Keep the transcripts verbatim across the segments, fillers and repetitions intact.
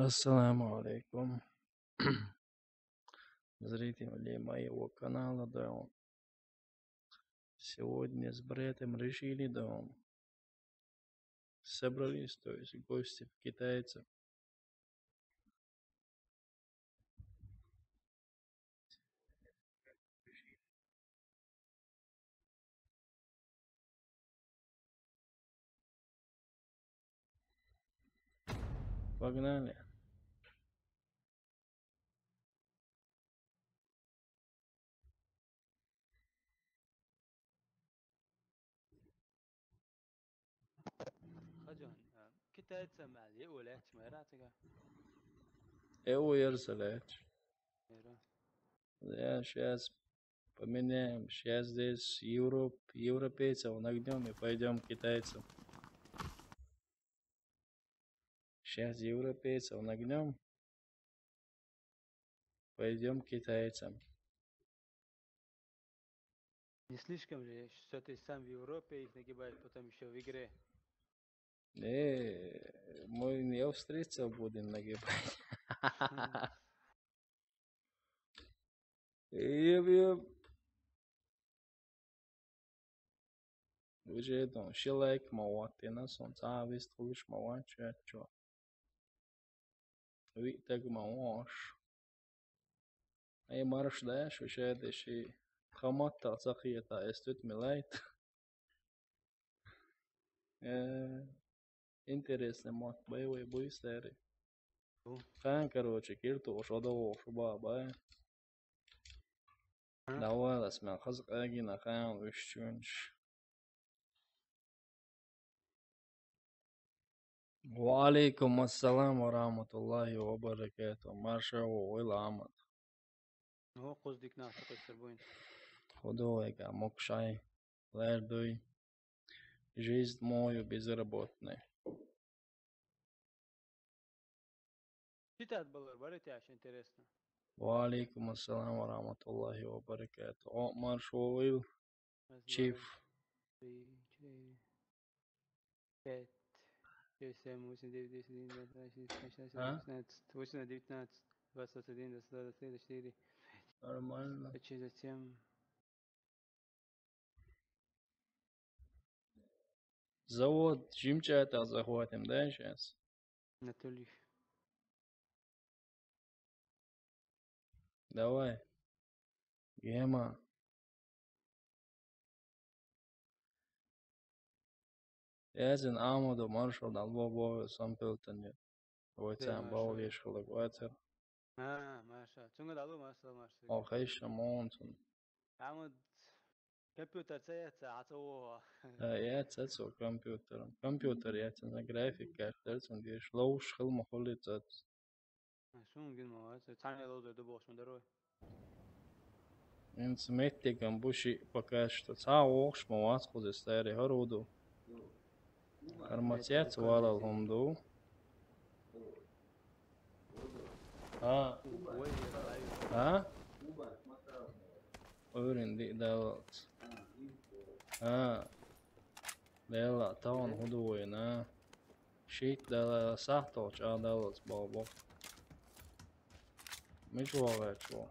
Ассаламу алейкум. Зрители моего канала, да. Сегодня с братом решили, да. Собрались, то есть гости в китайцев. Погнали. Хаджан, а, китайца мали, улет, мэрацага. Э, уярса лет. Эра. Я щас поменяем. Щас здесь Европ-, европейцев нагнём и пойдём к китайцам. Щас европейцев нагнём. Пойдём к китайцам. Не слишком же, что ты сам в Европе их нагибаешь, потом ещё в игре. Э, мы не встретиться будем нагибать. Э, э, уже это, ши лайк ма ваьттина сон, цхьа вест хуьлуш ма вац, чё, чё. Виъ таг ма вац. Ай, марш даш, вообще, деши. Хаматта цахиета эстут милайт. Э, интересный мод, боевой быстро. Ху. Хан, короче, кирту, шо да, шо ба, ба. А? Давай, лас мен хазкъагина хан уьш чунч. Ва алейкум ассалам ва рахматуллахи ва баракатух. Марша вогӀийла, Ахмад. Ну, кхуз дикнахь тахъайсар буйна. Худой га мукшай, лердуй. Жизнь мою безработный. Читать балар баритяш, интересно. Ва алейкум ассалам ва рахматуллахи ва баракатух. О, марш вогӀийла. Раз, два, Чиф. Три, четыре, пять, шесть, семь, восемь, девять, десять, одиннадцать, двенадцать, тринадцать, шестнадцать, А? семнадцать, восемнадцать, девятнадцать, двадцать, двадцать один, двадцать два, двадцать три, двадцать четыре. Нормально. Пять, шесть, двадцать семь. Завод жимчӀайтӀа захватим, да, щас? Анатолий. Давай. Гема. Язин Ахмаду маршал дал бо бо сам пелтани. Вай цам бо веш халак вацар. А, маршал. Цунга дал маршал, маршал. О, хайша монтун. Ахмад, компьютер ца яца, а ца во. А, яца цо компьютер. Компьютер яца на график карта цун деш. Лоуш хил ма хули цац. А, шун гин ма вац, цан лоуш ду бохш ма дарой. Ин сметти гам буши пока что. Ца вохш ма вац хузи старый хоруду. Арматец валал хумду. А? А? Уйрин ди далалц. А? Дела, таван худуйна. Шит дала, сахточ а далалц бабо. Мичвагачо.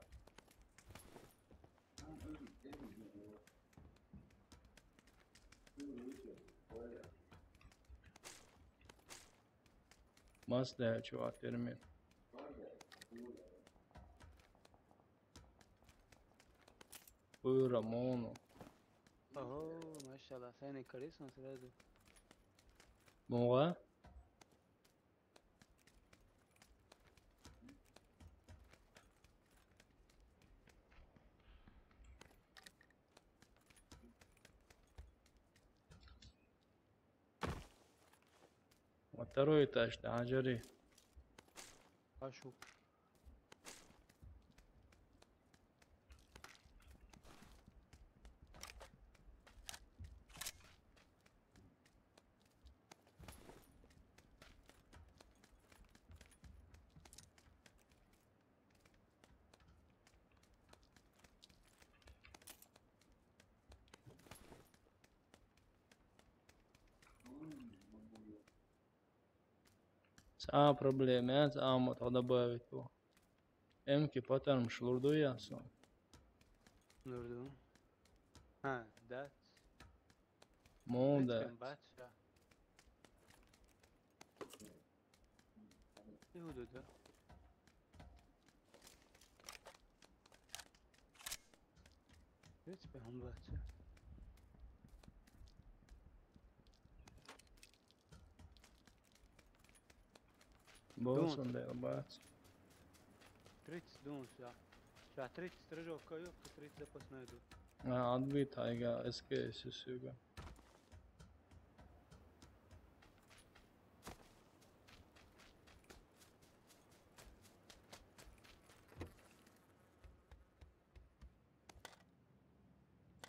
Мас дячу атерми. Пыра мону. Ого, машалла, сайны карисан сразу. Муга? Второй этаж, да, Аджари. Пошёл. Цхьа проблема яц, амма тхо добавить бу. М-кий патармаш лур ду яхаш. Лур ду. Хьа, дац. Муха дац? Бац ша. Иуда да. Вец бе хьан бац. Босс бе бац. Тридцать дунс, я. Ша тридцать стрижок каю, по тридцать запасной ду. А, отбит, айга, эс кей эс юга.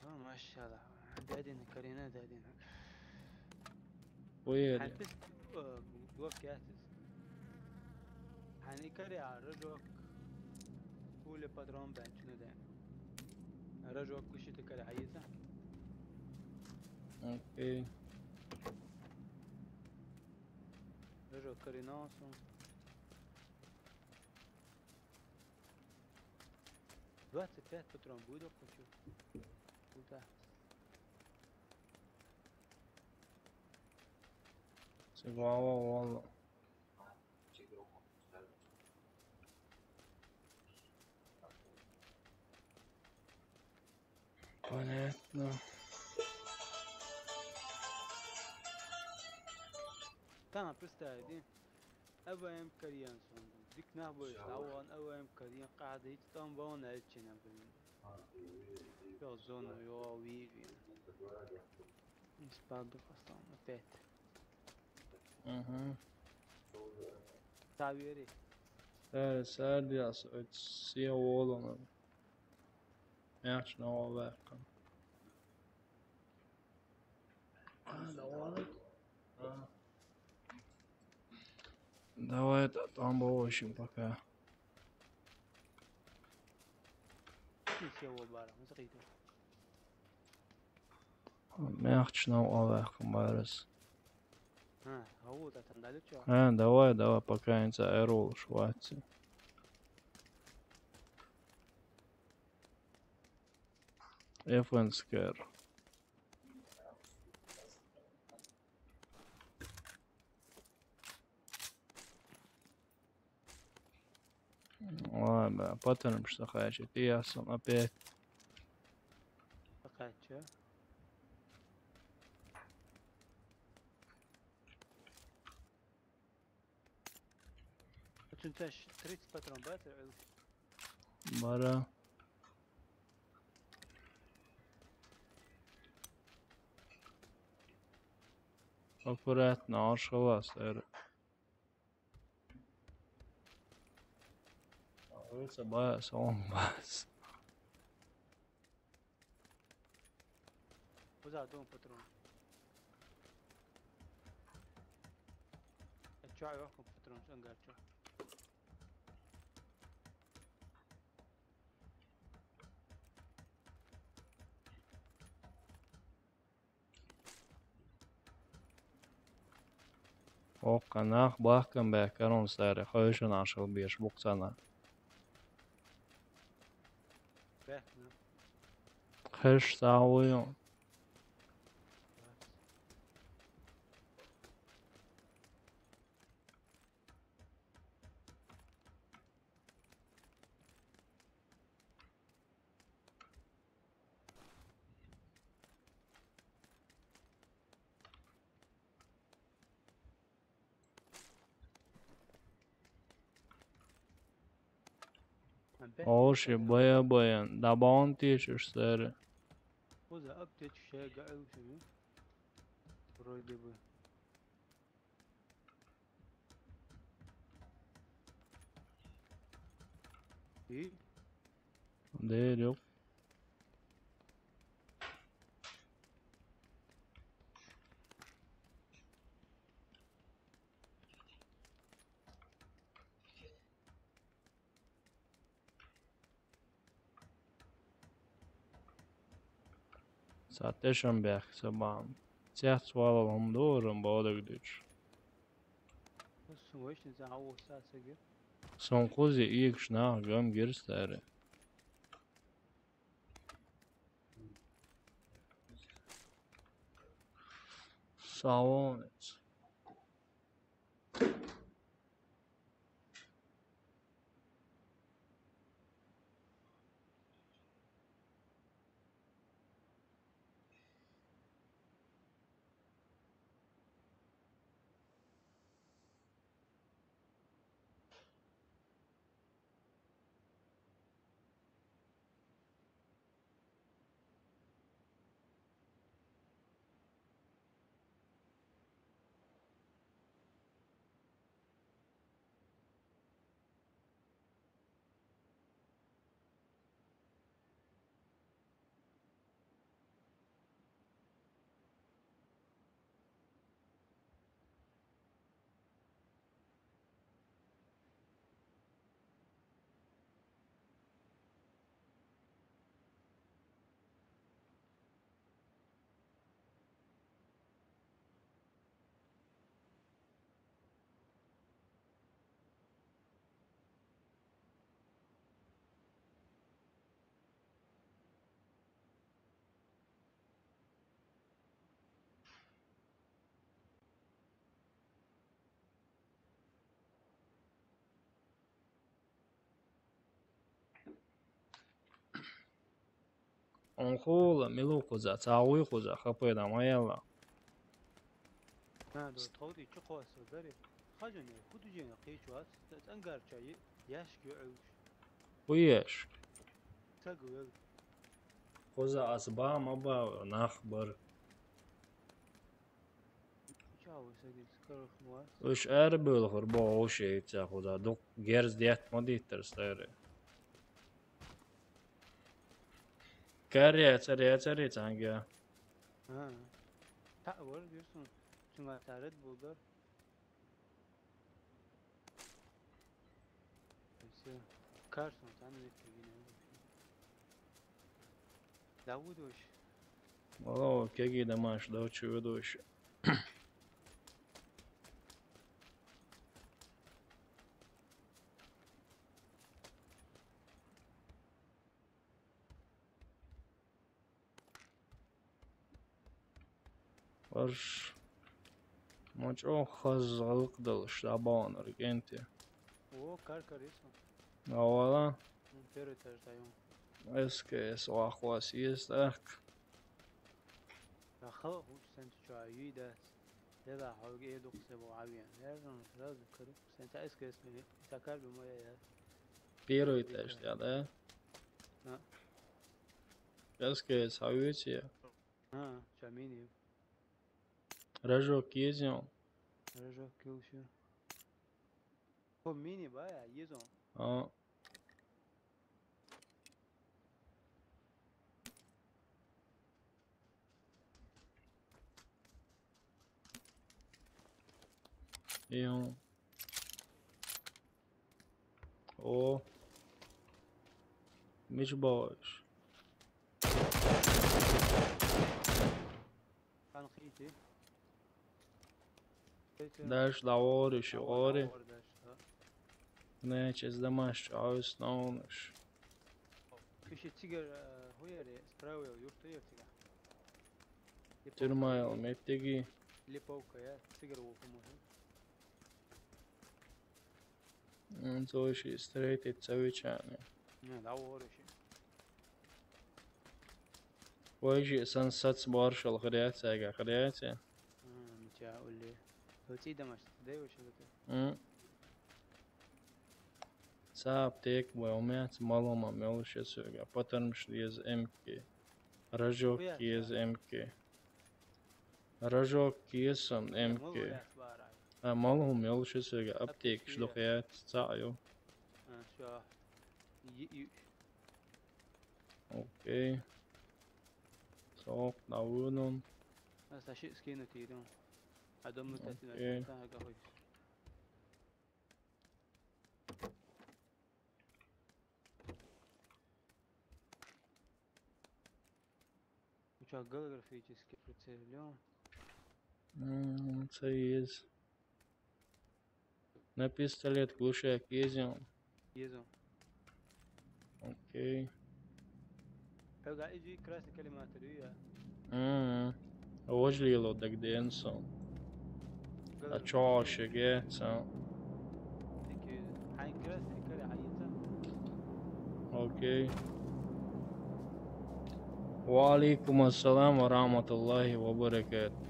А, машалла. Дадина, Карина, дадина. Поеду. Хьан тис, э, блок яцис. Хьан и кари а рожок. Пуля патрон бенч ну ден. Рожок куши ты кари хайиса. Окей. Рожок кари носу. Двадцать пять патрон буду, хочу. Куда? Се глава валла. Понятно. Тамам, представь, иди. Аваем карьян сон. Дик нах бой, аван аваем карьян, къади там вон элчина, блин. Ё зона, ё ви, ви. Испаду хастам опять. Мгм. Тавери. Сэр, сэр, диас, оч сия волон. Яхш на овакан. А, да ладно. А. Давай, это там, в общем, пока. Иши сия вол бара, музыкийту. Мягчнав алахмарис. А, гаву да там дали чё? А, давай, давай, пока инца эрол шватси. Эфенскер. Ой, бля, паттернш сахачи, ты я сам опять. Сахачи. Очень тяж тридцать патрон бать, э, Бара. Аккуратно, ашхалас, эр. Улица бая, салон бас. Уза дом патрон. А чё, я патрон, ангар чё? Окка, нах бахкан бе, карон сари, хойшун ашыл беш буксана. Бехна. Хеш сауйон. Опять? Оши бая баян, дабаун тешиш сари. Уза аптечка шега элши. Вроде бы. И? Дерек. Сатешам бяхса бам. Цяц валал хум дурам бодагдуч. Вешни за гьаву са сегир. Сон кузи игш нах гам гирстари. Савонец. Онхула милу куза, цауи куза, хапайда маяла. На, до тходи чу квас дари. Хажани, худужена кичвас, цангар чай, яш гюлш. Хуеш. Цагвел. Куза асба маба нахбар. Чау сегил скарх муас. Уш арбел хурбо ошейца куза. Дук герз диат модитер старе. Каря, царя, царя, цанга. А. Та вор дирсун. Чунга тарет булдар. Все. Карсон, там есть кабина. Да, удош. О, кеги домаш, да, чего дольше. Варш. Мочо хаз гъалкъдал шабан аргенте. О, кар карисо. Авала. Первый этаж даём. СКС вахвас есть, так. Рахал хуш сен чуа юйдас. Дела хавге эдук се бу авиан. Ярзан сразу кару. Сен та СКС мени. Та кар бу моя я. Первый этаж, да, да? А. СКС авиация. А, чамини. Рожок есть он? Рожок килши. О, мини бая, езон. А. Ион. О. Мич баш. Хан хити. Даш да ори ши ори. Не, чез домаш чаус наунаш. Иши цигар хуяре справа юрту я цигар. Тюрмайл меттеги. Липовка я цигар вокуму. Он зойши стрейт и цавичане. Не, да ори ши. Вайжи сан сац баршал хряцяга хряця. Митя улли. Оци домаш, дай вообще это. М. Са аптек бай, у меня ц малома мелше сёга. Патармш ез эмки. Рожок ез эмки. Рожок ез ам эмки. А малом мелше сёга. Аптек шлохят цаю. А, всё. И, и, Окей. Сок на вынун. А саши скинуть идём. А дом мы Окей. татина, та гахой. Уча голографический прицелён. М, це ез. На пистолет глушак еза? Еза. Окей. Хьога изи красный коллиматор юя. Мм. Важлило дагденсон. А чё вообще гетсон? Хьайн красный колли хьайца. Окей. Ва алейкум ассалам ва рахматуллахи ва баракатух.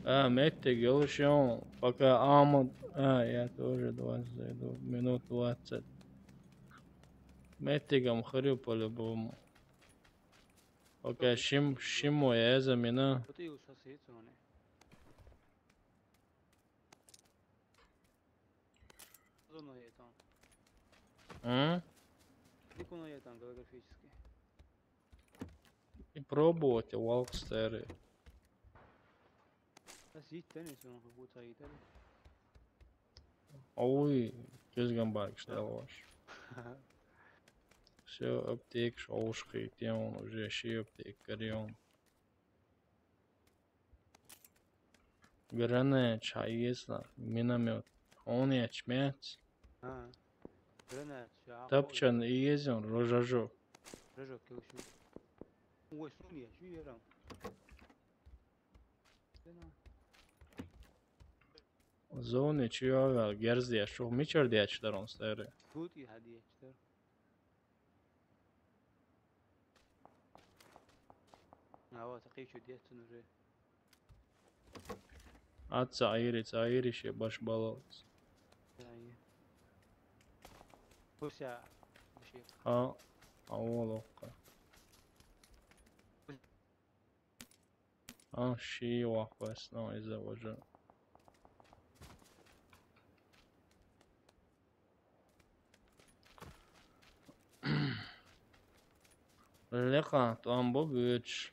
А, меттиг ёлшон, пока Амуд... А, я тоже двадцать зайду, минут двадцать. Меттигам хырю по-любому. Пока шим, шимо я за мина. Вот и уж сейчас есть он. Зону это. М? Никуно я там голографический. И пробовать, валкстеры. А сидит теннис он как будто и так. Ой, кёзган баргыш далваш. Всё, аптекш оушхи, тем он уже ши аптек карион. Гранеч, а если миномет? Он я чмец. А. Гранеч, а. Тапчан и езон, рожажо. Рожок, кёши. Ой, сунья, чё я там? Зоны чё я, герздя, шо мичар дяч дарон старый. Тут и хадия, что? А вот, такие чудесные уже. Аца айри, ца айри ше баш балалц. Да, и. Пусть я вообще. А, а волокка. А, ши вахвесно из-за вожа. Лекха, там богыч.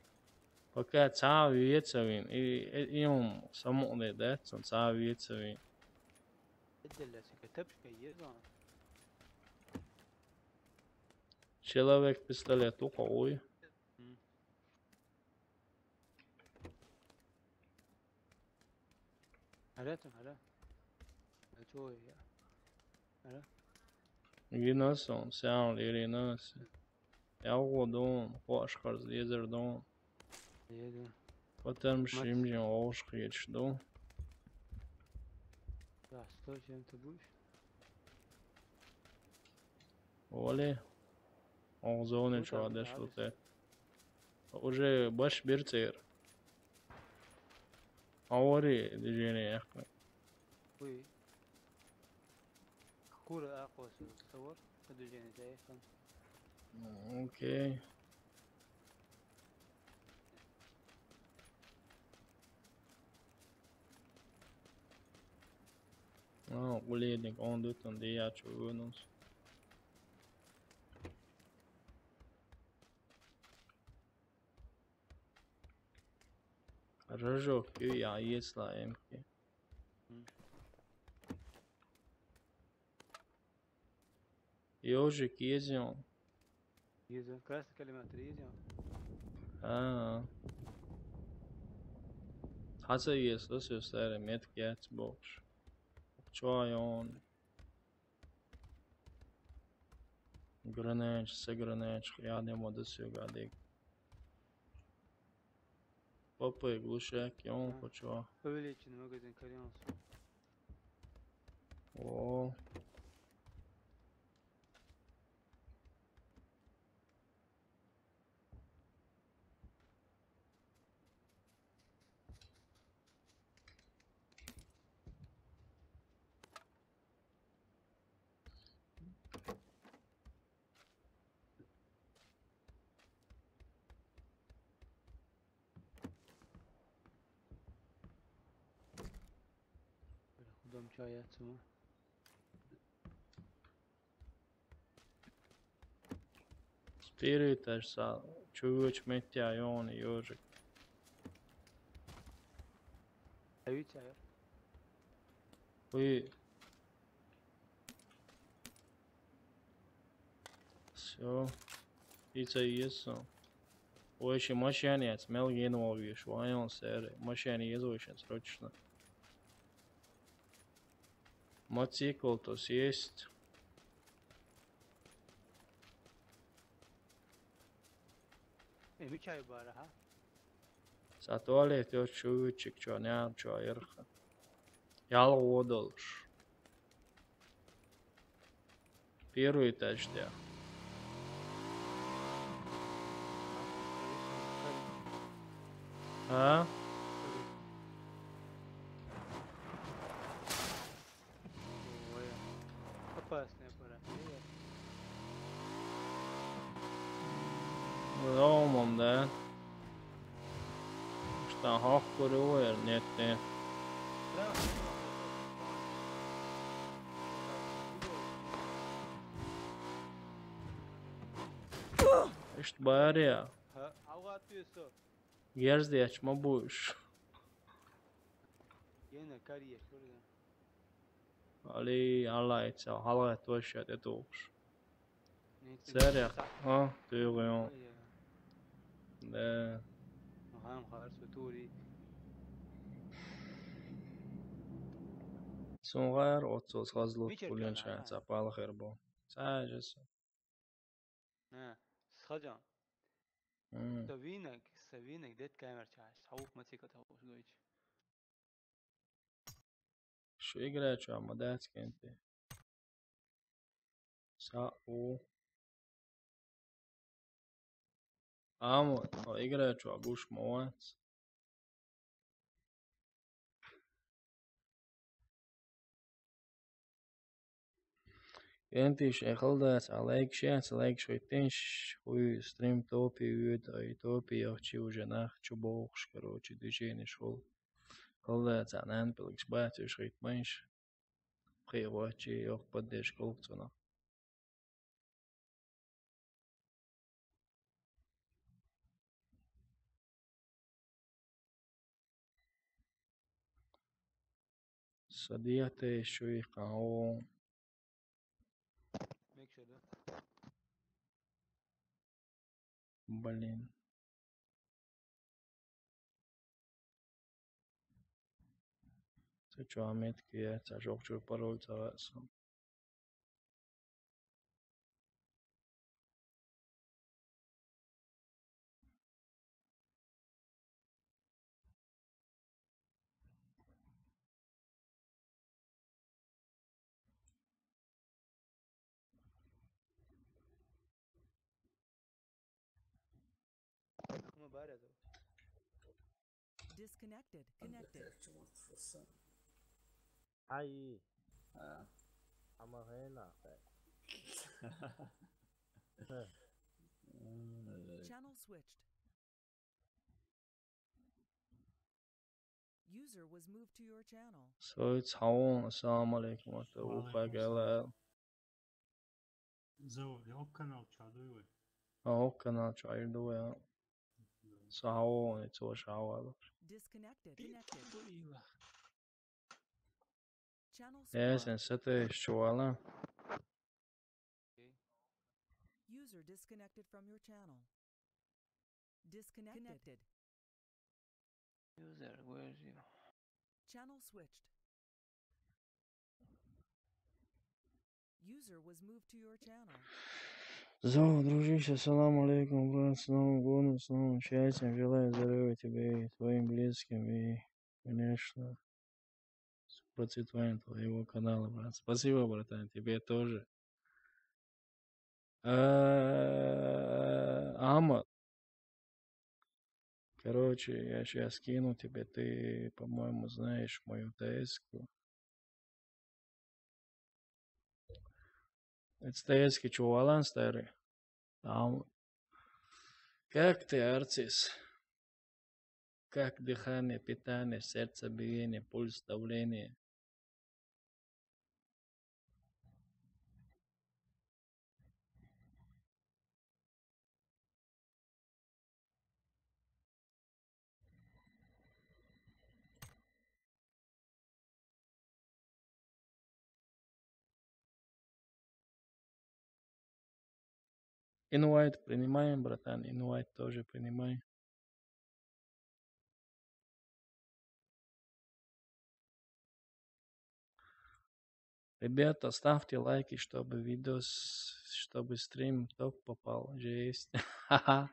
Пока цав вецавин. И, и, и он самоне, да, цав вецавин. Отдельно, если катапшка есть, он. Человек пистолет у кого? М. Ара там, ара. А чё я? Ара? Гинасан, сян лиринас. Я угодун, хош карз лезер дун. Еду. Потом шимжин ош хечду. Да, стой, чем ты будешь? Оле. Он зоны Ну, чё там, деш да, луте. Уже баш бирцер. Авари движение яхмы. Ой. Кура аквасы, товар, движение заехал. Окей. А, уледник, он дутан, де я чё вынус. Рожок, я есла эмки. М. Ёжик езён. Езён, красный коллиматор езён. А. Хаса ес, лос ес, саре, метк яц бокш. Чё он? Гранеч, се гранеч, я не моду сюгадик. Попы, глушак, он А. Почё? Увеличенный магазин Корианс. О. Худом чай яцма. Спирит аж са, чувыч метя, он ёжик. Авицая. Уй. Всё. Ица ес. Ой, ещё машине смел ген волгиш, вайон сэр. Машине езойшен срочно. Мотоцикл тус есть. Э, мичай бара, ха? Са туалет йо чуючик чо няр чо ерха. Ял водолш. Первый этаж, да. А? Ой, опасная пора. Ломом, да? Что, хох курю, нет, нет. Ишт бария. Ха, авгатуесо. Герзди ачма буш. Ена карие, шурда. Али, Аллах, это, Аллах, это вообще, это уж. Сэрэ. А, ты его. Да. Хам хар сутури. Сунгаар отсос хазлут Мичэр пулен кана, шан а? Сапал хэрбо. Сажас. А, схаджан. М. Савинак, савинак, дед камер чаш. Саух матика тауш дойч. Шо играть, чё, а мадацкенте. Са у. Аму, о, играть, чё, а гуш моац. Энтиш эхалдас, а лайк шеяц, лайк шойтенш, хуй стрим топи уйд, а и топи яхчи уже нах чубохш, короче, движение шел. Халдас, а нан пилгш бац, уж шойтманш. Хей вачи, ох, поддержка, ох, цона. Садиате шуи као. Мекшеда. Блин. Ты чё, а метки я, тебя жёг, чё, пароль, цараса. Kuma bare do. Disconnected. Connected. Ai. Ah, Ama hena fe. Channel switched. User was moved to your channel. Союз Хаун, ассаламу алейкум, это Ва Уфа алейкум Галал. Зо, я канал чадуй. А ок канал чайрдуя. Саун, это Шавал. Disconnected. Connected. Channel Yes, split. and сете Шавала. User disconnected from your channel. Disconnected. User, where is you? Channel switched. User was moved to your channel. Зо, дружище, ассаламу алейкум, брат, с Новым годом, с новым счастьем, желаю здоровья тебе и твоим близким, и, конечно, с процветанием твоего канала, брат. Спасибо, братан, тебе тоже. Э, Ахмат. Короче, я сейчас скину тебе, ты, по-моему, знаешь мою теску. Это теску чё, Алан, старый? Там. Как ты, Арцис? Как дыхание, питание, сердцебиение, пульс, давление? Инвайт принимаем, братан, инвайт тоже принимаем. Ребята, ставьте лайки, чтобы видос, чтобы стрим топ попал. Жесть. Ха-ха.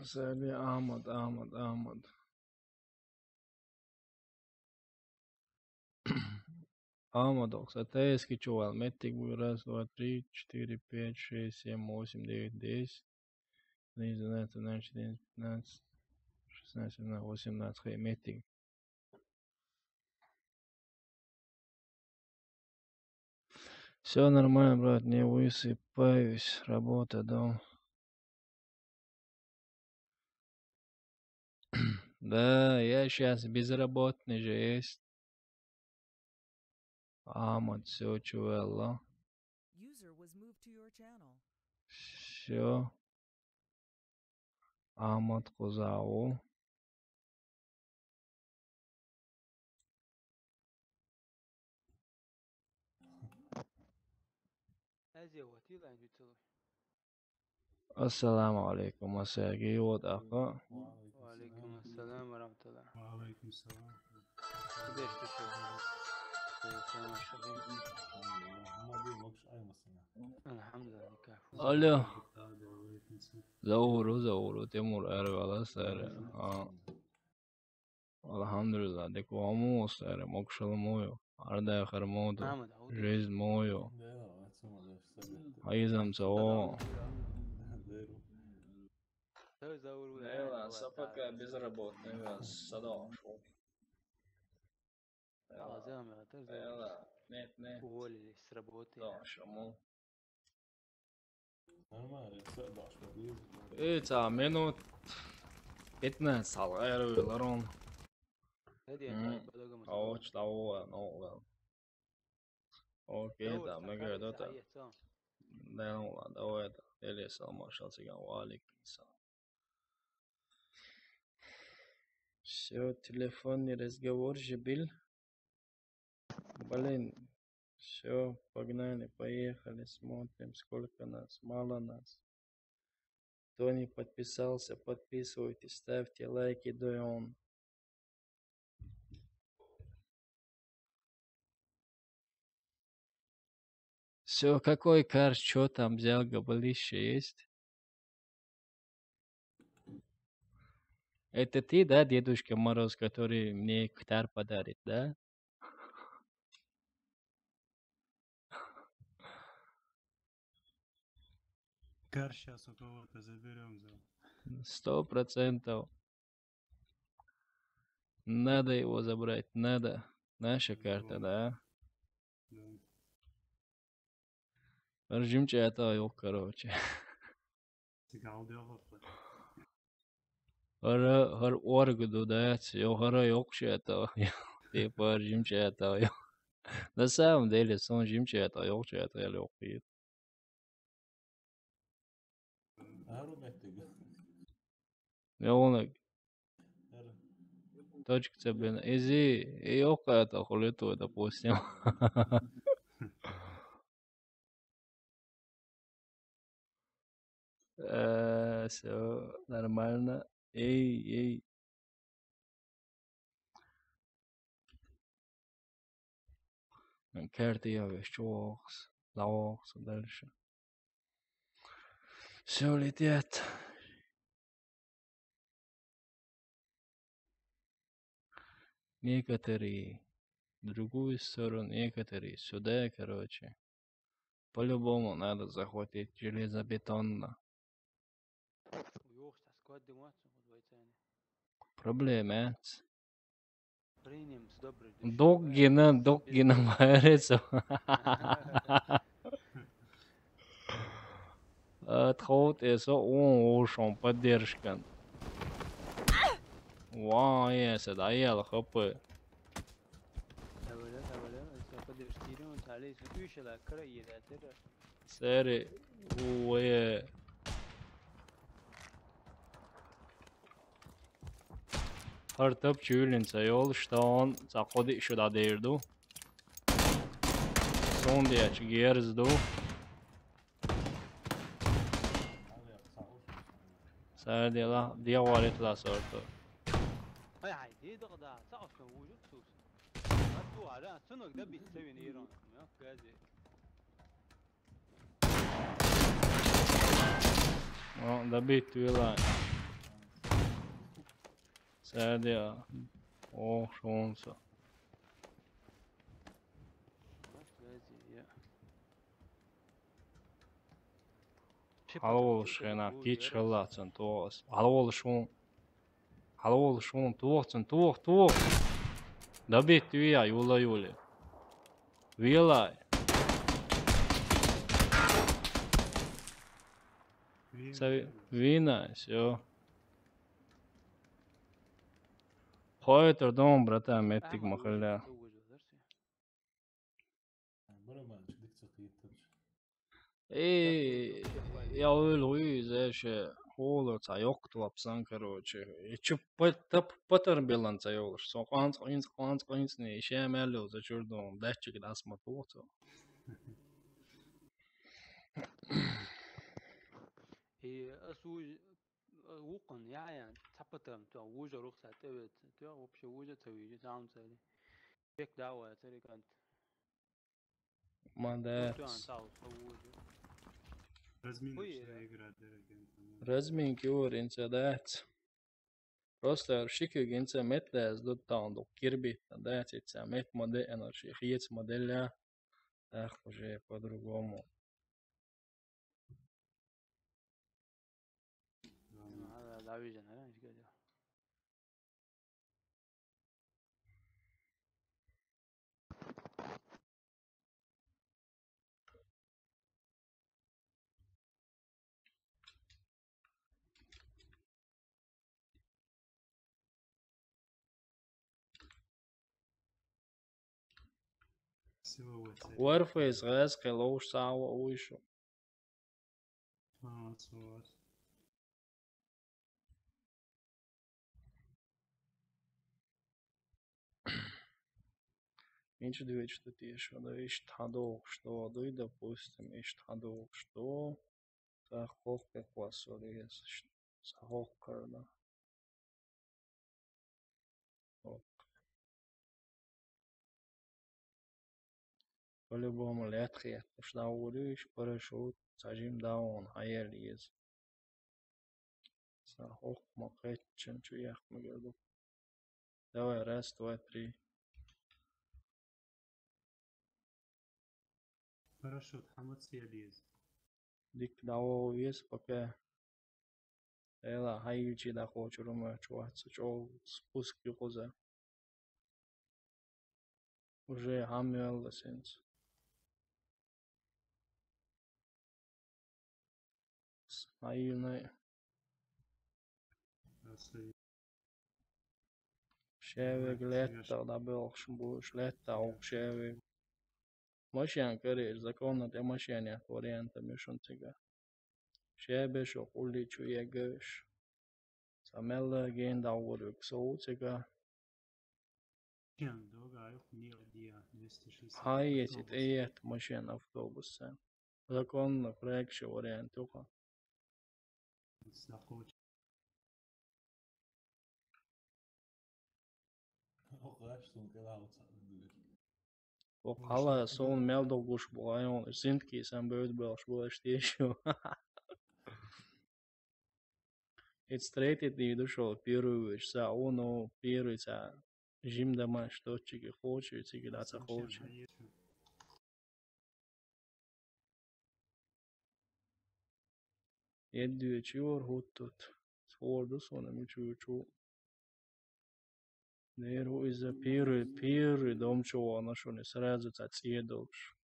Сали Ахмад, Ахмад, Ахмад. Ахмад, окса, тайски чувал, меттик буй, раз, два, три, четыре, пять, шесть, семь, восемь, девять, десять, одиннадцать, двенадцать, тринадцать, четырнадцать, пятнадцать, шестнадцать, семнадцать, восемнадцать, хай, меттик. Все нормально, брат, не высыпаюсь, работа, дом. Да, я сейчас безработный же есть. Ахмад, все, чувал. Все. Ахмад Кузау. Ассаламу алейкум, Сергей, вот, аха. Ва алейкум ассалам ва рахматуллах. Ва алейкум салам. Алло. Зауру, зауру, Тимур, эрвала сэр. А. Алхамдулилла, декуаму сэр, мокшалмою, арда хармоду, жизнь мою. Айзам сао. Эла, сапака безработный, садо. Эла, нет, нет. Уволились с работы. Да, шамол. Нормально, всё, да, что ближе. Э, ца, минут пятнадцать салгар виларон. Аоч, давай, ну, окей, да, мы говорим, это. Да, ну ладно, давай, это. Или салам, шал, цыган, ва алейкум салам. Все, телефонный разговор же был. Блин, все, погнали, поехали, смотрим, сколько нас, мало нас. Кто не подписался, подписывайтесь, ставьте лайки, дойон. Все, какой кар, что там взял, габалище есть? Это ты, да, Дедушка Мороз, который мне ктар подарит, да? Кар сейчас у кого-то заберем, да. Сто процентов. Надо его забрать, надо. Наша карта, да? Да. Режим чата, короче. Сигал диалог. Хара, хар орг дудаяц, йо, хара йокъ чата, йо. Типа, режим чата, йо. На самом деле, сон режим чата, йокъ чата, я лёг пит. Ару меттиг. Йо, онаг. Ара. Точка цебена. Изи, и йокъ чата, хули то, допустим. Э, всё нормально. Эй, эй. Карты я весь чуокс, лаокс дальше. Всё летят. Некоторые в другую сторону, некоторые сюда, короче. По-любому надо захватить железобетонно. Проблема. Док гина, док гина майрецо. Отход эсо он ушон поддержкан. Ва, эсэ да, аял хопы. Сэри, уе. Хар тап чуйлин ца йол, что он ца ходи шуда дерду. Сон дияч герзду. Сэр дела, дия варит ла сорто. Ай, ай, дедо да, цаош вужу цус. Ату ара, цунок добить цевин ирон. Мё, газе. О, добить вела. Садя. О, шунса. Газе, я. Хьалаволуш хенахь кийча хилла цун тохас. Хьалаволуш ву. Хьалаволуш ву. Тоха цун, тоха, тоха. Добить вия, юла юли. Велай. Ца ви-, вина, всё. Хойтар дом, братан, меттиг ма хилла. Э, я уйла вуй иза ше, хӀула ца йоккха топ сан, короче. И чу па-, тап-, патар белан ца йолуш. Со къанц, къинц, къанц, къинцни, и ше мел йолу за чуьра дон, датчиг дас ма туху цо. И ас вуй, вукхун, я, я, ца патарна, то, вужа рухса тӀевеца, то, вообще вужа ца вижи, сам цари. Чек давай, цари кант. Ма дац. Разминочная игра, дорогие. Разминки уровень ца дац. Просто шикиг инца мет лаьза ду таун ду кирбитта дац, ица мет ма деана ши хец ма делла. Ах, уже по-другому. Всего вот это. Warface гӀаьз кхин ловш ца а ваъ вуй шу. А, вот. Мича дуьйцуш ду те шуна, иштта хьан дохуш ду, дуй, допустим, иштта хьан дохуш ду, ца хӀокху класс вара еза, ца хӀокхарна. По-любому лаьтта хетташ дӀагӀур ю, иштта парашют, ца жима дӀагӀуна хьаелла еза. Сан хӀокху ма кхеччина чу яхна мегар ду. Давай, раз, два, три. Хорошо, тхьамаца я деза. Дика дӀавогӀу веза, пока. Эла, хьайгичи дӀакхочур ма чу вац, чӀогӀа спуск ю кхуза. Уже хьан мелла сенца. Айна. Шевег летта, да, белхш буш летта, ук шевег. Машен кареш, законно тӀе машен ят вариантами шун цига. Шебеш, укъулли чу егаш. Ца мелла ген дӀагӀур вуьгу со ву цига. Хьан эти тӀеетта машен автобус сан. Законно проект шу вариант юха. Ох, хьала суна мел ду гуш бу, айон, зинтки сан бевд белш бу, аш тешо. It's traded, и дошёл первый вещь, са, о, ну, первый, са, жим дома, что чики хочешь, чики да, ца хочешь. Еддуьйчу юр хӀуттут. Схор ду суна мичуьйчу. Дер ву иза первый, первый дом чу вахана шуна, сразу ца цӀе долуш.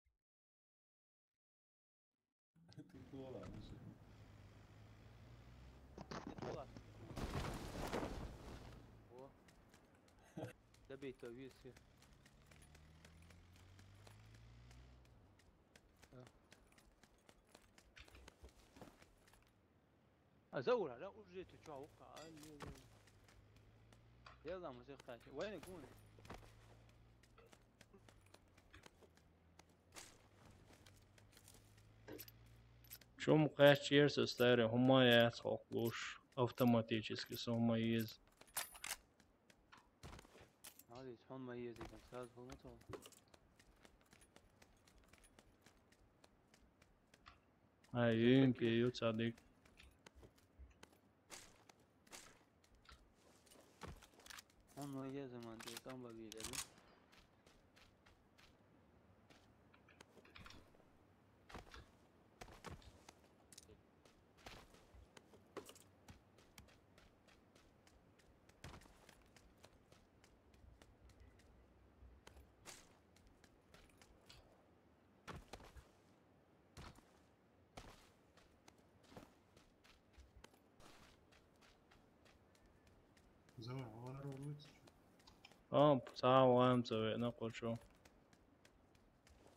Добей то виси. А, Заура, да, уже ты чё, уха, а, не, не. Я за музыку кстати. Войны гуны. Чум кхаьччерса старый, хӀума яц хокхуш, автоматически со хӀума еза. Он мои язык, сразу был готов. А, юм, пью, цадык. Он мои язык, он бабили, да? Завар, алар уруйт. О, саа уам цаве на кочо.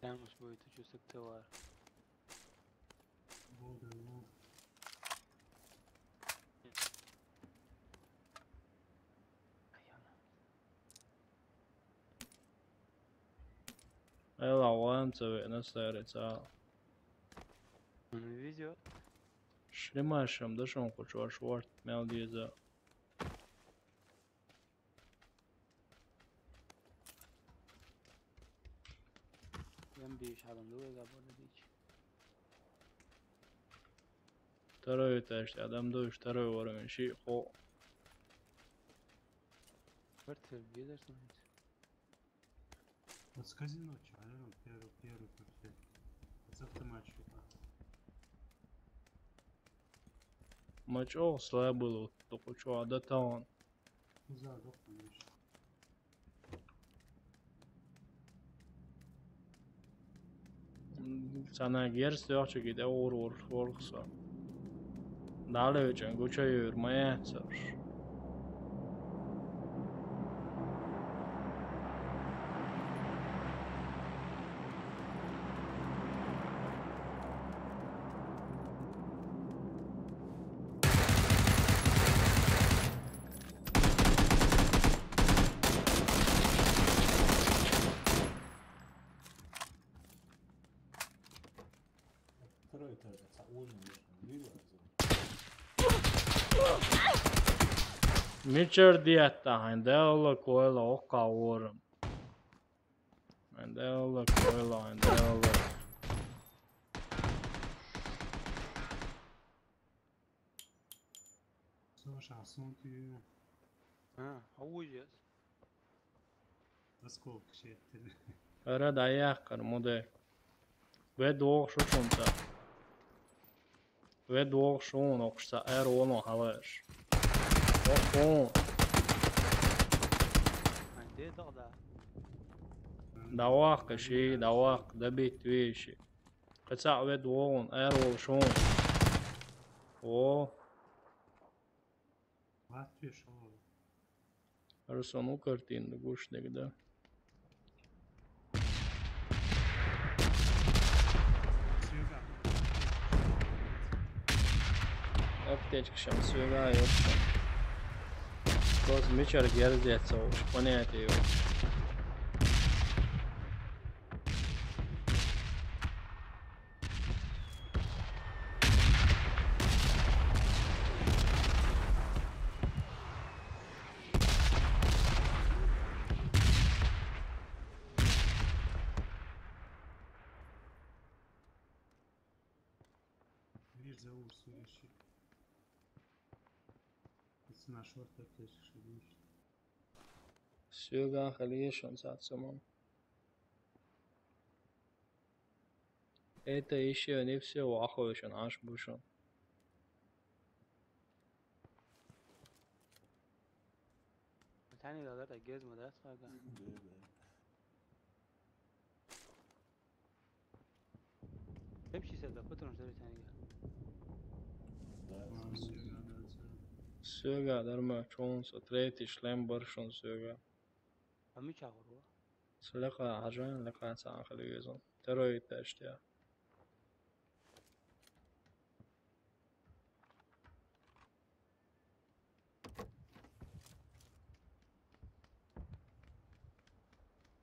Там уж будет учу сектовар. Болды, болды. Эл аваам цаве на старец а. Он везёт. Шлемашем да шон кочо шорт мел диза. Ям беш адам да вега бада дич. Второй этаж, адам да второй уровень, ши хо. Вертер бедер станет. Вот с казино чё, а, первый, первый, как все. С автоматчика. Мачо слабый, только чё, а да таун. За, да, конечно. Сана герс ёхчу гиде ур ур ур со. Дали учен гуча юр маяцар. Второй этаж, это он, конечно, вылазил. Мичер диетта хайн, да, Алла койла окка уорум. Хайн, да, Алла койла, хайн, да, Алла. Слушай, а сон ты... А, а ужас. Осколок шеттин. Ара даяхкар муде. Ве дуох шушунта. Ве дуох шуун окшса эр уону халаш. Охун. Анде догда. Давах каши, давах, добить вещи. Кыца ве дуогун эр уол шуун. О. Латвия шоу. Арсону картин гушник, да. Аптечка шам сюга ёпта. Кос мичар герзец уж, понятие уж. Вижу, зовут следующий. Пацана шорт опять шагнешь. Сюга халиешон сацамон. Это ещё не все, ваховешон, аш бушон. Тани да да гез ма да сага. Тем ши се да патрон ждали тани. Сюга дарма чон со трети шлем баршон сюга. А ми чагуру? Слека ажан лека цан халиезон. Второй этаж тя.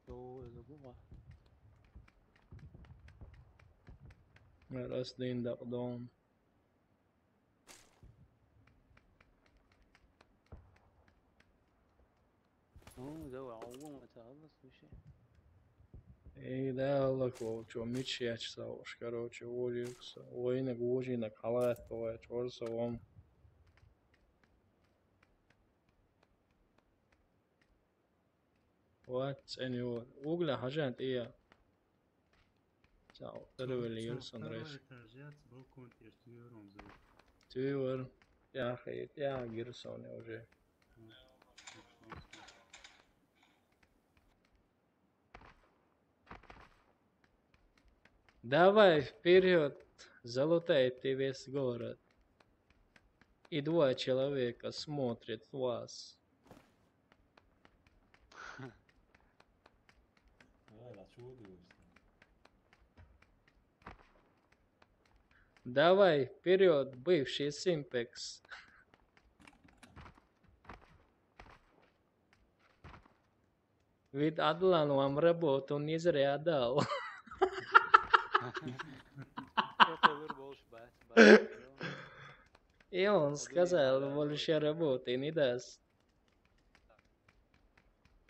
Йо, это было. Раз день да дон. Ну, да, а у нас это Эй, да, Аллах, чё, меч я чесал, короче, вожи, войнак, вожинак, халат, чёрса, вон. Вот, цӀена йо. Угла хьажан тӀе. Цау, тӀервелли йир сан реш. Второй этаж яц, балкон тӀера туьйхар. Туьйхар. ТӀехьа, тӀехьа гира сан уже. Давай вперёд, залутайте весь город. И два человека смотрят вас. Давай, а чего ты говоришь? Давай вперёд, бывший Симпекс. Ведь Адлан вам работу не зря дал. Это вырвал шбат, шбат. И он сказал, больше работы не даст.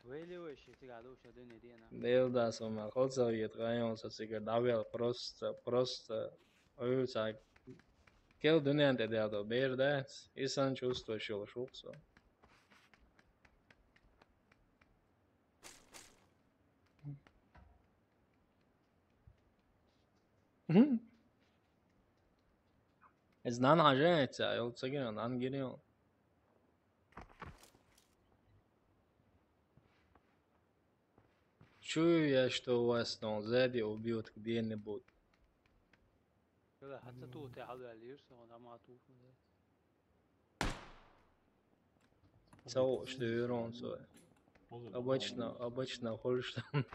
Вели веши, цигара уша дунедена. Дел да сома, хоцал ет район со цигар давел просто, просто. Ой, цак. Кел дунен те дел до бердец, и сан чувство шул шуксо. Мгм. Знан ажа эца, йол цагина, нан гирион. Чую я, что у вас там сзади убьют где-нибудь. Йола, хатта ту те хал вали юрса, он ама ту. Цау, что юрон со. Обычно, обычно, хулш там.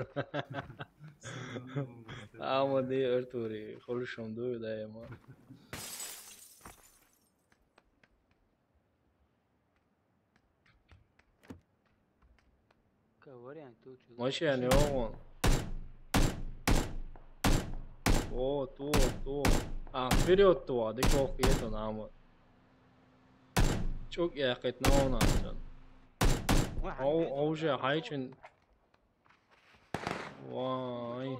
Ама де Артури, хулш он дуй, да, ема. Машина не он. О, то, то. А, вперёд то, а дикох ето нама. Чук я кет на он асан. О, уже хайчин. Вай.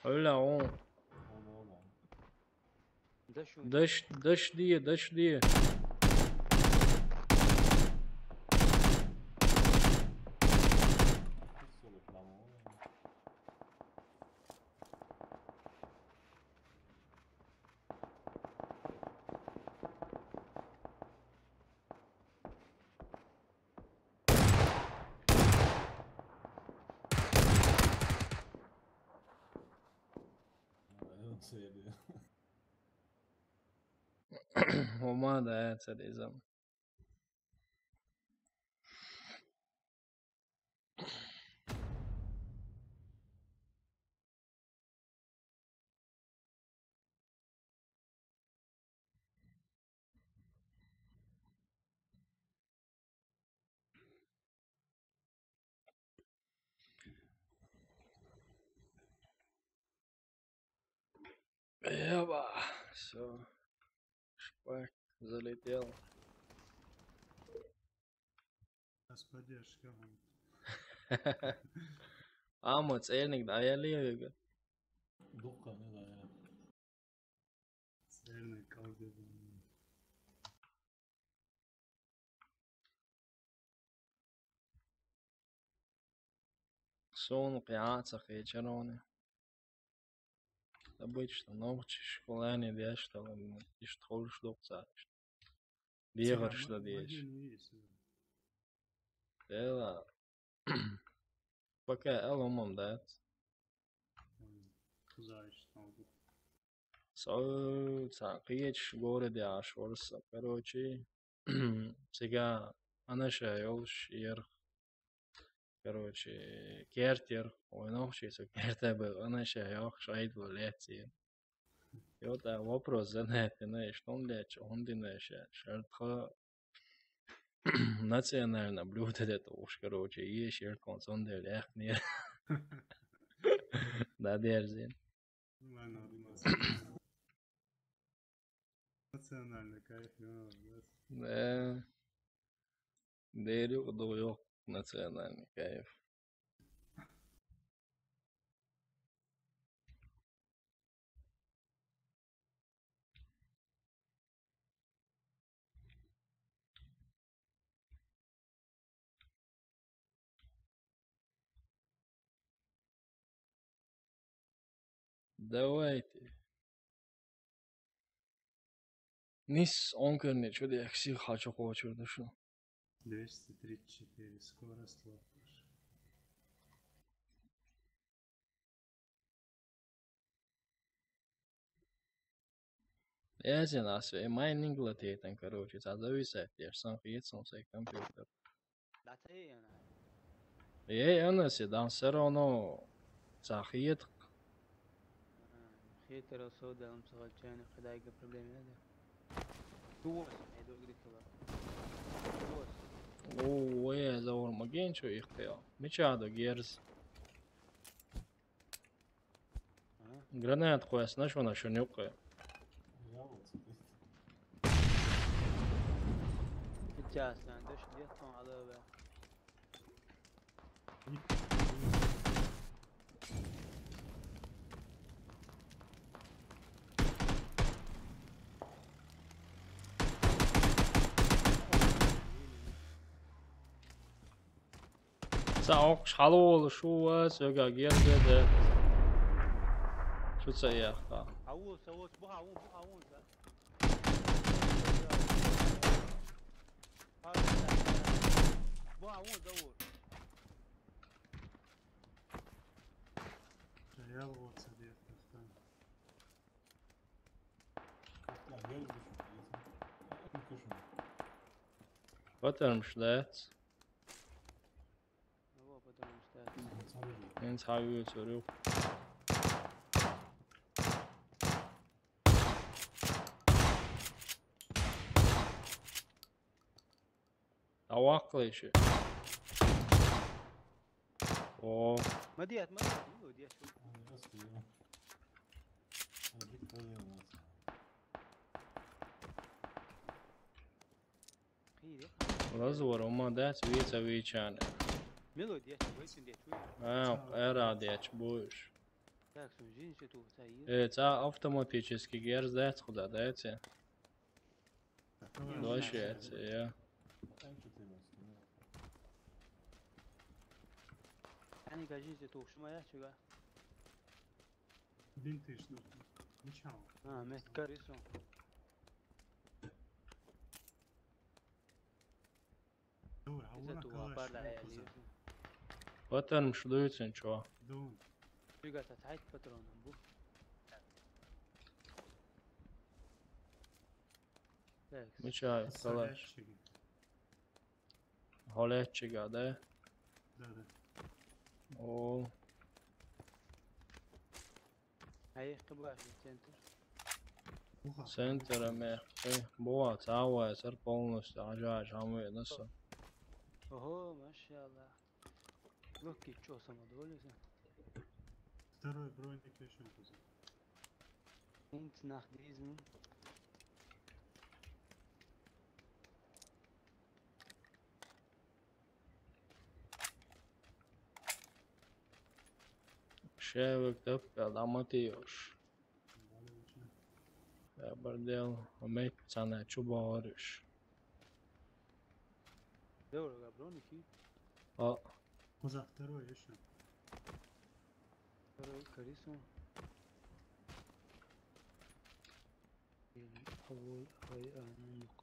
Öyle o. Даш, даш, даш diye, даш diye. Oma da, ja, sadizam. Эва, всё. Шпак залетел. С поддержкой. Ама цельник да, я левый. Духами да, я. Цельный колдун. Сон къяца хечароне. Обычно ногчи школане деш талан, ишт холш докцаш. Бегар что деш. Дела. Пока аломам дат. Со ца кыч городе аш орса. Короче, сега анаша ёлш ер. Короче, кертер, ойнох чи со керта бы, анаша ёх шайд леци. Йота вопрос занятный, что он леч, он динеша, шартха национальное блюдо это уж, короче, ешь, ешь, он сон дел, эх, не. Да, дерзин. Ладно, ладно. Национальный кайф, ё, да. Да. Дереву даёт национальный кайф. Давайте. Нийса онкерни чу дехси хачо хочур да шу. Двести тридцать четыре скорость лопаш. Эзен ас ве майнинг латейтан, короче, цӀа зависать деш сан хиет сон сай компьютер. Дата ей ана. Ей ана се дан все равно цӀа хиет. Хетера сода ам сагачане хадайга проблема яда. Туос, ай догри кала. Туос. О, ой, завор маген чо их кая. Мича да герз. Гранат къоясна шуна шун юкъе. Сейчас, дан деш дехтон алаве. Са окъуш хьалаволуш ву ас, вегаг еза де. Шу ца яхха. Аву, са вот, бу аву, бу аву, да. Бу аву, да, вот. Реал вот, соответственно. Потом ждать. Инц хьавуьйцур ю. Авакъле шу. О. Ма дият, ма дият, ма дият. Лазор, ума дац вица вичан. Мелодия, вайсин дечу. А, эра дечу буш. Так, сун жин се ту саир. Э, ца автоматически герз дац худа дац. Дальше, я. Ани гажин се ту шума я чуга. Бинтиш, ну, ничего. А, мет карисо. Дур, а Иза вона ту калаш, апарда ну, я куза. Лиз. Ватан мушлуйцин чо. Дун. Чуга та тайт патрон бу. Так. Мича калаш. Соляччиги. Холяччига, да? Да, да. О. Ай, хто бачить центр? Уха. Центр мягкий. Бува, цава, сэр полностью, ажа, ажа, мы, ну, всё. Ого, машалла. Луки, чё, самодовольный? Второй броник ещё кузов. Инц нах дизм. Шевик тапкал аматиош. Я бордел, умеет цана чубариш. Дорого, броники. А. Кузов второй ещё. Второй карисо.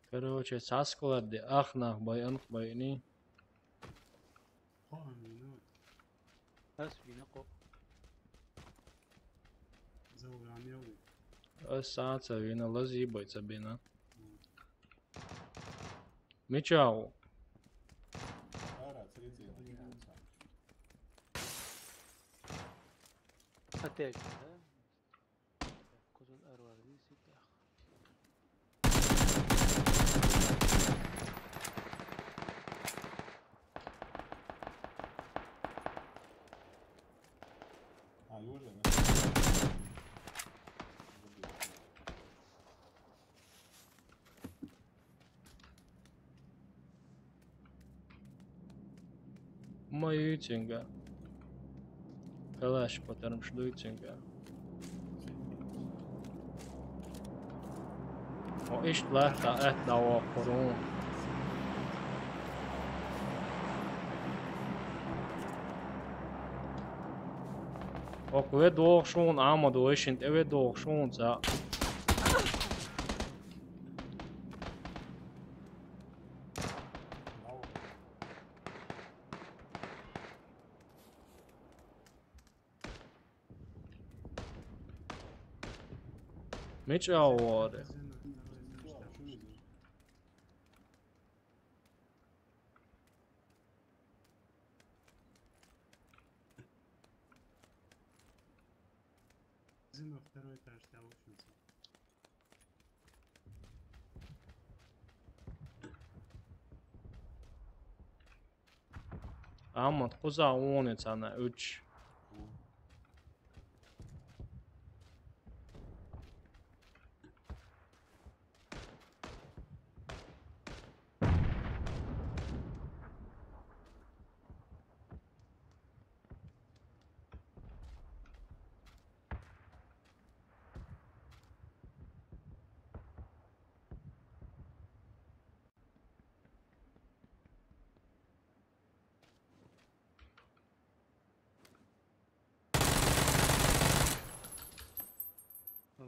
Короче, сасклади, ах нах, байанх, байни. Ас вина ко. Ас саца вина лази байца бина. Мичау. Отель, да? Кузен арвар висит, ах. А, южа, да? Ма юй цуьнга. Калаш патармаш дуй цуьнга. О, иштта лаьтта атта дӀавоккхур ву. Оха ве догӀу шуна, Ахьмад, вайшин тӀе ве догӀу шуна цхьаъ. Мича вара? Зина второй этаж, да, в общем-то. Ахьмад, кхузахь вон и цхьана уьдуш.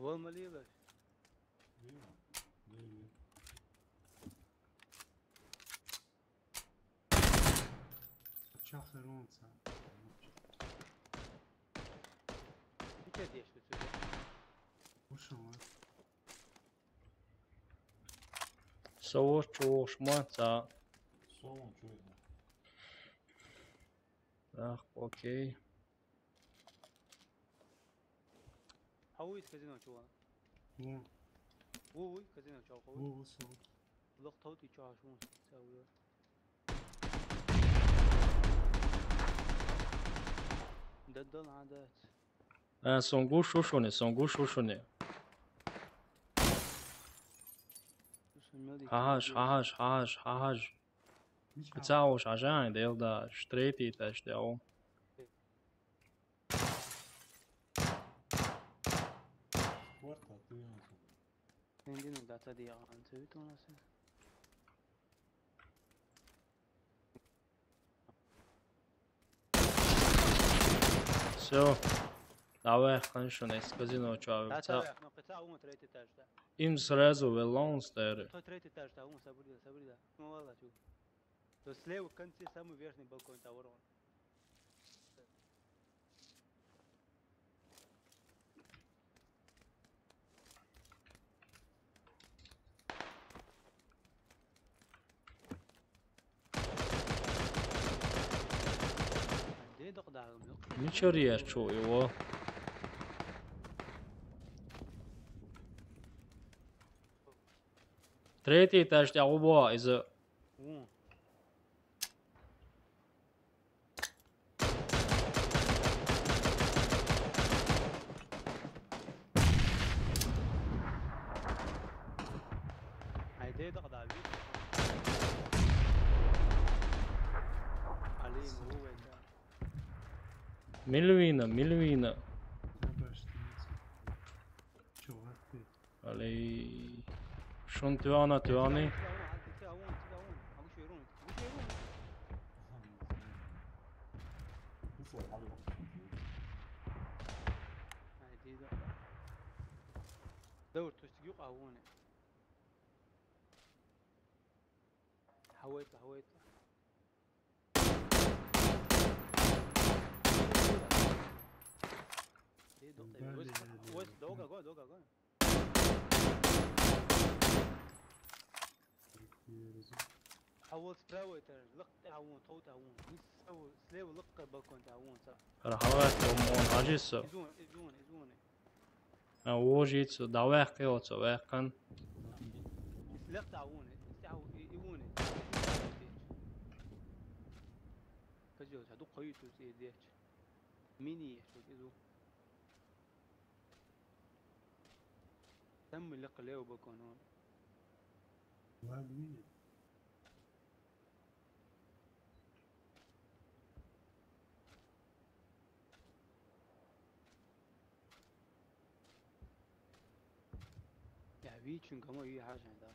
Вон ма лелаш. Чахлер вон цхьа. Мича деш ду цуьнан? Вуьшта ван. Со вуьшта вуьш ма цхьа. Со вон чу веана. Так, окей. Хьо вуй казино чу ван? Ву. Ву, вуй казино чу ван? Ву, ву, со. Лакха товти чу хьаш ву, ца ву. Даддал хьан дац. Э, сон гуш ву шуна, сон гуш ву шуна. Хьажа, хьажа, хьажа, хьажа. Мича? Ца вуш хьажа, Дела да, третий этаж тӀе ву. Спорт, а ты вон. Нендин да ца диагӀан ца витунас. Всё. Давай, конечно, из казино чу. Да, ца вех, но кхин ца вон третий этаж, да. Им сразу веллаунс дери. Кто третий этаж, да, вон, сабри да, сабри да. Ну, ладно, чу. То слева в конце самый верхний балкон, да, ворон. Мичара еш чу и ву? Третий этаж тӀе гӀо боху иза. Вон. Хьайн дедах да вит. Алим, ву вайта. Мила вийна, мила вийна. Чувак, ты. Алей. Шун тоьхна, тоьхна. Давр, то есть юкъа вон. Хьавайта, хьавайта. Э, дукъ тӀе, вес, вес, дога, го, дога, го. Хьавол справа этаж, лакха тӀе хьавон, тхов тӀе хьавон. Вис слева, слева лакха балкон тӀе хьавон, ца. Ара хьавайта, вон, вон, хьажи со. Изон, изон, изон. А, вожийца, дӀаваьккхи оцу ваьккхина. Иза лехта а вуна, иза тӀехь а ву-, и, и вуна. Козёл, ша дукха хьоьйуьйтуш цӀе деча. Мини еш ву изу. Самый лакха левый балкон вон. Ладно, видит. Вичун гама ю хажан да.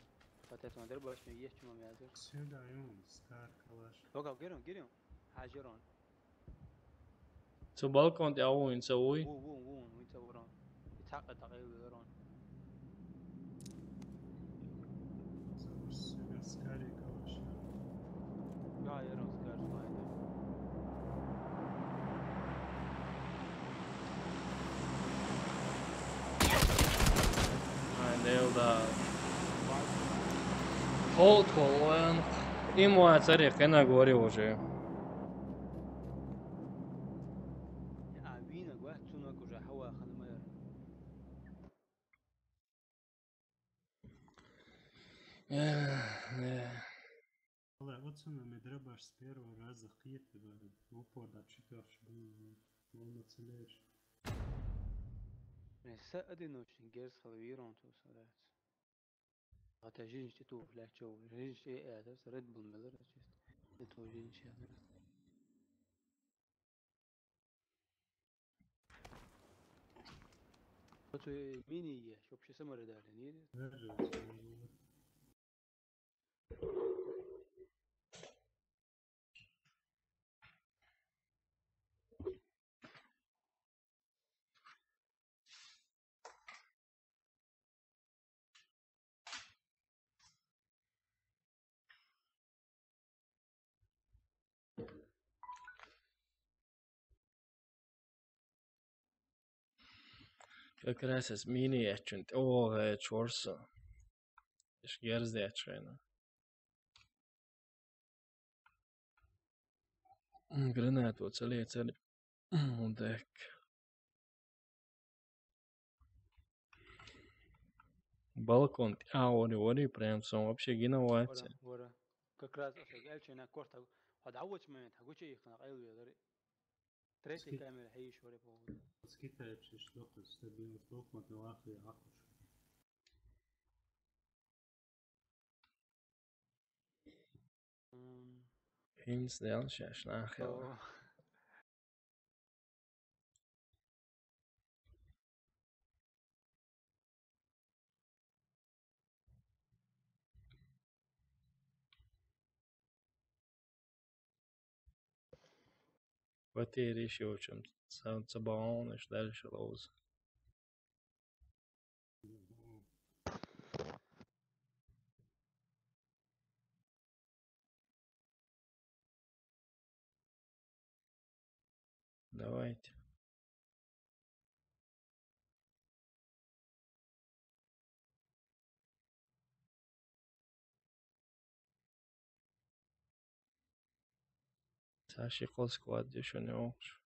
Фатет мадер баш ме еш чума мязер. Сюда юм, скар калаш. Бага герон, герон. Хажерон. Цу балкон тӀа вуйн ца вуй. Вун, вун, вун, вун ца вурон. Ицака тагай вурон. Сюда скари калаш. Га ерон скар смайда. Ай, дел да. Холд холоян. Им ва цари кена гори уже. А вина гва цуна кужа хава ханмайр. Э, э. Вала, оцена медребаш с первого раза хиет бара. Опор да читаш бу. Вала целеш. Не са одиночный герс халвирон ту сарец. А та жинч ту флячо, жинч э это с Red Bull Miller чест. Это жинч я. Вот мини еш, вообще самаре дали, не? Как раз из мини я чунт. О, э, чорса. Иш герз я чена. Гранат вот цели цели. Удек. Балкон. А, ори, ори, прям сон вообще гина ваце. Вара. Как раз осо гелчена корта. Хад авоч момент, хагучи их на айл велери. Третий камера хейш варе по. Скитаешь, что ты стабильно столкнут на лахе акуш. Хинс дел шаш нахел. Потеря еще в чем. Цабаон, дальше лоуз. Давайте. Саши кол сквад еще не окш.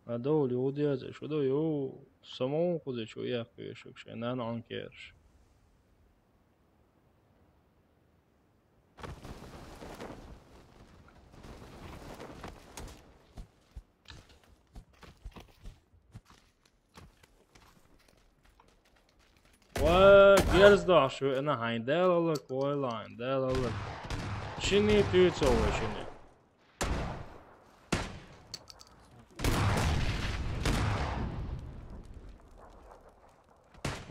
Адо люди аз шудо ё самон кузе чу як пешек ше нан анкерш. Ва герз даш ана хайн дел алак, ойлайн дел алак. Шини ту цо шини.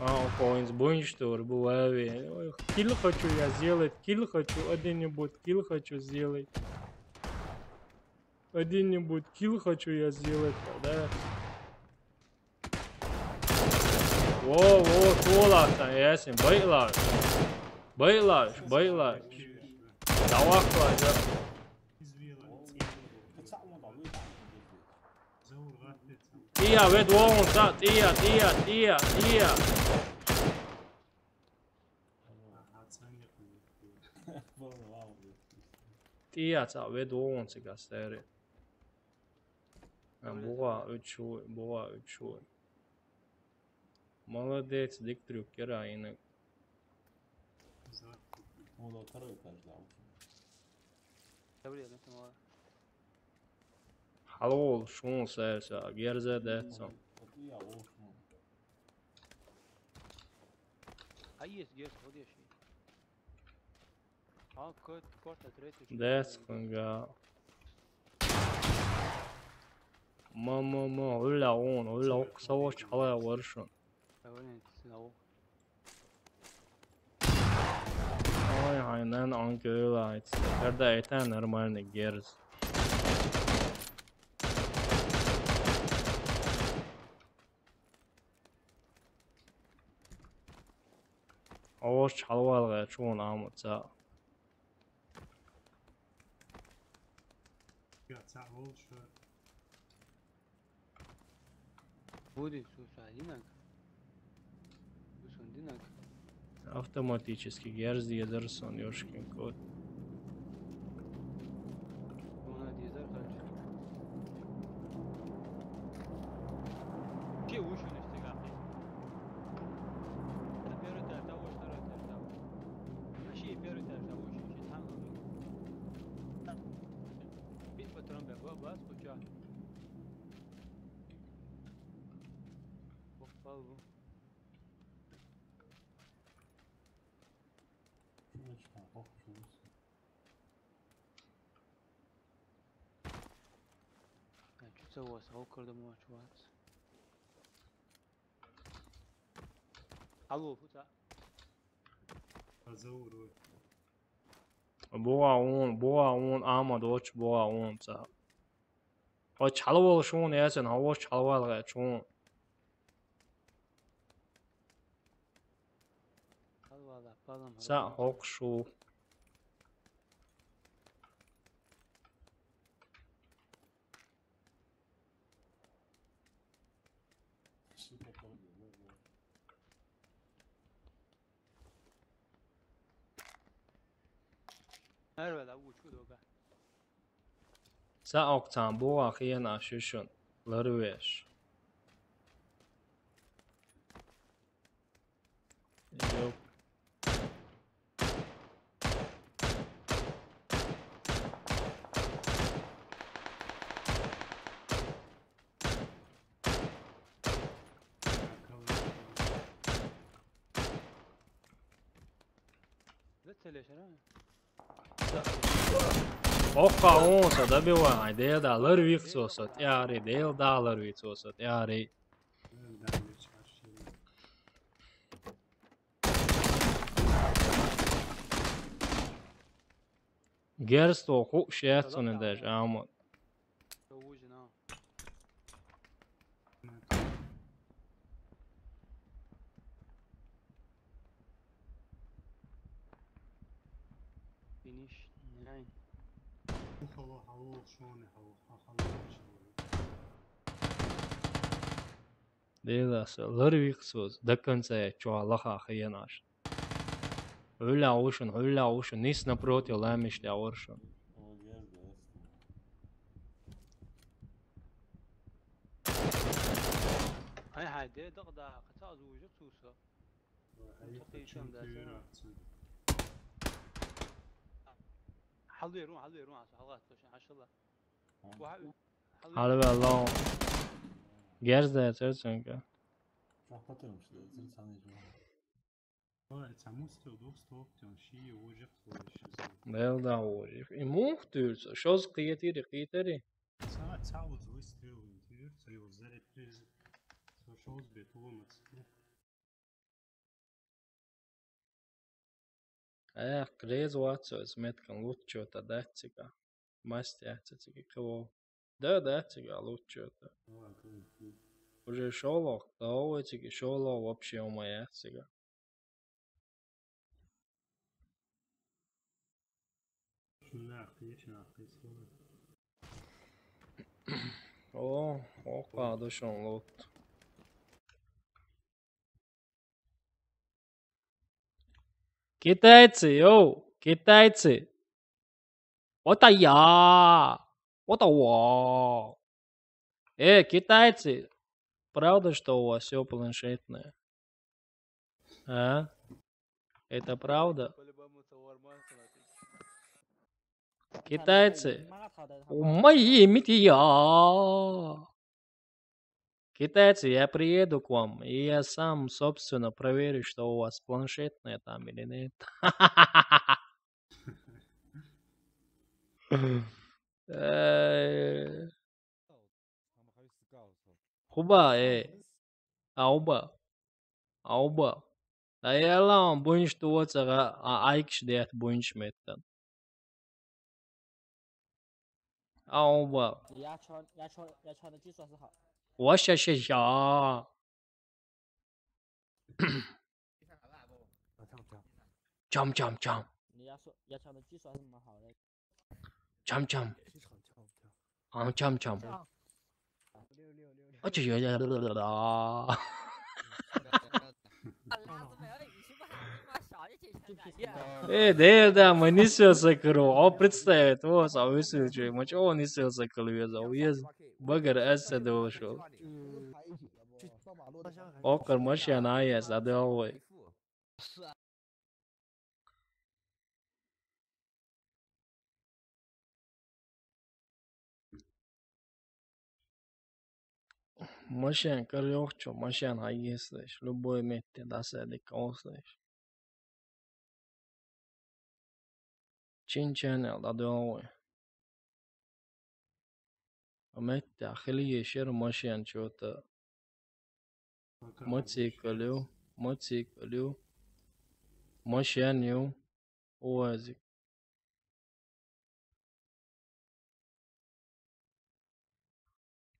А, у кого-нибудь буньш тур бывает. Ой, килл хочу я сделать, килл хочу, один-нибудь килл хочу сделать. Один-нибудь килл хочу я сделать, да. Во, во, туолаахтан ясин, байылааш. Байылааш, байылааш. Давахлаа, да. Тия, вед вон, та, тия, тия, тия, тия. Тия, та, вед вон, цигастери. А, буга, үч шуй, буга, үч шуй. Молодец, дик трюк, кера, инек. Ол второй этаж, да. Добре, я думаю. Хьалвола шун сарса, герза дац. Хьаес герз ходеш. А, кот, корта третий. Дац ханга. Ма, ма, ма, ула он, ула ок савоч хьала варшун. Давай, сынау. Ой, ай, нан он кёлайт. Когда это нормальный герз. Овоч хьалвалгъа чун амуца. Я цаъ болуш. Буде сусалинаг. Сусундинаг. Автоматически герз езар сон, ёшкин кот. Она дезар халча. Че ушунуш тегахи. На первый этаж, да, второй этаж, да. Наши первый этаж, да, ушунуш, там. Бит патрон бе, ба-, бас, куча. Бокпал бу. Шуну чыгар, бок, шуну. А чё це у вас? Алкорда мочу вас. Алло, фута. Азаур. Буа он, буа он, ама доч буа он ца. Оч хьалвал шун ясен, хавоч хьалвал га чун. Хьалвала, палам, Са хьалвала. Хок шу. Эр вела, учу дога. Са окцан буа хиена шишун. Ларвеш. Йоп. Зацелешера. Окка он са добивай, дел да лар вихсосот, яри, дел да лар вихсосот, яри. Герсто ху шеяцуни даже, амут. Finish nine. Хало, хало, шоне, хало, хало, шоне. Деласа, лар вихсос, до конца я чуа лаха хиянаш. Уля ушун, уля ушун, нис напротив ламиш ля оршун. Ай, ай, де, дак, да, ката зужик суса. Хьалве рун, хьалве рун, хьалве рун, хьалве рун. Хьалве рун. Герз да, церценка. Ой, цамустил духс топтен, ши ужик слышишь. Нел да ужик. И мух тюрца, шоз киетири, киетири. Са, цауз выстрел, тюрца, его заряд, шоз бетулом отсюда. Эх, грез ватсо, сметкан лучшо-то дать цига. Масть яц циги кого. Да, дать цига лучшо-то. Уже шолох, да, ой, циги шолох вообще умая цига. Шунда ахтыгъа, шунда ахтыгъа. О, о, къадышын лут. Китайцы, йоу, китайцы. Вот а я, вот а во. Э, китайцы, правда, что у вас всё планшетное? А? Это правда? По-любому, это нормально, смотри. Китайцы. Мои метео. Китайцы, я приеду к вам, и я сам, собственно, проверю, что у вас планшетное там или нет. Э, Хуба, э. Ауба. Ауба. Даялан буйнш туоцага айкш дет буйнш меттан. Ауба. 牙刷，牙刷，牙刷的技术还是好。我谢谢呀。讲讲讲。你牙刷，牙刷的技术还是蛮好的。讲讲。非常讲讲。啊，讲讲。讲。而且有点啊。 Э, дээрдэ мы нисэл сакыру. О, представь, вот, а вы слышите, мы чего нисэл сакыру, я за уез, багар эссе дошел. Окар машина есть, а деловой. Машин, короче, машин хайгеслэш, любой метте дасэ дикаослэш. Чин ченел да дёлы. Метте ахили ешер машин чё-то. Мотоциклю, мотоциклю. Машиню. Уазик.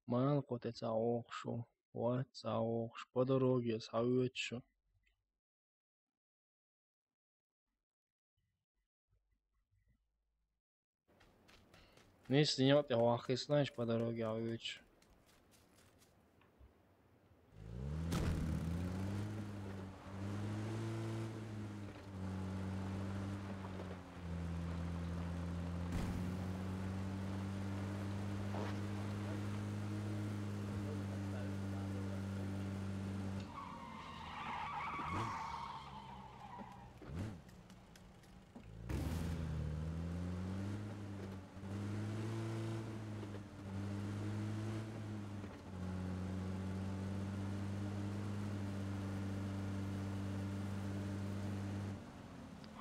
Ман котэ цаохшу, уа цаохш, по дороге сауечу. Нис нёт я вахис, знаешь, по дороге ауечу.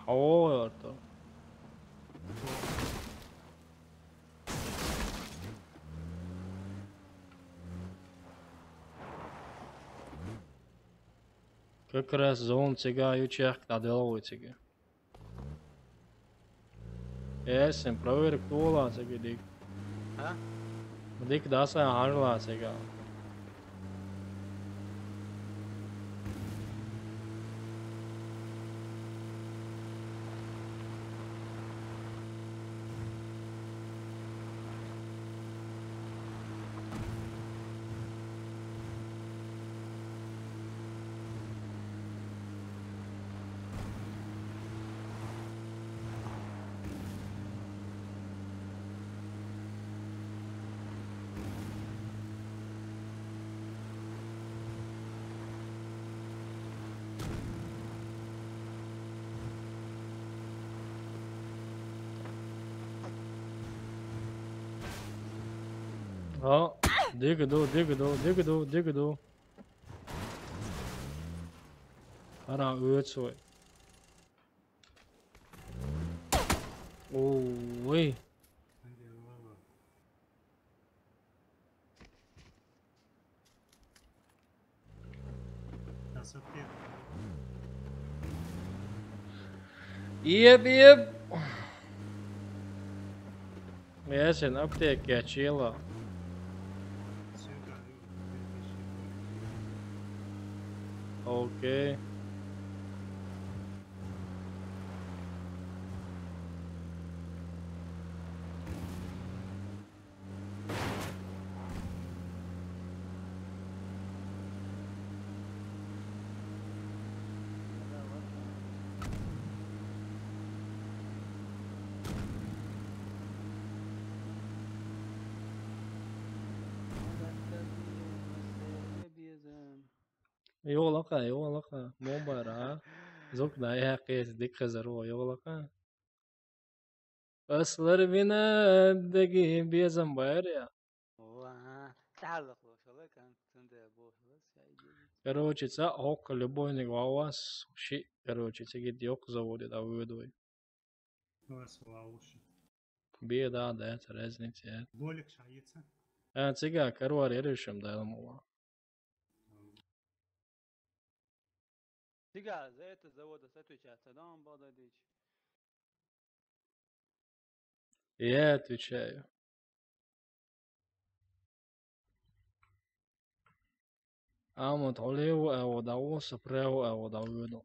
Хавоо орто. Как раз зон цега ючах кадэло цега. Эсэм, проверь, кто ла цега дик. А? Дик даса ажла цега. А, дигду, дигду, дигду, дигду, дигду. Ара, өөцөй. Ой. Иеп, иеп. Ясен, аптеке чила. Окей. Ёлака, ёлака, мобара. Зок да я кез дик хазаро, ёлака. Аслар вина деги безам байр я. Ва, тарлык лошала, кан тунда бошала, сайди. Короче, ца хокка любойник вавас, ши, короче, цигит ёк заводит, а выдвой. Вас вауши. Беда, да, это разница. Болик шаица. А, цига, корвар, я решим, да, мула. Цига, за это завода отвечать, да, он Богданович? Я отвечаю. Амут олево, а вот а вот сопрево, а вот а вот.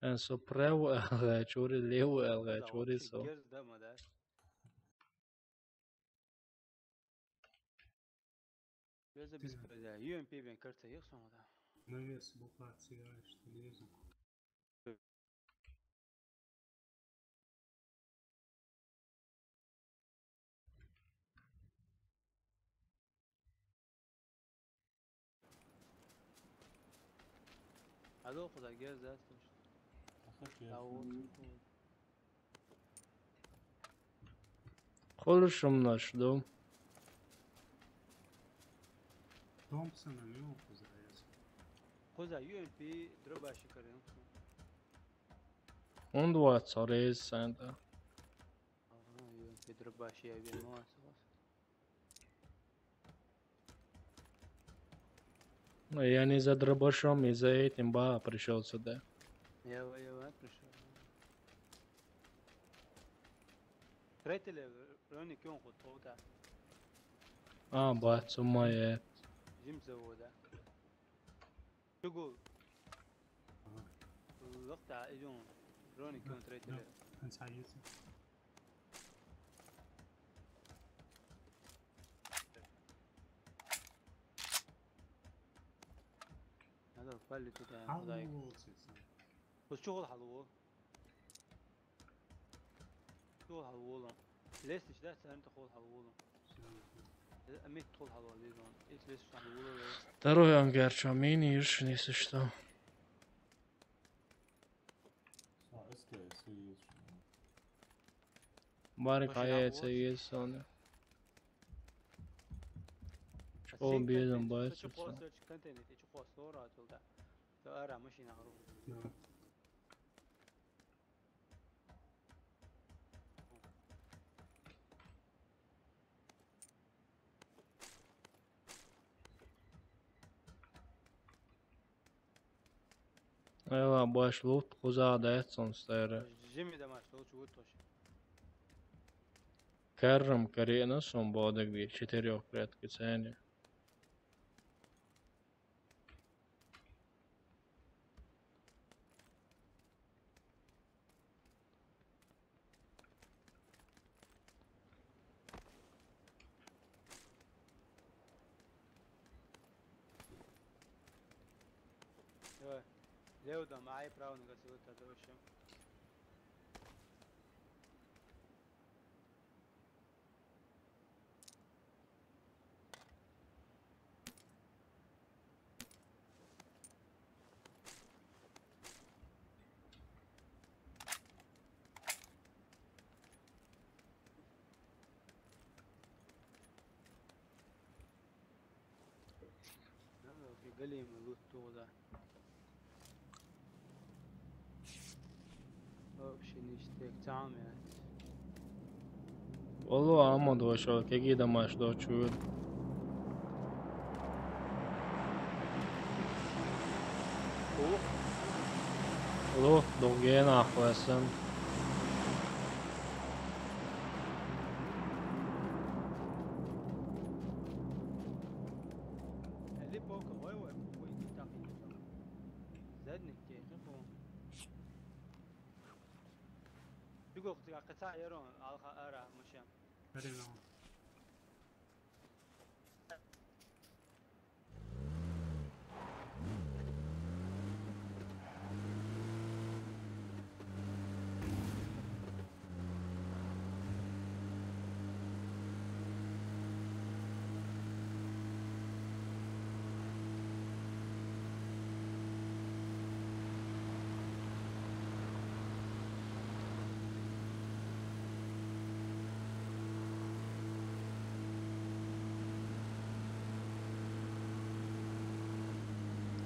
Эн со право алгачури, лево алгачури со. Без беспредел. Ю М П бен карта ёк соңда. Навес бухать сигаешь, что лезу. Алло, куда герзас? Ахак я. Холшум наш дом. Томпсон, а ю кузаес. Куза Ю М П дробаши карен. Он двадцать рейс сента. Ага, Ю М П дробаши я вен муасос. Ну, я не за дробашом, и за этим, ба, пришёл сюда. Я воевать пришёл. Третий лев, Рони Кён хоть тота. А, ба, сумма, э. Зим завода. Чугу. Ага. Лох та, идём. Рони Кён третий лев. Ансайысы. Надо палли туда, куда их. Халуол сесэн. Бу чугул халуол. Чугул халуол. Лестнич, да, центр хол халуол. Э, мид хол халуол, видно. Их лестнич халуол. Второй ангар, чё, мини, ишь, если что. Барик аяйца есть соны. Школ безам байт. Эла баш лут куза да этсон стайра. Жими да маш лут чугут тош. Каррам карена сон бодак ди четырёх клетки цене. Давай. Лево, да, май, право, на гасилы, тогда вообще. Галима лут тогда. Вообще ништяк, там я. Олу ама дошо, кеги да маш дочу. Олу, долгена ахвасан. Задник. Юго кутига кыца ярон алха ара мышем. Берем.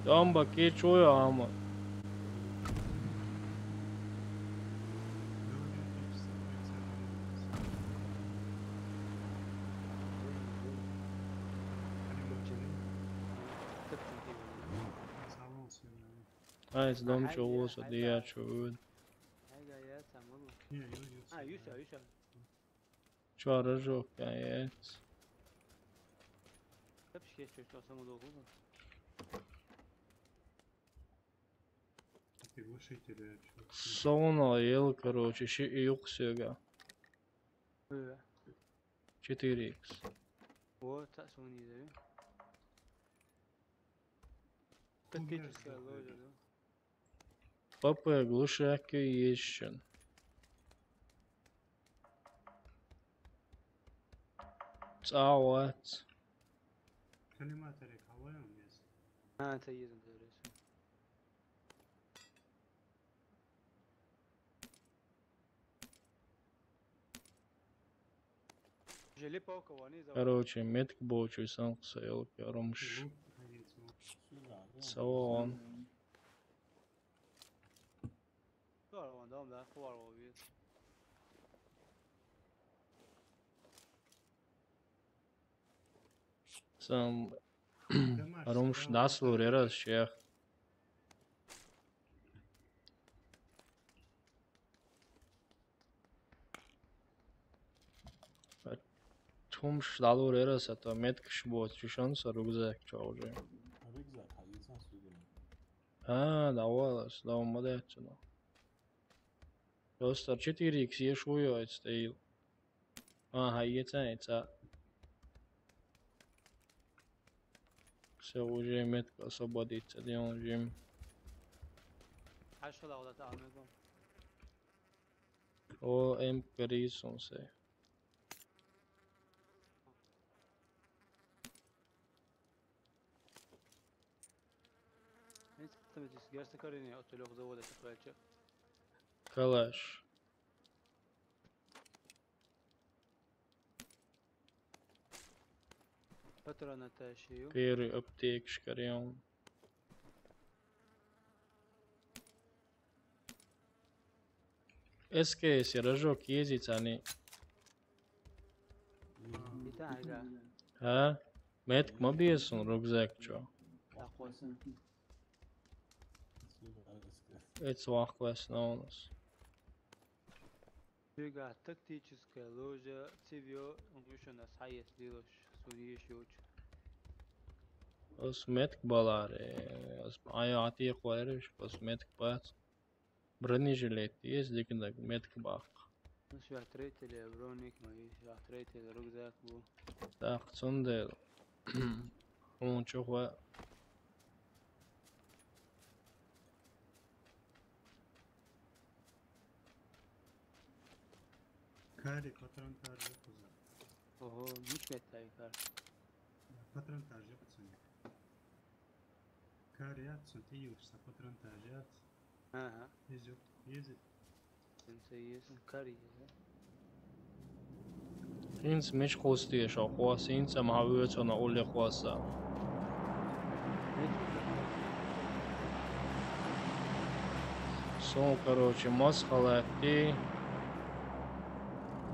Там баке чё я, ама? Ай, с дом чё, вот, я чё, вот. Чё, рожок, я. Тапчик есть, чё, саму долгу. Ты глушитель, я чё? Сауна ел, короче, ши и юксега. Э. Четыре икс. Вот, так сауна ел. Тактическая ложа, да? П П глушак ещё. Цавац. Коллиматоре кого он есть? А, это есть, интересно. Желе паука вон из-за. Короче, метк бочу и сам ксаёл, короче. Савон. Var onda, onda var o bir. Сам румш даслур ерас шех. Тумш далур ерас, а то меткш бот, чушан са рюкзак чё уже. Рюкзак, а есть на сугуна? А, давай, давай, молодец, ну. Просто четыре икс еш уйоит стоил. Ага, ецаеца. Всё, уже метка освободится, делаем жим. А что да, вот это, а ну-ка. О, М Крисунсе. Нейт, там эти с герста коренные, от трёх завода, это короче. Калаш. Патрона тащил. Первый аптекш корен. С К С рожок ездить, они. Итага. А? Метк мобиес он рюкзак, чё? Такой. Эц вахквас наунас. Чуга тактическая ложа, цивио, он ещё на сайт делаешь, судишь, уч. Ос метк баларе, ос ая ати хвареш, ос метк бац. Бронежилет есть, дикиндаг метк бак. Ну, сюа третья, броник, мои, сюа третья, рюкзак был. Так, цунде. Он чё хва? Кари патрон таржа куза. Ого, муч меттай кар. Патрон таржа пацаны. Кари ацу, ты юрса патрон таржа. Ага. Езю, езю. Сенсей езю, кари езю. Инц меч костеш, а хвас инца ма вёцона уле хваса. Сон, короче, мас халати.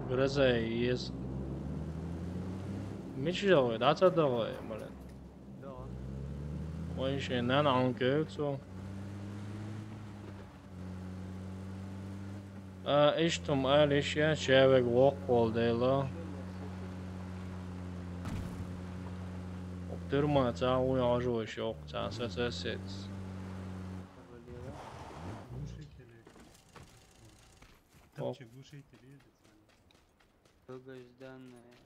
Гроза ез. Меч жавой, да, ца давай, блин. Да. Ой, ещё на, на, он кёцу. А, иштум алиш я, чавек вок кол дела. Тюрма ца уй ажу шок ца сацесец. Там че глушитель ездит с вами? Долгожданная.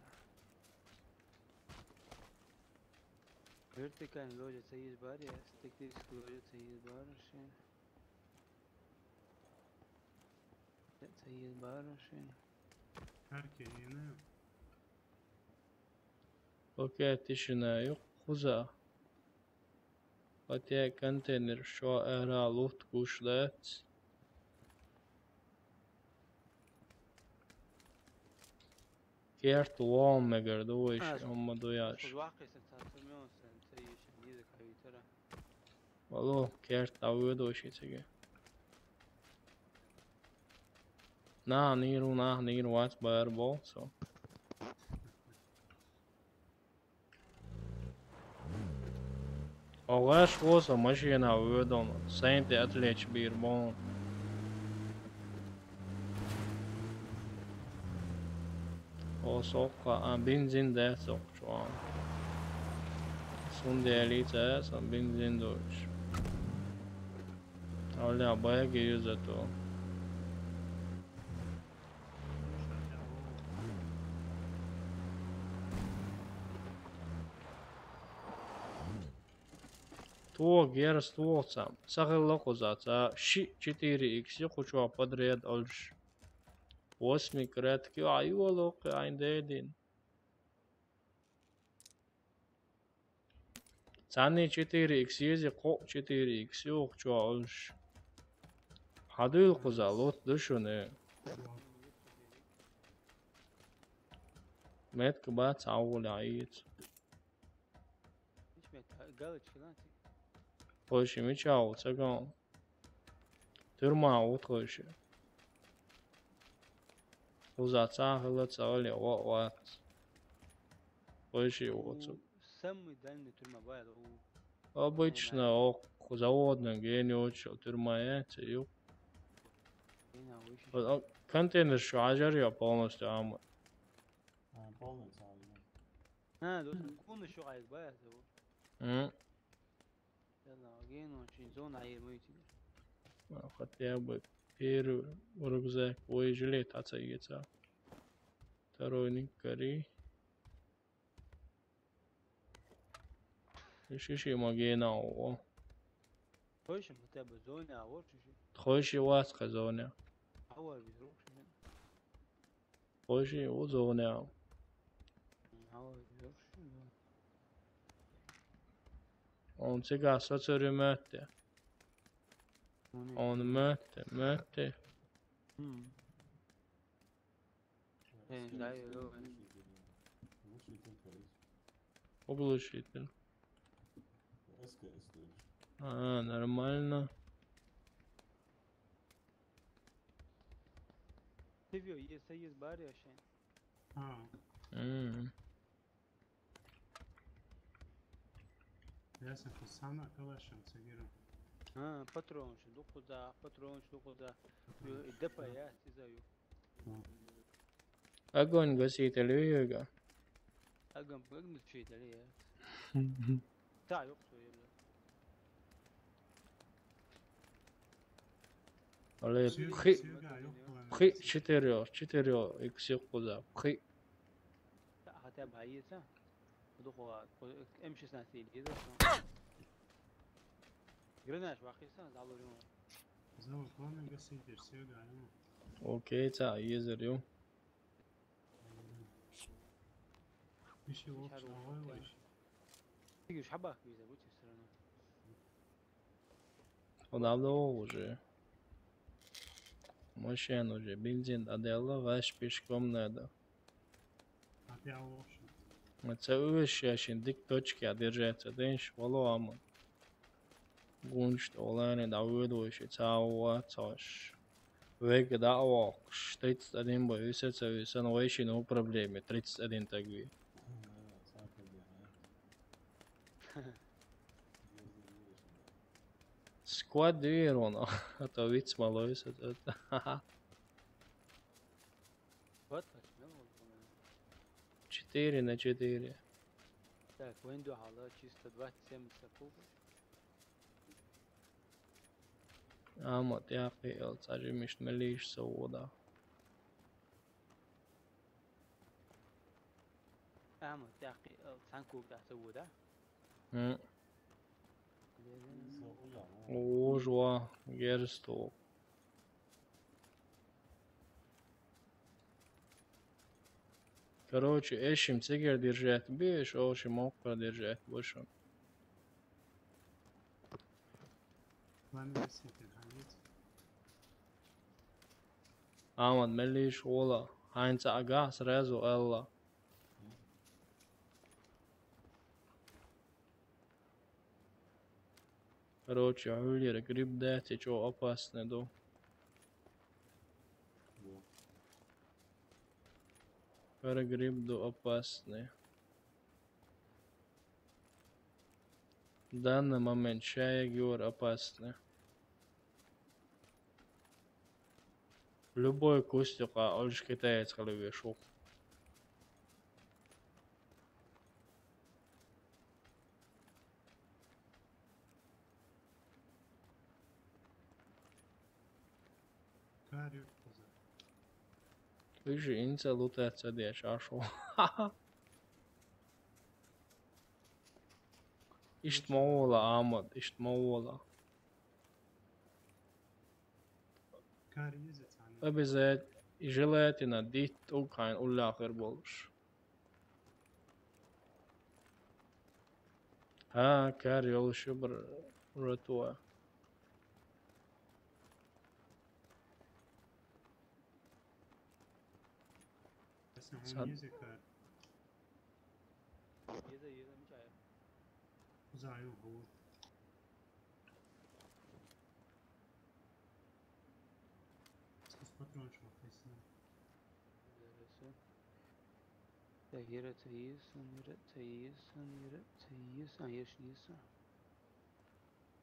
Вертикальный ложа ца есть бар, я тактический ложа ца есть бар, шин. Ца есть бар, шин. Карки не знаю. Окей, тишина, юк, хуза. Хотя контейнер шо эра луфт куш лец. Керт лом мегер дуйш, А, омма дуяш. Хузвахи се цацумион сен, ца есть, не закавитера. Алло, керт, а вы дочь эцеге. На, ниру, на, ниру, вац, бэр, бол, со. Оғаш болса машина өдон, сайнты отвлечь бир бон. О, соққа, а, бензин да соқ чуан. Сунде лица, сон бензин дойш. Оля, бэгэ юзато. Туо герс туо цам. Сахил локуза ца. Ши четыре икс ю кучуа подряд ольш. Восьми кратки аюа локи айндедин. Цани четыре икс ези ко четыре икс ю кучуа ольш. Хадуил куза лот душуне. Метка бац аула иц. Галочки, да? Хойши мича у цаган. Тюрьма у хойши. Уза ца хыла ца оли о ват. Хойши у цу. Самый дальний тюрьма бая у. Обычно о заводный гени очо тюрьма я цю. Контейнер шо ажар я полностью ам. А, полный цалый. А, досым куны шо айк бая. М. Ладно, ген очень зона айыр мой тебе. А, хотя бы первый рюкзак, ой, жилет ацайгеца. Второй ник кори. Шиши магена о. Хойши хотя бы зона, а вот шиши. Хойши вац ка зона. А вот без рук шиши. Хойши у зона. А вот без рук шиши. Он сега соцери мэтте. Он мэтте, мэтте. М. Э, да, я говорю. Оглушитель. А, нормально. Ты вё, если есть барри, вообще. А. М. Ясно, то сама калашем цагиру. А, патрончик, духуда, патрончик, духуда. Ё, и Д П я, ты за ё. Огонь гаситель, юга. Огонь, огонь гаситель, я. Та, ёп, твою, бля. Оле, пхи, пхи, четыре, четыре, икс куза, пхи. Та, хотя бы есть, а? Духу, М шестнадцать или есть, а? Гранаш вахиса, залурим. Зал, главное, гаситель, всё, да, ну. Окей, та, есть, ё. Ещё общий, давай, давай. Ты говоришь, хабах, везде будьте всё равно. Подавно уже. Машина уже, бензин отдала, ваш пешком надо. А ты алоши. Це увесь ще дик точки, а держаться, день швало, а мы. Гуншт олени да выдвоиши, цао, цаш. Вега да ок, тридцать один бо, висеца, висен, вейши, но проблемы, тридцать один так ви. Сквад дверь он, а то вид смолой, это, ха-ха. Вот, почему он, по-моему. Четыре на четыре. Так, винду хала чисто двадцать семь сакуба. А, вот, я охуел, цажи мишт мелиш сауда. А, вот, я охуел, цанкук да сауда. М. Ужва, герсту. Короче, эшим цигер держать беш, ошим окра держать бошон. Амад мелиш ола, хайнца ага сразу элла. Короче, Юльера гриб дать, и чё опасный ду. Во. Пара гриб ду опасный. В данный момент чай гюр опасный. Любой кустик, а, олж китаец хала вешух. Карю коза. Уж инца лутаца деш ашо. Ишт ма вола, Амад, ишт ма вола. Карю езец ана. Обязательно, желательно, дит укайн уллахыр болуш. Ха, кар ёлуш бир ротуа. Сан- Еза, еза, мичая. Заю, вот. Сквозь патрончик, естественно. Yarası. Ya, yere teyis, yere teyis, yere teyis, а, еш, еш.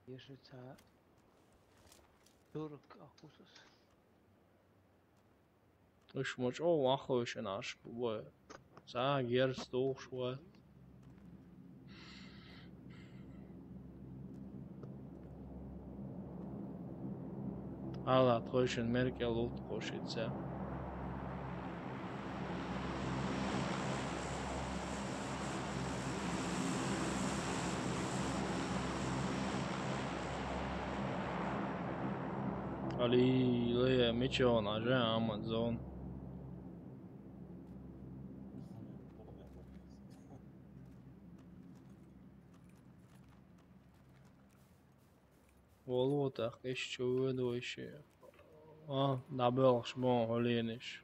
Еш та. Турк акусус. Уж ма чӀогӀа вахойшина аш бу вай. Ца герз тухуш вай. Ала тхойшин меркӀел лут хушица. Али, лея, мичон, а же аман зон. Волу так ещё выдвойши. А, набелш бон холиниш.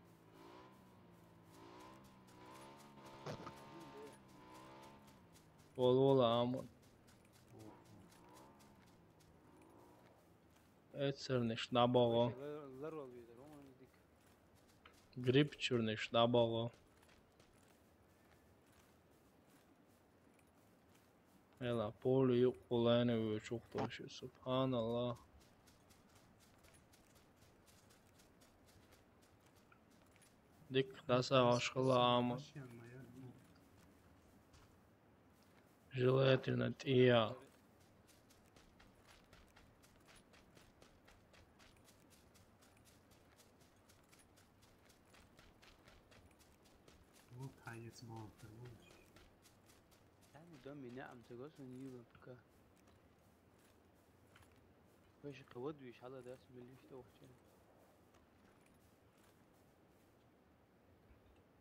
Волу ла аман. Эцерниш набаго. Грипчурниш набаго. Эла, поле юкъулайна вучухтоши, субханаллах. Дик даса ашхала ама. Желательно тия. Вот хаец балтер, вот. Там дом меня амтагос он юбка. Ваш кавод виш хала дас милиш то вача.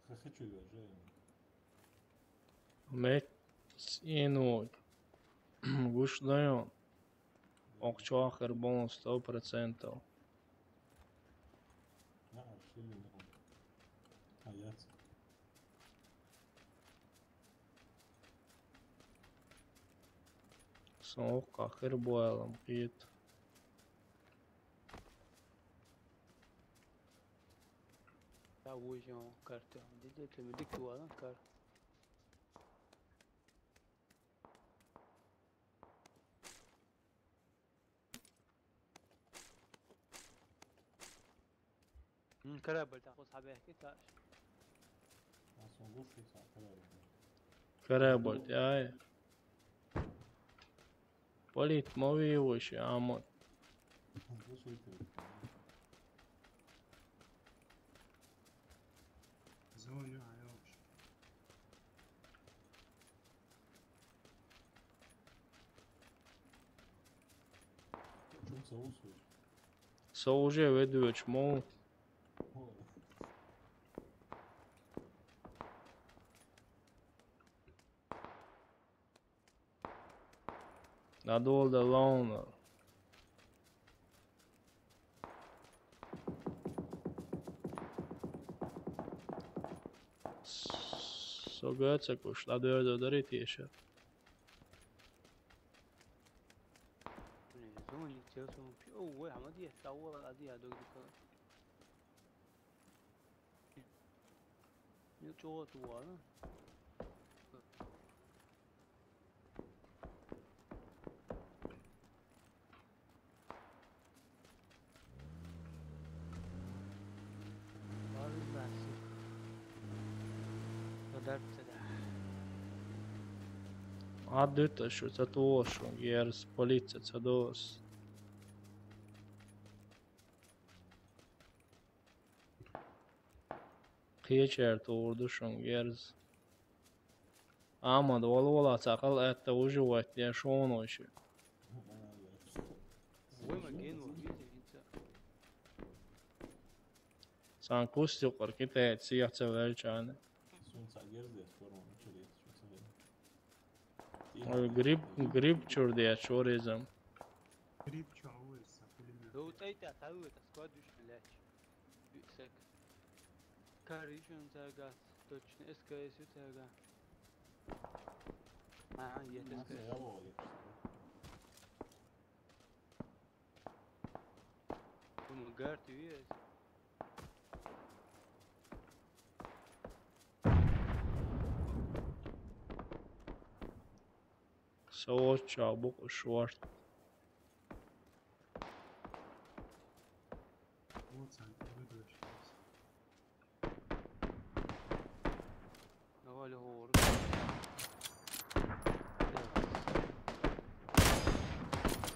Хахачу важе. Мет сину гуш дайон. Окчо ахыр бонус сто процентов. А, шили не. А я. Соох ахыр боялам кит. Та вужон карта. Дидетли медик туалан кар. М, корабль так вот хабехки таш. А сон лучше сам корабль. Корабль, ай. Полит мови вообще, а мот. Сон лучше это. Зоня, а я вообще. Чё соус? Соус уже ведёч, мол. Надолго лауна. Согается куш, надо дорить ещё. Ӏамадият, таввал адият дог дика. Ил чӀугӀа тувала. Ӏадда итта шу ца тохаш, герз, полиция ца доз. Кхечар тохар ду шуна герз. Амма вала-вала цхьа хала атта уже вайт ден шоно шу. Вай ма ген вай, вита, вита. Сан кус юкъар китайцаца яхца велчана. Сунца герз дес форма чури, сунца герз. Ой, гриб, гриб чур дес чуризм. Гриб чур, са пулемёт. Да утайта, та уйта, сквад уж, блядь. Сек. Каришон цагас, точно, СКС у цага. А, я СКС. Помогает, видишь? Савоча букъ шорт. Вот он, выдвинулся. Давай, Лёха, ворот.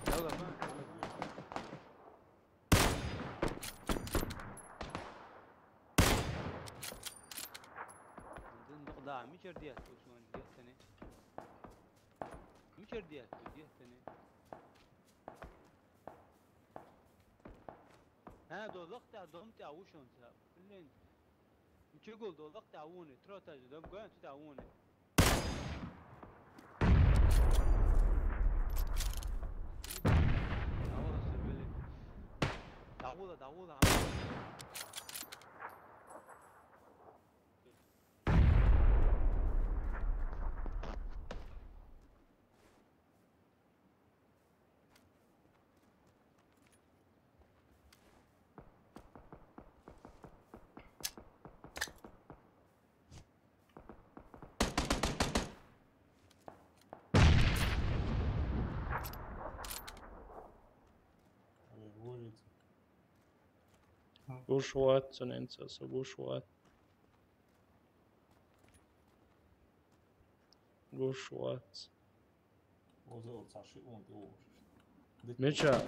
Давай, давай. Да, мичер диас, Усман, диас тане. Мичер диас, диас тане. ХӀа, доллахъ тӀа, дом тӀа вушунца. Блин. Мичигул доллахъ тӀа вуни, тро этажа дом, гуан тӀа вуни. Давула, давула, давула. Гуш вац, цунен ца, со гуш вац. Гуш вац. Мича?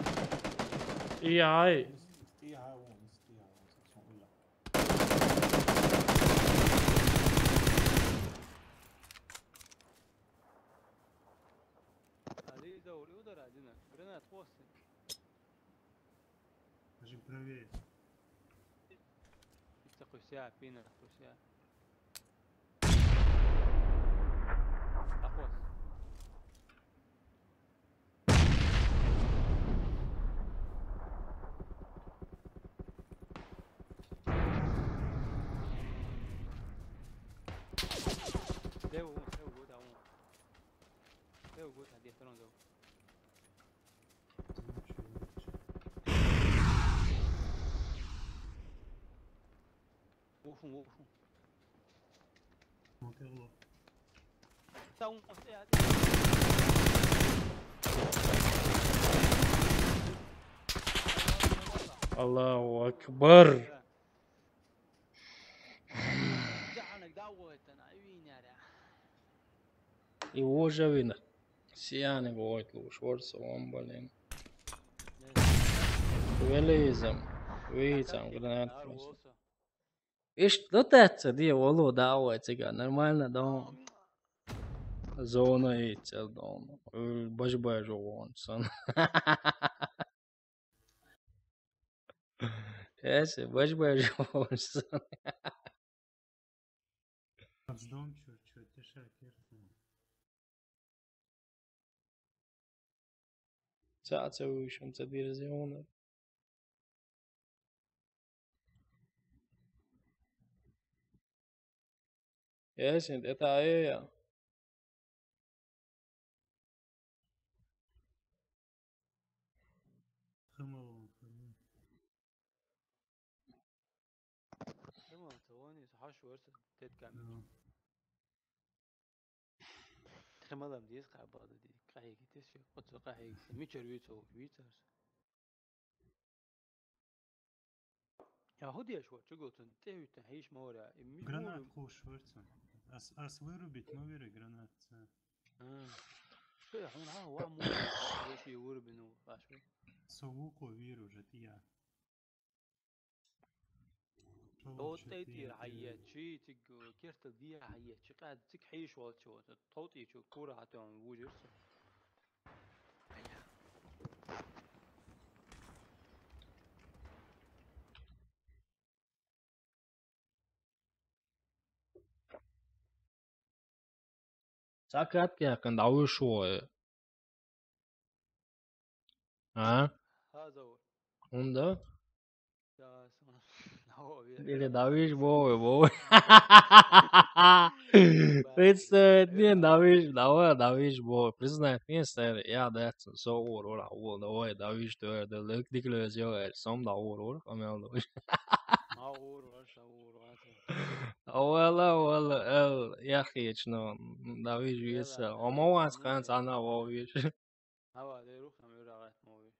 И ай. Али, Заур, удар один. Гранат, хвост. Даже правее. Пицца куся, пина куся. Ахвост. Де у, де у, де у. Де у, де у. Вошум, вошум. Монтерло. Аллаху акбар. И уже вина. Сияниг войтла уж ворса вон, блин. Велизм. Вийцам гранат просто. Ишт до таца, де, воло, да, ой, цига, нормально, да. Зона и цел дом. Баш-баш вон сан. Эсе, баш-баш вон сан. Дом, чё, чё, тише, кирту. Цаца вышим, ца дирзионы. Эсин, это аэя. Хымыл, Хьаш варса, тетка мича. Ну. Тхемалам дис къабада ди. Къахиги тес ши, къуцу къахиги. Мичар вицо, вицарс. Я худеш ва, чугутун, тевитун, хиш мора. Гранат хуш варца. Ас, ас вырубить, но вири гранат. А. Хе, хун ха, ва му. Веши вырубину, хаш. Совуко вир уже тия. Тот тетир хая, чи тиг кертал дия хая, чи къад тиг хиш вал чи вата. Тот и чу кура хатон вужирса. Ца капка якын давиш вой. А? Хазо. Унда? Или давиш вой, вой. Представь, не давиш, давай, давиш вой. Признай, не сэр, я да, со ур, ур, ур, давай, давиш, давай, да, лык, диклёз, ё, сом да ур, ур, амел давиш. Ма ур, ур, ша ур, ур. Вала, вала, эл, я хич, но, давиш виса. Омо вас кан сана вовиш. Ава, де рух, ам юра гат мови.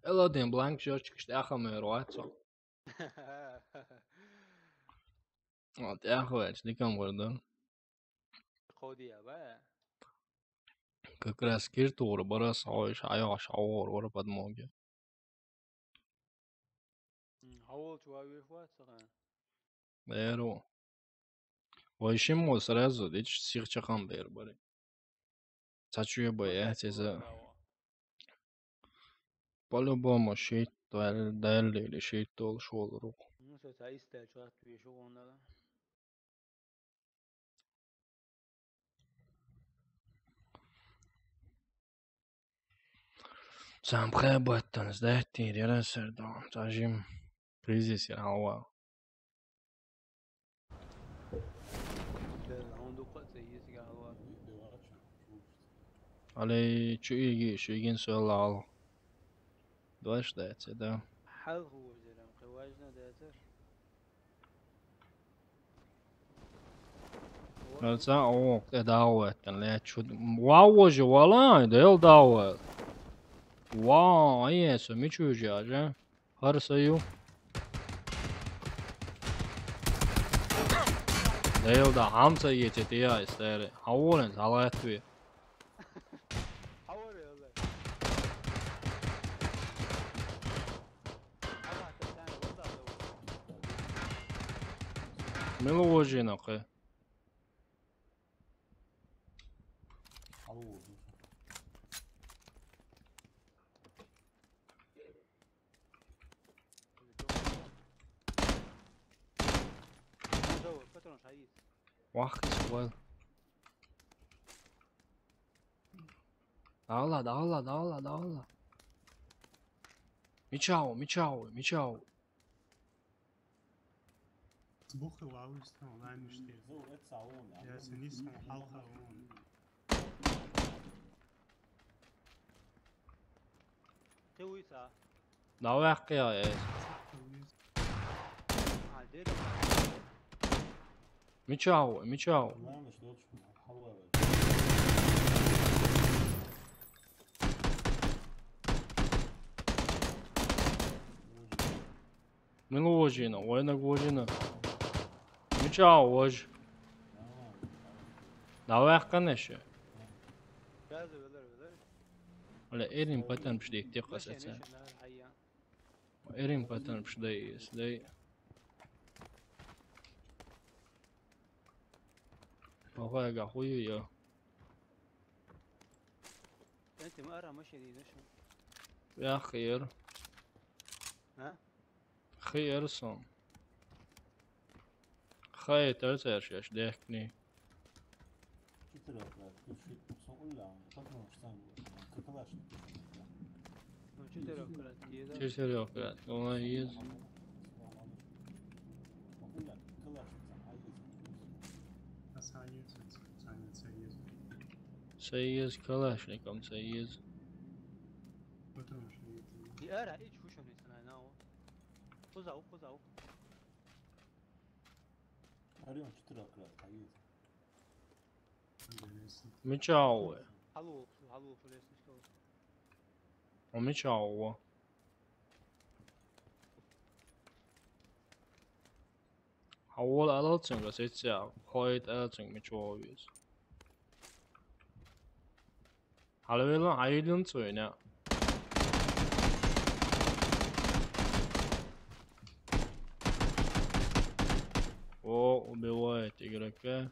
Эл один бланк жёчкаш тяха мэр вацо. Вот, тяха вач, дикам гордо. Кодия, ба? Как раз киртура, бара саой, шайо, шаор, вара подмоги. М, хавол чуа вихва, сага. Эру. Вай шим мо сразу, дич сих чакам бер бари. Сачуя бая, теза. По-любому щит, дали или щит тол шол рук. Ну, всё, та истая чуа, ты ещё вон надо. Сам хэ баттан сдать тир, яра сэрдо. Сажим кризис яра хава. Али чу иги, чу игин сэлал. Дальше дается, да. Хал ху зерам, кэ важно дается. Ца, о, э, давай, тан ле, чуд. Вау, же, вала, да, эл давай. Вау, ай, э, со, ми чужа, же. Хар сою. Да, эл да, хамса, е, те, те, я, истери. Хаволен, салатви. Мило вожина, кэ. Вах, кис вал. Давла, давла, давла, давла. Мичау, мичау, мичау. Сбухы лауистан, лаймишти. Я сенистан, халха вон. Тэ уйса. Давай, ахкы, я, я. А, дери. Мичау, мичау. Мило вожина, война вожина. Мичау вож. Давай, конечно. Оля, эрин патан пшдик, те касаться. Эрин патан пшдай, сдай. Ага, ага, хуй, я. Энти ма ара машин идеш. Я хер. А? Хер сон. Хай, тар, тар, шаш, дехни. Четыре, блядь, включи, сон улля, как он, что там, как калаш. Ну, четыре, блядь, еда. Четыре, блядь, он из. Улля, калаш, там, а из. Союз, Союз. Союз, калашником, союз. Потому что Ара, ич хушони санай нау. Кузау, кузау. Арион читра крат кайит. Мича ва? Халу, халу фулес нишкал. О, мича ва? Хавол алалцинга сетсеа, хойт алалцинг мичо виз. Халвела айдын цойна. О, убивает игрока.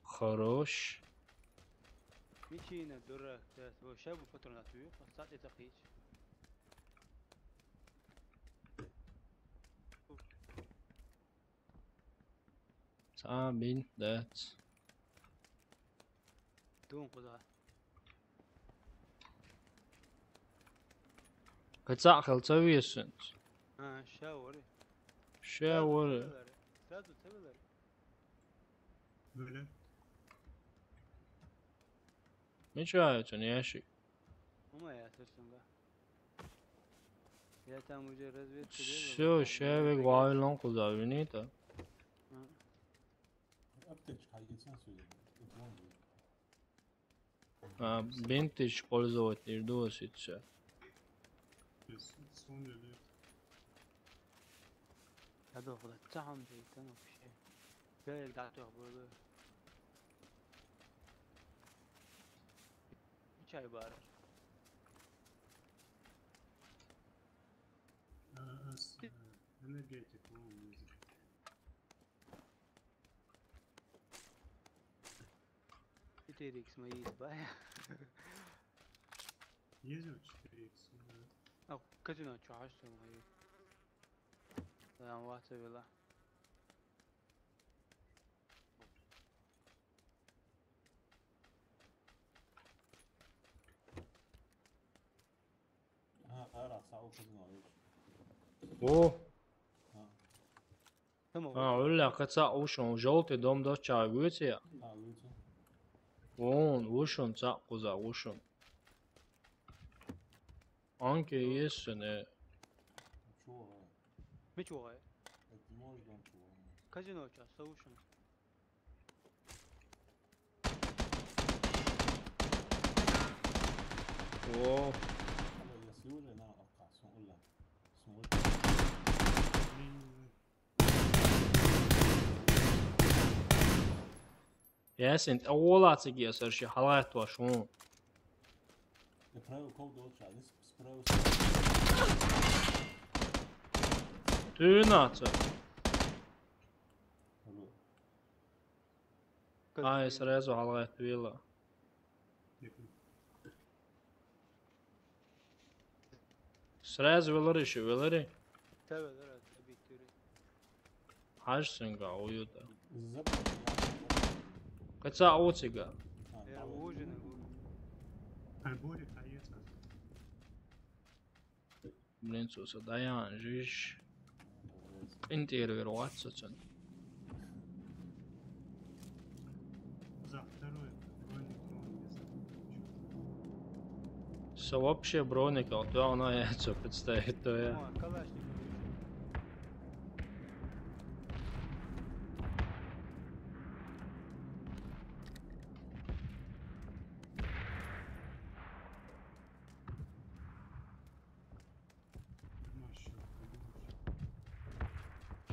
Хорош. Мичина дурак, да, вообще бы патронат ю, остатки такие. Са бин дэц. Дун куда? Каца хэл цавиесэнт. А, шаури. Шаури. Сразу цавилар. Böyle. Мича ва, чё, ящик? Ума я сэрсэнга. Я там уже разведка делал. Всё, ща век вавилон кузавинита. А. Аптечка, а где цен сюда? А, бинтыч пользовать не жду сейчас. Без, сонья нет. Я дохла, цахам дейта вообще. Гэл датох было. Чай бар. А, с-, э, энергетик, ну, не знаю. Четыре икс мои избавя. Есть же четыре икс, да. А, казино чё, а что мои? Да, вот это было. А, ара, сау казино, видишь. О! А. Tamam. А, улля каца ушун, желтый дом доча гуци. А, гуци. Вон, ушун ца куза, ушун. Анке есене. Чугай. Ми чугай. Это может дом чугай. Казино ча, са ушун. О. Ала, я сиуре на ака, сон улля. Сон улля. Ясен, а ола цигия сэрши халаят вашун. Я правил кол доча, здесь справился. Ты на це. Алло. Ай, сразу халаят вила. Сразу велери ши, велери. Та велери, та битюри. Хаш сенга уюта. Каца оцига. Э, ужин, ужин. Ай, Боря, хаец. Блин, цуса, даян, жиш. Интервью ватсацан. За второй броник, ну, не знаю. Со вообще броник, а то она яйцо представит, то я. О, Калашников.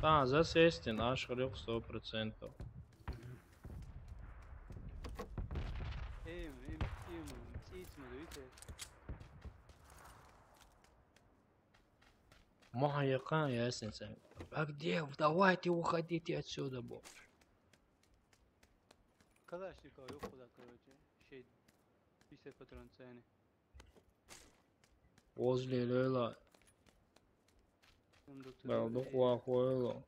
А, за сестин, аш хрюк сто процентов. Эм, эм, эм, эм, эм, эм, эм. Махаяка, ясен сен. А где? Давайте уходите отсюда, бо. Калашников yok burada, короче. Şey, bir sefer patron seni. Возле Лёйла. Балдук вахуэло.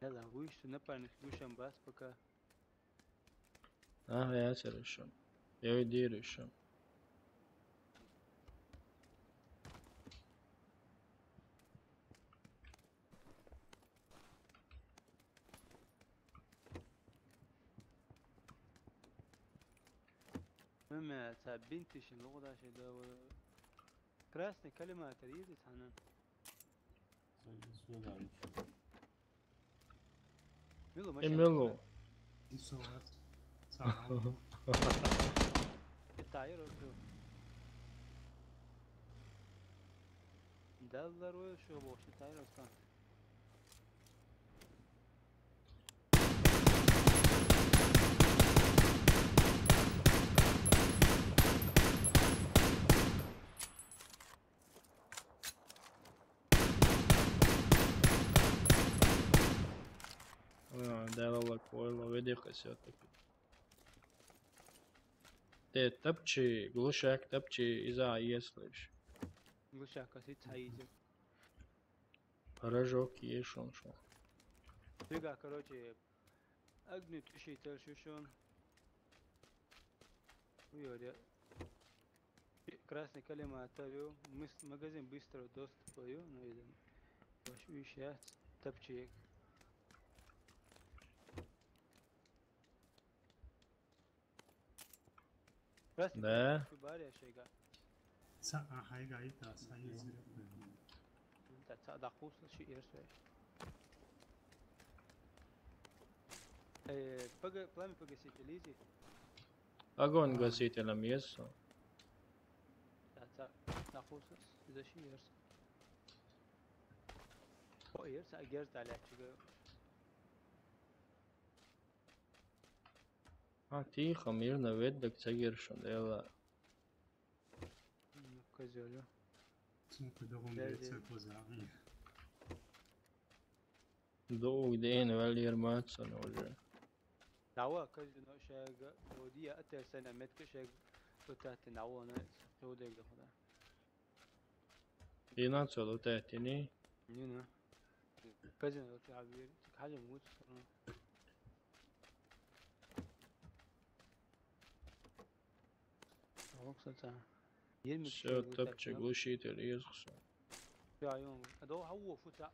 Яла, вы что, напарник, слушаем вас пока. А, я тебя решил. Я иди решил. Ма ца бинтишин лугӀдаши да ва. Красный коллиматор еза цхьана. Милу машина. Эмилу. Исо вац. Сама. Тайр орту. Даллар ой шо бохши тайр ортан. Ой, дала лак, ой, ло, веди, касёт таки. Те тапчи, глушак тапчи, иза еслиш. Глушак, а сит хаизи. Рожок ешон шо. Фига, короче, огнетушитель шушон. Уйоря. Красный коллиматор, ю. Мыс-, магазин быстрого доступа, ю. Ну, иди. Ваш вишац, тапчик. Здравствуйте. Да. Бария шега. Са, а, хайга ита, са езире. Та, ца дакусла ши ерсве. Э, пога-, пламя погаситель изи. Огонь гасителем есть. Та, ца дакусла, за ши ерс. О, ерс, а герз далячига. А, тихо, мирно, ведь так цагершун, дела. Ну, козёлю. Сумка догон. Дядя. Бейца коза. Догден валер мацан уже. Дава, козёлю, но шега, одия, а те сена метка шег, то тати на вона, то дега худа. Ина цо до тати ни? Не, не. Козёлю, ты объявил, ты хали мут. Всё, тапчи, глушитель, Иисус. Всё, айон. А до хау фуца.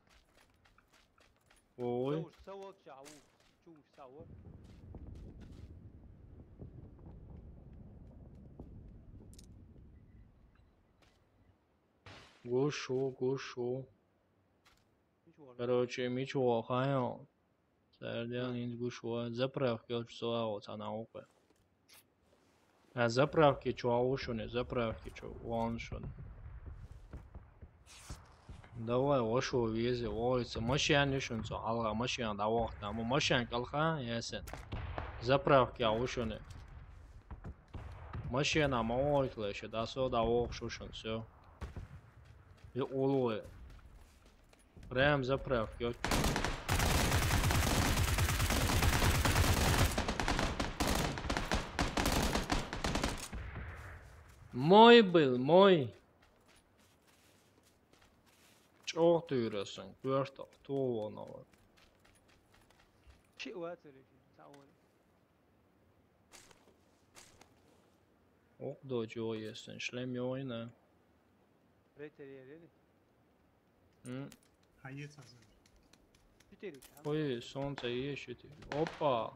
Ой. Сау, сау, чау. Чу, сау. Гушу, гушу. Короче, мичо хайо. Сардян ин гушуа заправки оч соао цана окъе. А заправки чо аушуне, заправки чо уаншун. Давай, ошо везе, ой, ца машин ешун цо, алга машин да вахт, ама машин калха, ясен. Заправки аушуне. Машина ма ой клеше, да со да ох шушун, всё. И улуе. Прям заправки, окей. Мой был, мой. Чёрт, юрасан, квартал, кто вон. Чи ватери, саури. Окъ дочо естен, шлем ёйна. Рейтер ерели. М. Хайе цаза. Четыре. Ой, солнце есть четыре. Опа.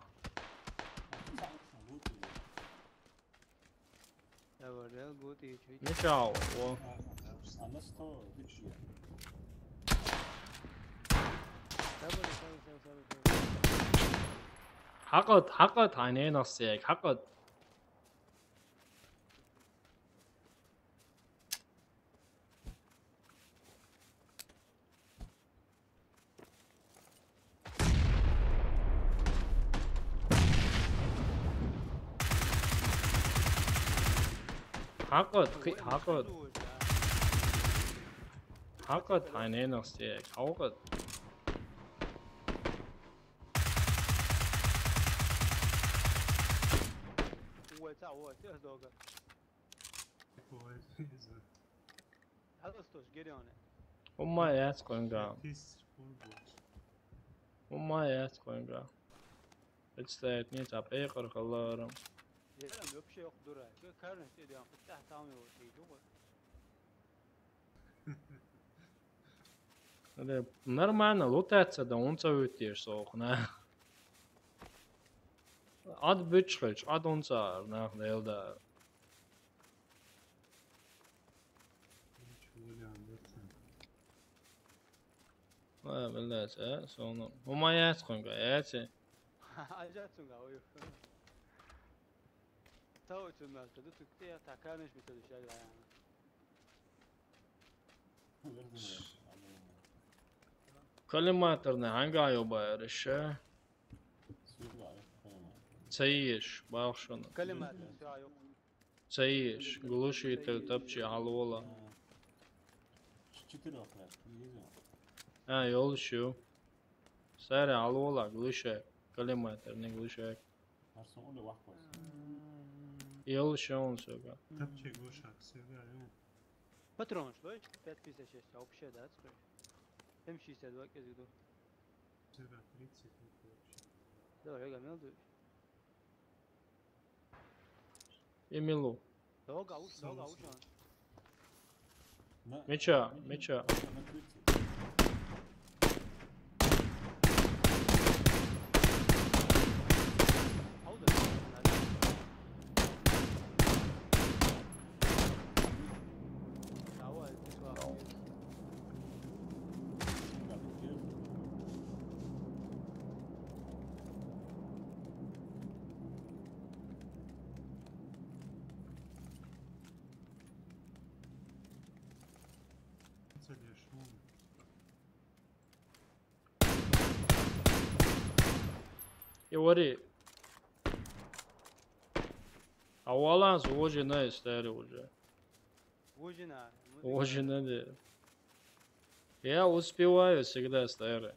Давай, да, год и чуть. Ну чао, о. А, а, а на сто тысяч. Давай, давай, давай, давай, давай. Хакъат, хакъат, айнена сек, хакъат. Хакъат, хи-, хакъат. Хакъат, айнена сек, хакъат. Уой, ца, уой, ца, дога. Ой, иза. Аластос, герионе. Умма яц коинга. Пис фурбот. Умма яц коинга. Представить не ца пекъар халарам. Ерам вообще ёх дура. Ка-, карнес идём, кутта там его шей дуга. Нормально, лутаться да унца вытеш сохна. Ад бычхыч, ад унца, нах, нелда. Ва, билла, э, сонун. Ума яц хунга, яц. Ажа цунга, ой. Тау цунга, ду цукте, таканеш биту шагая. Коллиматорный ханга ёбаериш, а? Цаеш, бахшана. Коллиматор, всё, аюк. Цаеш, глушитель тапчи, алвола. А, ёлшу. Сари, алвола, глуша. Коллиматорный глушак. Арсан уле вахвас. Ёлшун сога. Тапчи глушак, сога, э. Патрон, что ли? Пять пятьдесят шесть, а вообще, да, скажи? М шестьдесят два кез иду. Сога тридцать, ну, вообще. Давай, я гамел дуй. Эмилу. Долго уж, долго уж. Меча, меча. И вари. А валанс уже на истории уже. Уже на. Уже на, да. Я успеваю всегда, старый.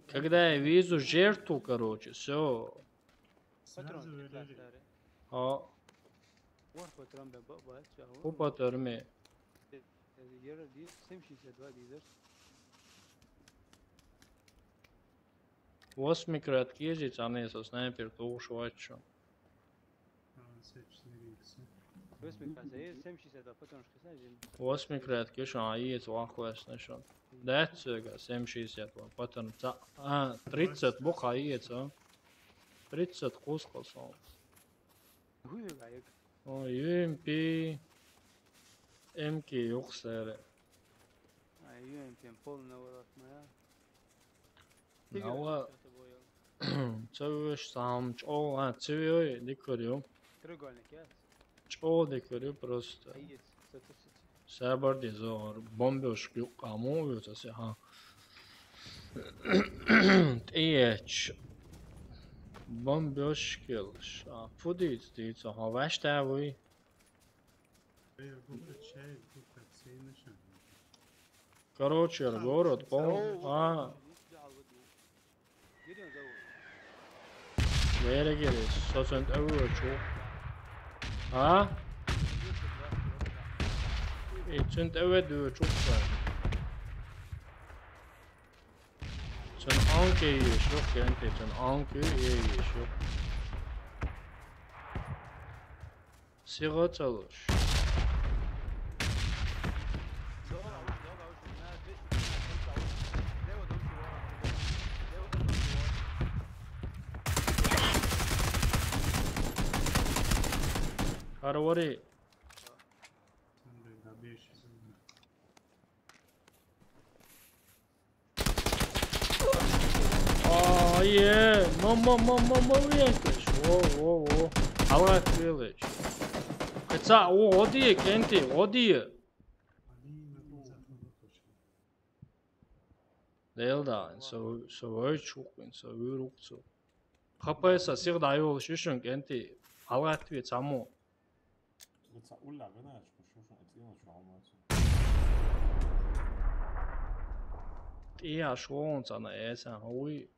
Когда я вижу жертву, короче, все. Патрон, старый. А. Вор патрон бе, ба, ба, чего? Бу патрон ме. Э, э, семь шестьдесят два дизер. Восьми кратки есть, а не со снайпер, то уж вачу. А, с четыре икса. Восьми кратки, э, семь шестьдесят два, патрон шестьдесят один. Восьми кратки, что, а, есть, вахуэс, нашел. Да, это всё, семь шестьдесят два, патрон. Ца-, а, тридцать, бу, а, есть, а? Тридцать кус косом. Хуй, гайык. О, U M P, M K yok сари. А, U M P полный наворот, моя. Нава. Цевеш сам, чо, а, цеве дикорю. Треугольник, я? Чо дикорю просто. А, есть. Сто тридцать. Сабар дезор, бомбёжки, кому это все, ха. Тиеч. Бомбёжки, а, фудиц, дица, ха, ваш тавы. Короче, город пол, а. Вера герес, соцент авур чу. А? И цент авур чу. Цен анке ешок, кенте цен анке ешок. Сига цалуш. Харвари. Ай, э, мама, мама, мама, венкаш. Во, во, во. Алгат велаш. Кыца, о, одие, кенти, одие. Делда, со, со вой чуквин, со вой рукцу. Хапайса, сигда йол шишин, кенти. Алгат ве цаму. Ца улла гана, чпу шушу, эцгина чу алмацу. Тия шуон цана эса, уй.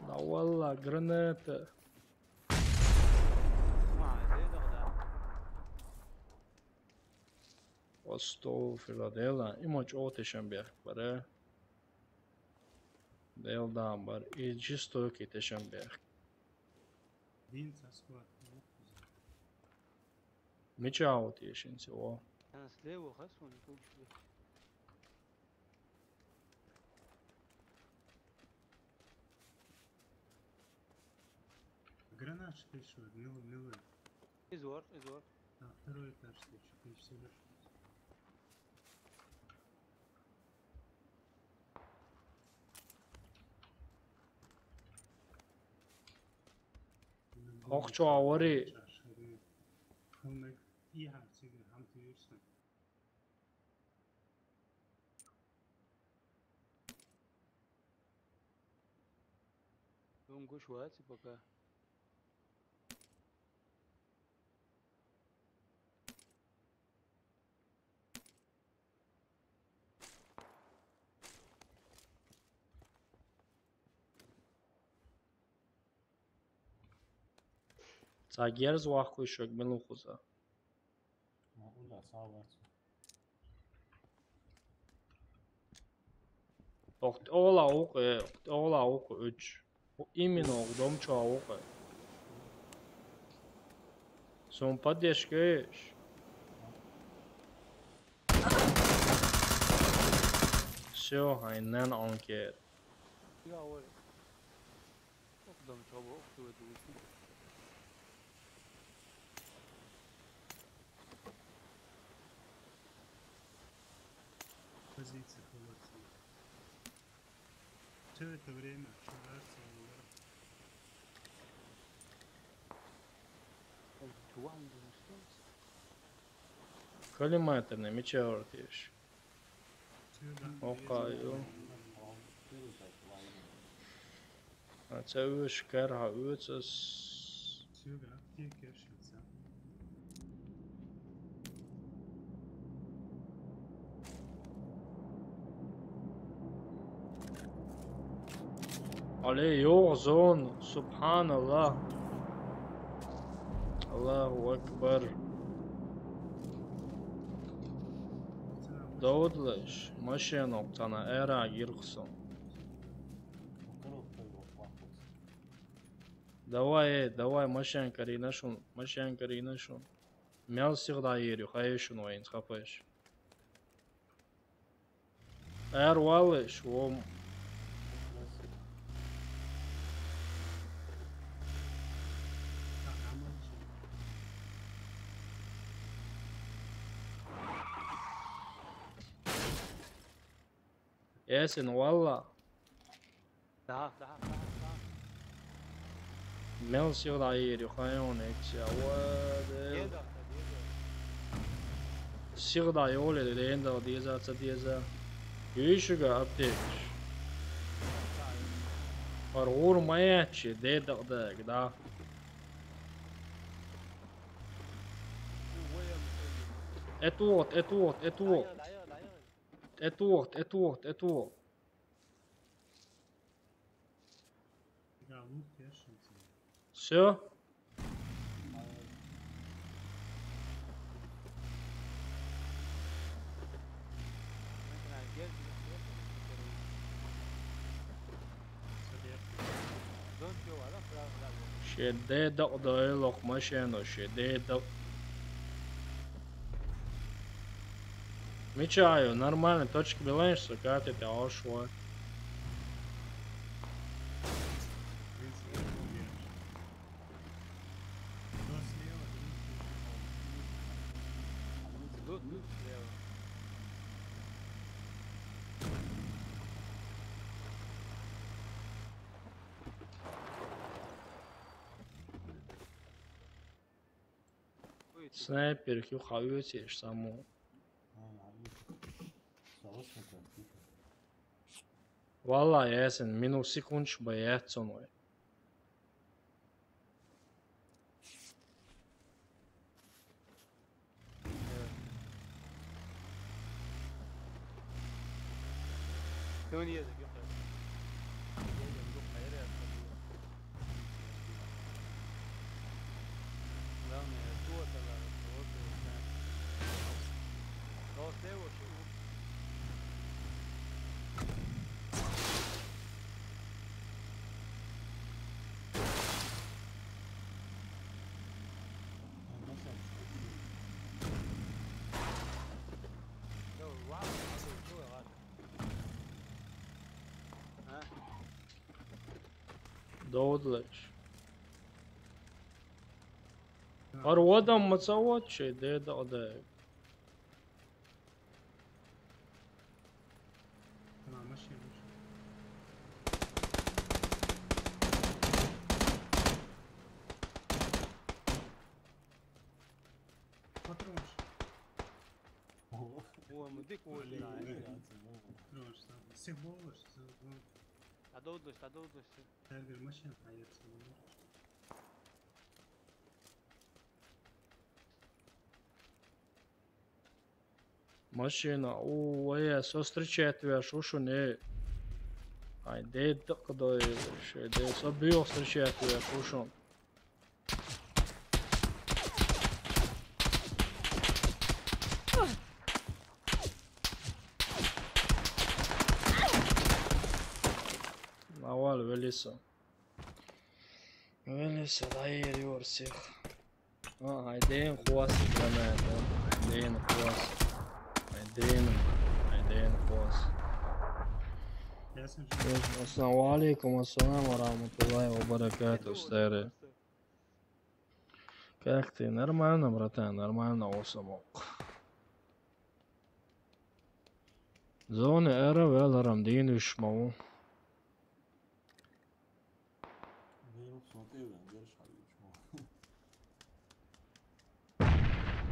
Да валла, граната. Ма, эдеда да. Остол филадела, има чотешен бяхк баре. Делдан бар, и жестокий тешен бяхк. Дин цаскуат. Меча вот ешин всего. А слева хас он кучу. Гранатчик ещё, милый, милый. Из ворк, из ворк. На второй этаж встречу, ты всего лишь. Охчо авари. Дом гуш ваци пока. Ца герз вахкуй шуг милухуза. Ма ула саварцу. Охт ола оху, охт ола оху уч. Именно ох домчо оху. Сум поддержкаешь? Все, ай нен анкет. Я говорю. Ох домчо оху. Позиция холодная. Все это время вчера. Коллиматорный, меча ортиш. Окай. А це уж керга уцас. Але йоғ зон, субханаллах. Аллаху акбар. Давудлыш, машина оптана, эра гирхсон. Давай, э, давай, машина карина шун, машина карина шун. Мел сигда ери, хайшун вайнс хапаш. Эр валыш, вом. Эсен валла. Да, да, да, да. Мел сигда ери, хайон экча. Ва, де. Сигда йоли, лендал деза, ца деза. Юйшуга аптекаш. Ар ур маячи, де да, да, да. Этуот, этуот, этуот. Этуот, этуот, этуот. Все? Шеде док дойлок машину, шеде док. Мечаю, нормально, точка баланса, как это ошло. Снайпер, хю хавюсиш саму. Валла, ясен, минут секундш бояться мной. Доводлыш. Ар вадам мацавод чи, де да да. Tamam, başlayalım. Dik vurdu lan. Sen boş. Tadovdus, tadovdus. Her bir maşın hayatı. Машина, у, е, со встречать веш, ушу не. Ай, де дакадой, ше, де со бил встречать веш, ушу. Навал велиса. Велиса, да, е, юрсих. А, айден хуас, гранат, айден хуас. Айден, айден хуас. Ассаламу алейкум, ассаламу ва рахматуллахи ва баракату, старый. Как ты? Нормально, братан, нормально, осамок. Зоны эра веларам дин ушмау.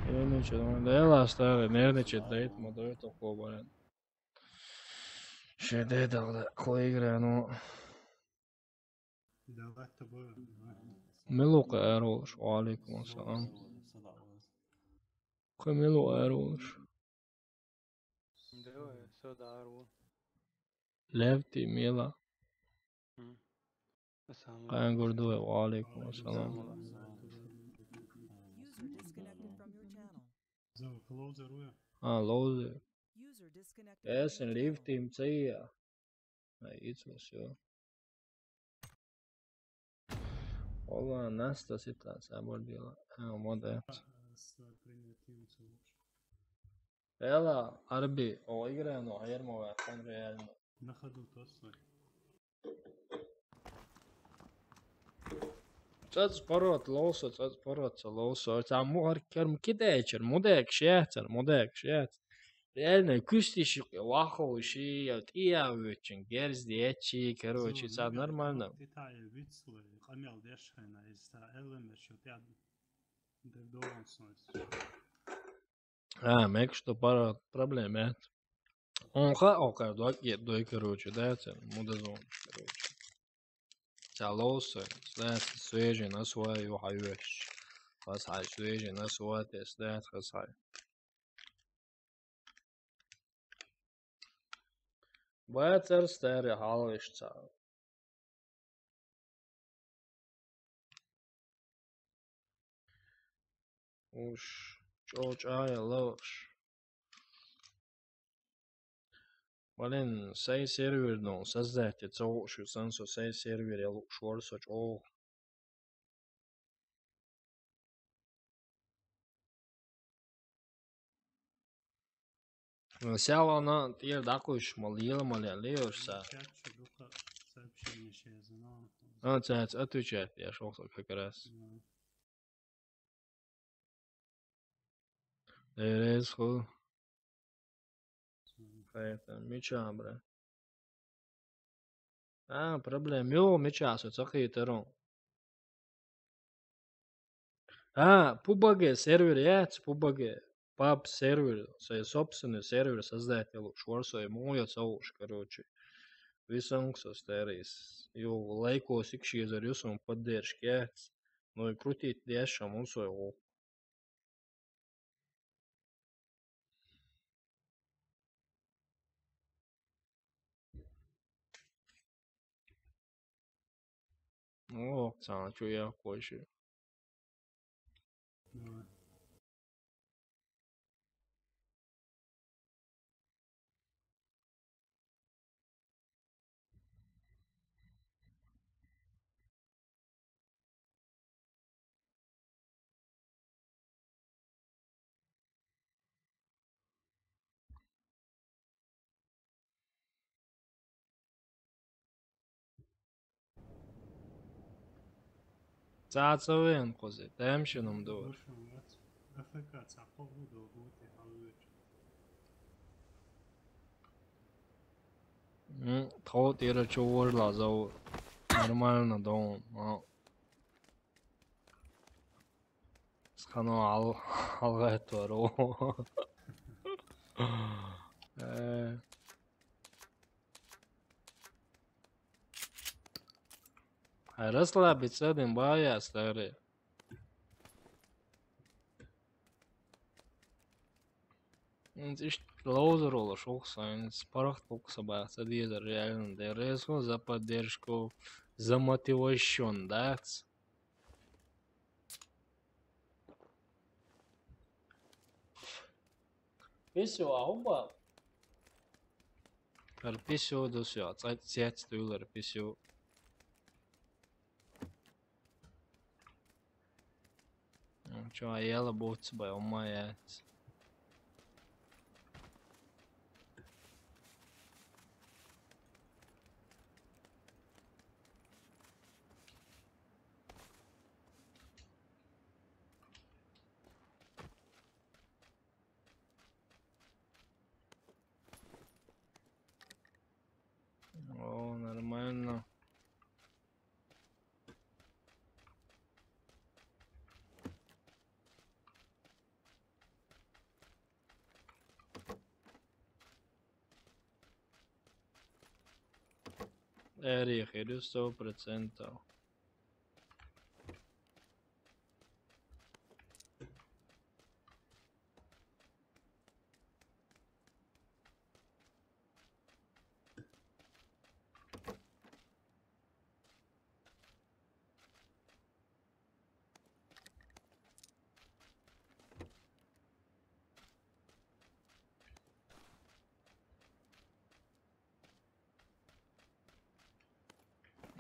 Нервничать, да я старый, нервничать, да это модой такого, блин. Шеде дагда, кой игра, ну. Милука эрулш, ва алейкум ассалам. Кой милу эрулш. Левти, мила. Кайын гурдуе, ва алейкум ассалам. А, лоузер. Эсен лифтим цея. А, ицвас, ё. Ола, Наста сита, сабор дела. А, мода. Эла, Арби, о, игра, но, а ермо, а, там реально. На ходу тот свой. Цац порот лоусо, цац порот лоусо. Ца мухар керм кидечер, мудек шецер, мудек шец. Реально, кусти ши, вахо ши, я тия вечин, герз дечи, короче, ца нормально. Ты та вицлы, камел дешхена, из та элемер шо тя дердован снойс. А, мек што пара проблема, эт. Он ха, о, кар, дой, е, дой, короче, да, ца, мудазон, короче. Ца лоусо, да, ца, свежий, на свой, ю, хайвеш. Хас хай, свежий, на свой, тес, да, хас хай. Бацар старый халыш ца. Уж чочая лош. Блин, сай сервер, ну, создать, это лучше, сансо сай сервер, я лучше ворсо чо. Сяла на тир дакуш, молила, моля, лиош са. А, цец, отвечает, я шёл как раз. Эрез ху. Хайта, мича, бра. А, проблем. Ё, мича, со цакы терон. А, пубаге сервер, яц, пубаге. Паб сервер, свой собственный сервер создать, я лучше ворсо, ему я цауш, короче. Висонг со старис. Ё, лайкосик ши за рюсом поддержки, яц. Ну и крутить дешам, он свой. О, цана чё я коши. Давай. Цацавен кузи, тем шинум дур. М, тхо тира чувор лазов. Нормально дом, а. Схано ал, алгайт варо. Э. Расслабиться один бая, старый. Ишт лоузер ола шух сайн, спарахт лукса баца деза реально. Дересу за поддержку, за мотивацию, да? Писю, а уба? Ар писю досю, а цац цяц туйлар писю. Чё, а яла боц бай, умаяц. О, нормально. Эрих, иду сто процентов.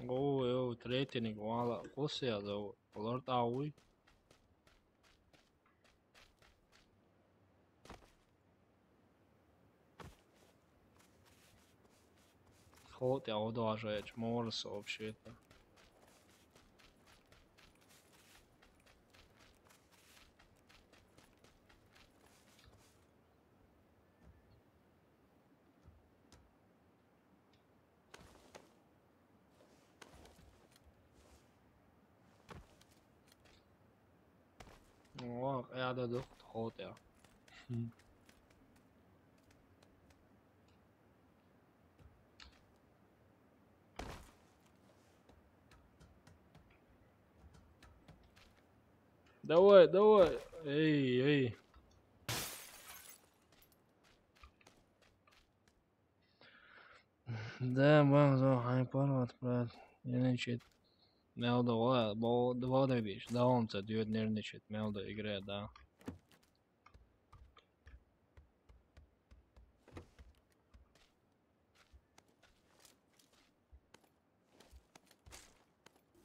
О, о, третий ник вала, косия да, олар да уй. Ход я удажач, морс вообще-то. О, я да дух ход я. Давай, давай. Эй, эй. Да, бам, зо, хай порват, брат. Нервничает. Мелда, ва, бо, два да бич. Да, он ца дюет нервничает. Мелда играет, да.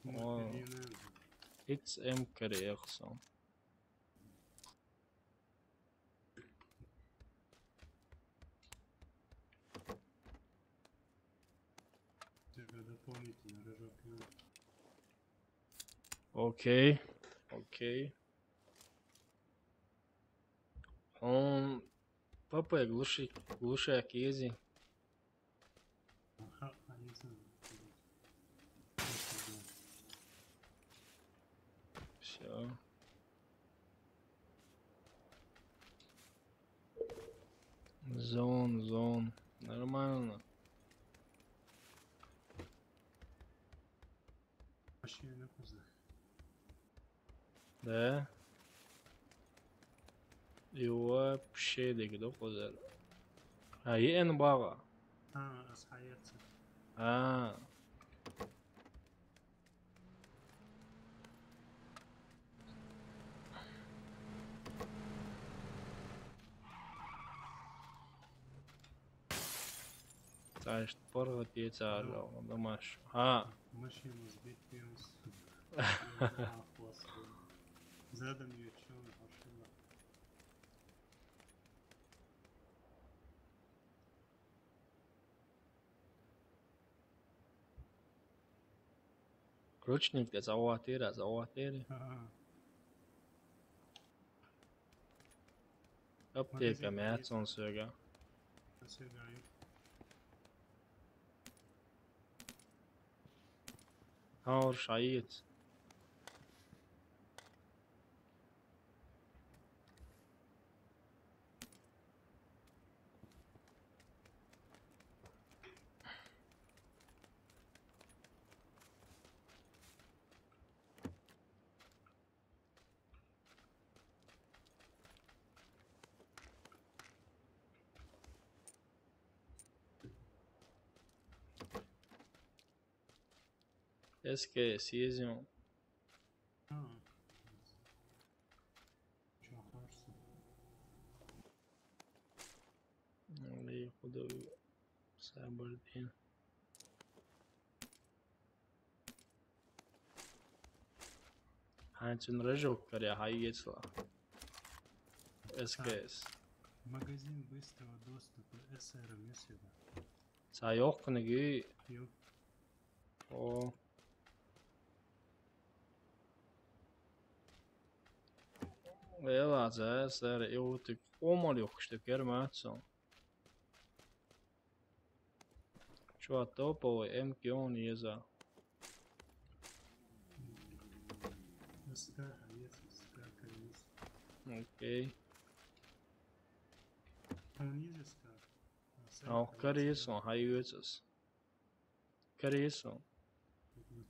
О, X M K X. Тебя дополнительно рожок. Окей, окей. Он П П глуши-, глушак ези. Ага, а не знаю. Все. Зон, зон. Нормально. Вообще не поздно. Да. И вообще дегидо козар. А, и эн бага. А, асхаяца. А. Цааш порго тиеца ало, домаш. А. Машину сбить пьёмс. Задом её чё, машина. Кручник, заводили, заводили. Ага. Аптека, магазин мясо, есть. Он сёга. Сёгаю. Хаур шаит. Эс К С езим. А. Чё, хорошо. Эй, куда вы? Сабардин. Ханчин рожок каря, хай ецла. Эс К С. Магазин быстрого доступа С Р М есть это? Са ёх книги. Ё. О. Эла за, сэр, иутик. Омал ёх, что кермацо. Чё, топовый М К он еза? С К, а есть С К, конечно. Окей. А он есть С К? А, С К. А, есть, конечно, хайвецес. Конечно. Мгм.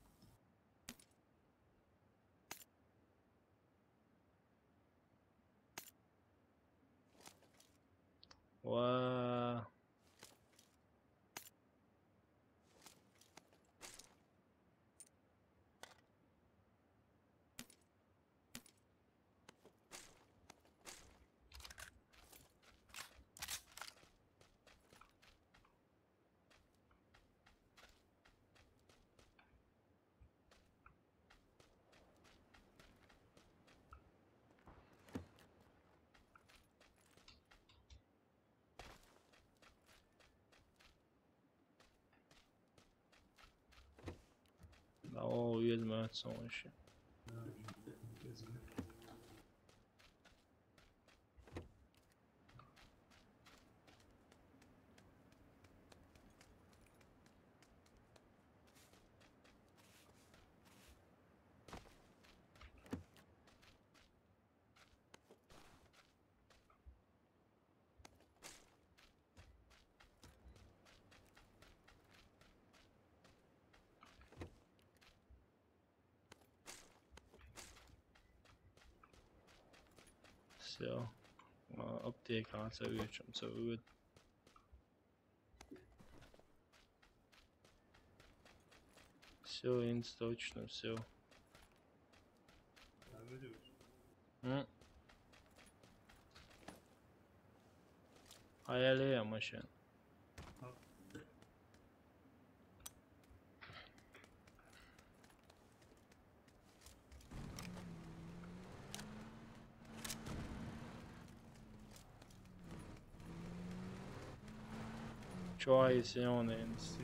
Ва. Да, о, уедем отсюда ещё. Всё. А, аптека, а, всё, всё. Всё, инс точно, всё. М. А я лея машин. Чё, если он инс?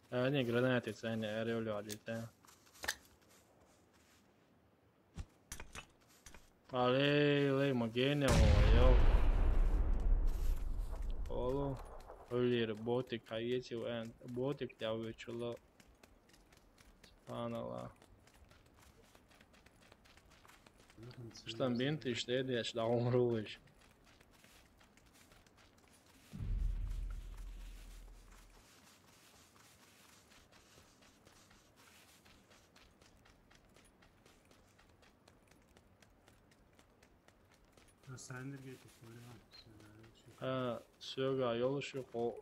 А, не, гранаты, это не, орёлю, а, летаю. Алей, лей, магене, о, йо. Олу. Оли, ботик, а если, э, ботик, я вычула. Субханаллах. Что там бинты, что ли, я сюда умру ещё. Сендерге тупоря. Всё, да, ещё. Э, всё, га, ёлуши, о.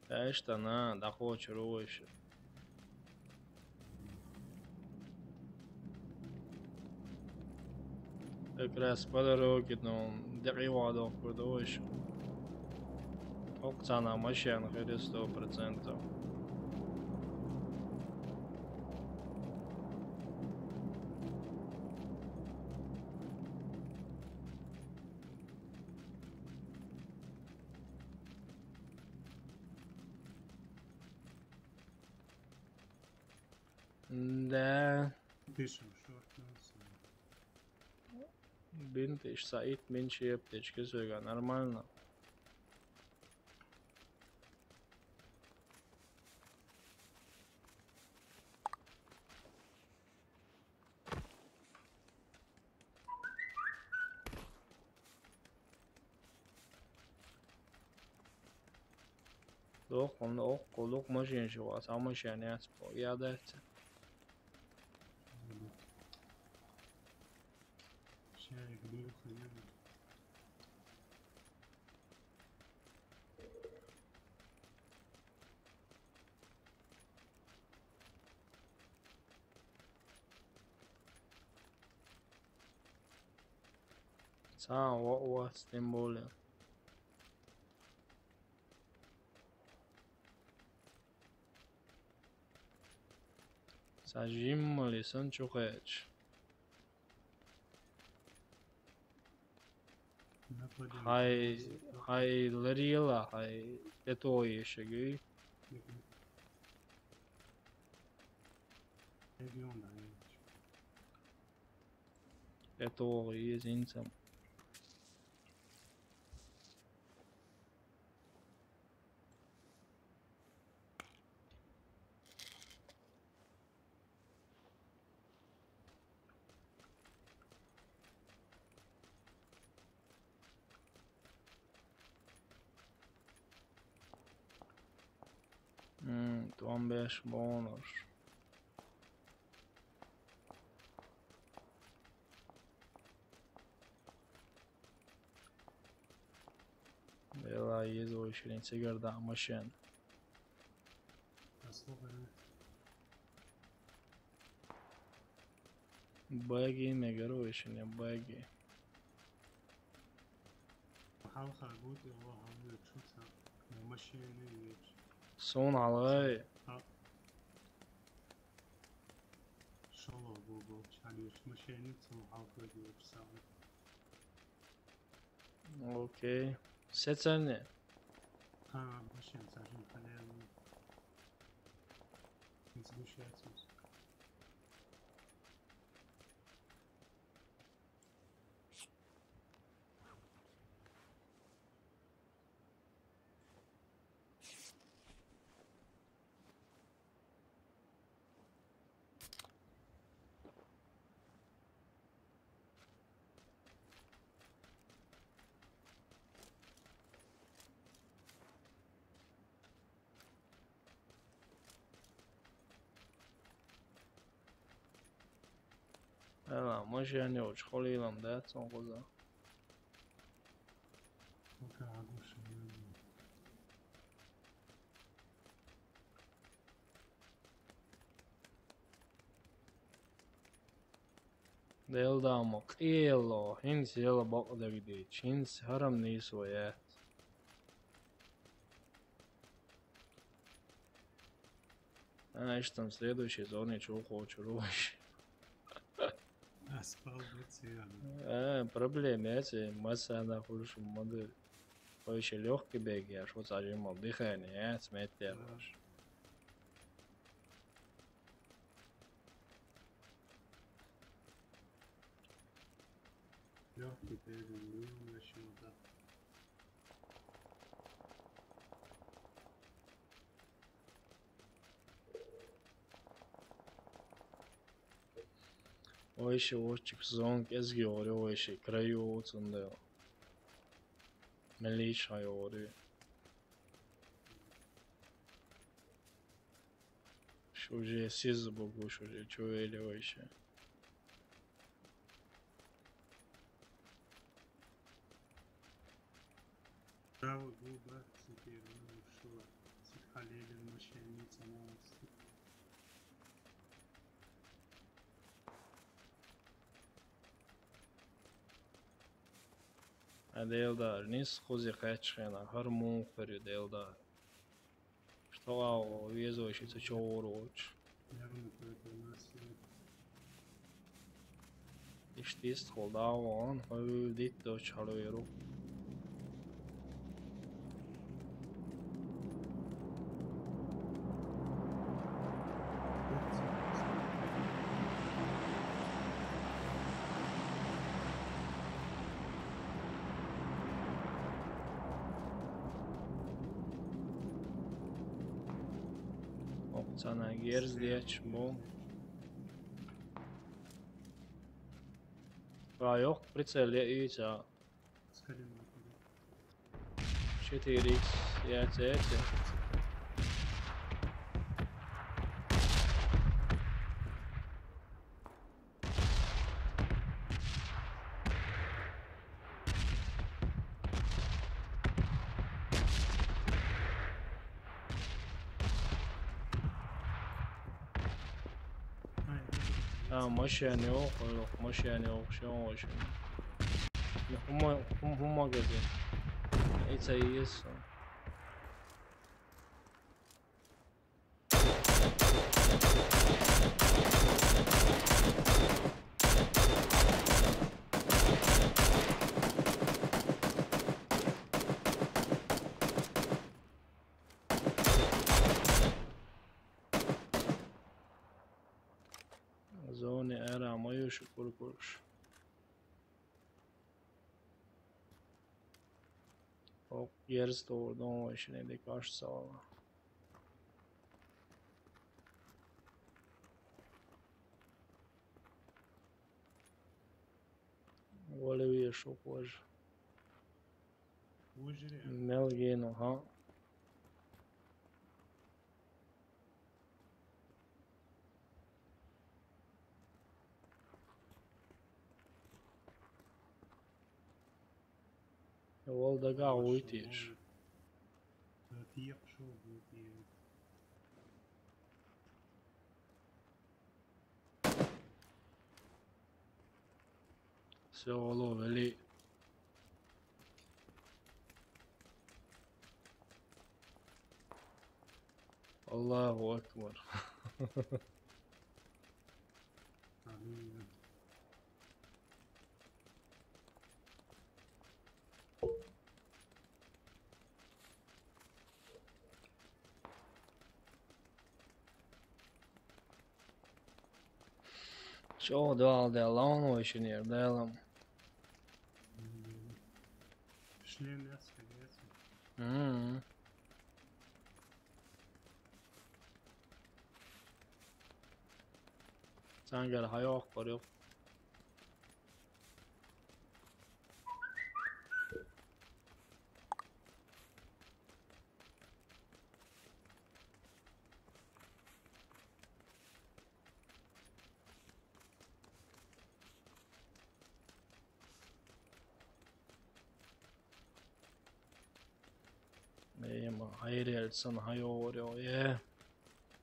Конечно, на, да хочешь, рвешь. Как раз по дороге, ну, дякую, рвешь. Оксана, машина, говорит, сто процентов. Да. Ты что, шорт, ну, всё. Бинты, Саид, меньше аптечки, всё, нормально. Дохлун оккулук машин шугас, а машин яц по, я дайца. Шарик был хрен. Цаан ваъ вац, тем более. Са жиммали сан чухач. Хай, хай ларила, хай тетоешеги. Регион, да, Тетоги езинцам. М, тон беш бонус. Вела езойшилин сигарда машин. Баги мегаройшине баги. Хал хагут, я ва хал ю чуца. Машин ю. Сон алгай. Шоло бу бу чалиш машин ю, сон хал хагут сам. Окей. Сецене. Ха, машин сажен хален. Изгушается. Ала, може я не очхолилам да, цон коза. Делдамо, кьиело, хинс ела бакьдагидеч, хинс гьарам нийсвая. А, иштам следующий зоне чё хочу, руш. Аспал быцыган. А, проблема эти, масса на хуш моды. Вообще лёгкий бег, я шо сажим мол, дыхание, я смерть, я руш. Лёгкий бег, ну, вообще вот так. Ойши, очик зонг эзги ори, ойши, краю уцунда. Милиш хай ори. Шуже сиз бугу, шуже чуэли ойши. Право губа, супер, ну, шо, сик халелин мошенница, молодцы. А Делдар, нис хузи къачхена, гьар мун хуьрю Делдар. Шта везойши ца чавур вуч. Иштист хулдаван, гьуьл дит доч гьалуйру. Оксана герз дияч бу. Ва, ёх, прицел я ича. Четыре икс, я, я, я. Ā, mašīna jau, lūk, mašīna jau, šī jau, šī. Ja, huma, hum-, huma gazē. Ei, cā ies. Zoni ērā majuši, kur kurš. Hop, yeris doğru, don o işine de karşı sağla. Vale, bir şok var. Melgino, ha? Valda gauitieši. Все, алло, вели. Аллаху акбар. Šo dēlu, dēlu, launošana ir dēlam. Šliem jāskaties. Mm. Sen gel, hayok, koruyok. Ema, hayır elsin, hayır, o, ye.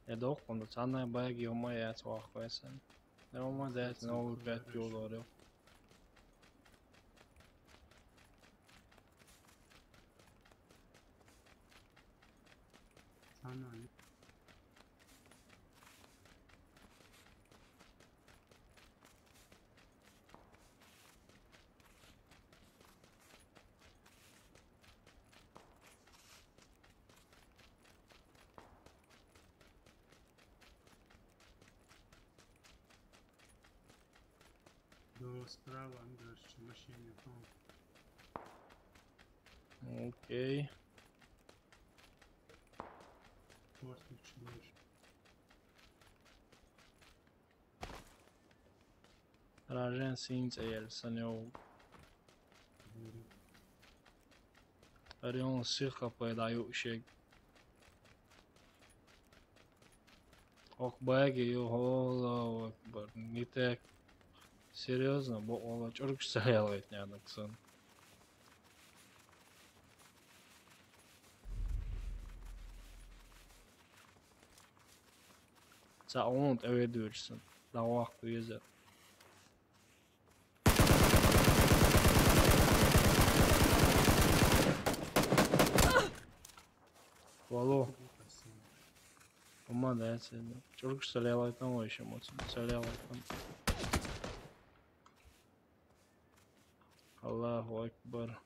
E, dok, bunu sana bag yoma ya, tuhaf koysan. Ne olmaz, evet, ne olur, bet yolu arıyor. Sana ne? До справа, Андреш, машине, там. Окей. Фортич больше. Ražen since el saneu. Ari on sirka pa da ju šeg. Ok, bagi, jo, Allahu akbar. Nitek. Серьёзно, бо, ола чурк стрелять не надо, ксан. Ca un eve dursun. Da waqt üyeze. Valo. Uma da sen. Çok güzel yalaytan o işim olsun. Güzel yalaytan. Allahu Ekber.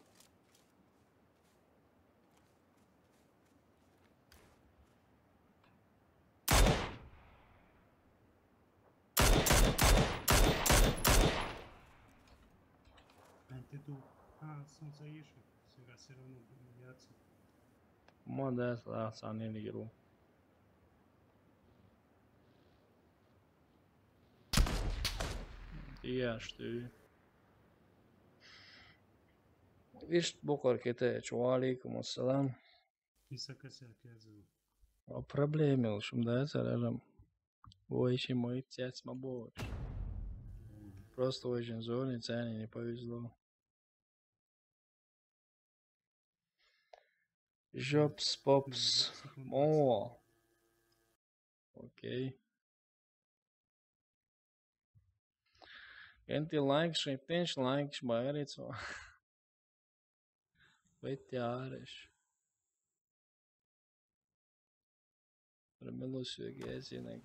Antidote. А, солнце ещё. Сега всё равно будет меняться. Uma da la saneni gelu. Diye işte. İşte bu kadar kete. Ve aleykum selam. Isa kasa kazı. А проблема в чём, да, сразу. Ой, ещё мой отец, ма боже. Просто очень зоне цене не повезло. Жопс, попс. О. Окей. Enti laikš, enti laikš, bairīts. Vai te āreš? Ar milus jau gēzinai.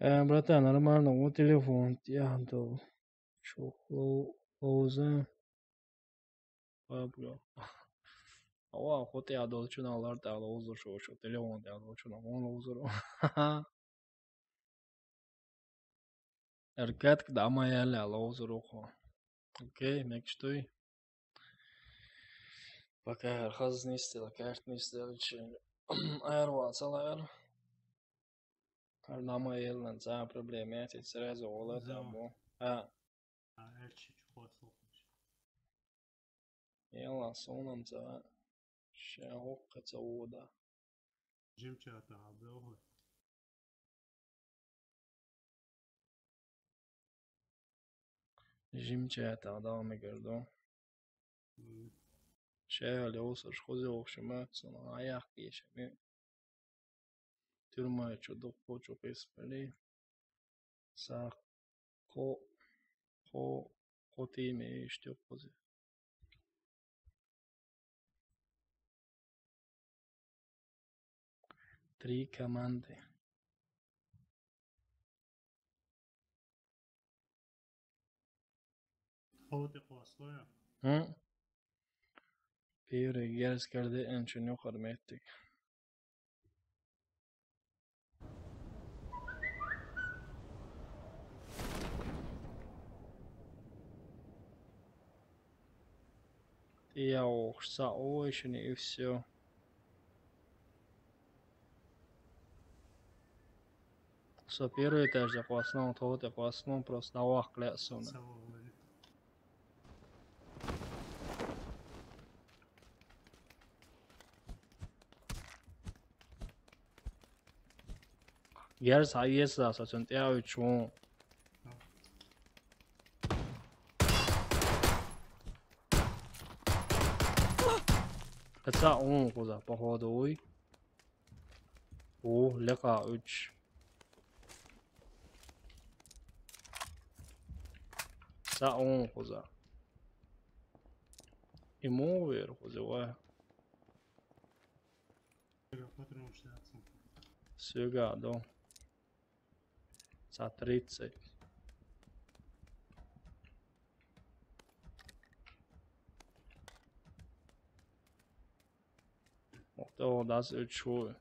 Э, братан, нормально, вот телефон, я то, чё, лоу-, лоуза. Пабго. Ава, хоть я долчуна лар, та лоуза, шо, шо, телефон, я долчуна, он лоуза. Эркетк дама яла лоуза рухо. Окей, мекштой. Пока хаз нисте, картни нисте, чи. Аяр ван салар. Кар дама ялан, за проблема, я сразу ола. Да. Там, а. А, эрчи чухо слухач. Яла сонам за. Ша хокка за ода. Жимчата абел. Жимчата адам мегердо. Мгм. Шея леосаш хозе охшима, сона аяк кешеми. Тюрма чудо почу песпали. Са ко, ко, ко ти ме иште хозе. Три команды. Хавати классно я. Хм? Первый герс керди, энчен юкъар меттик. Я ох, са ой, шуни и всё. Со первый этажда классно, вот, вот, классно, просто на вах клясуна. Герс хайес да, са чун тя учун. Каца он коза, походу, уй. О, лека уч. Са он коза. Ему вер коза, ва. Сюга, да. За тридцать. Ох, да, да, за чё?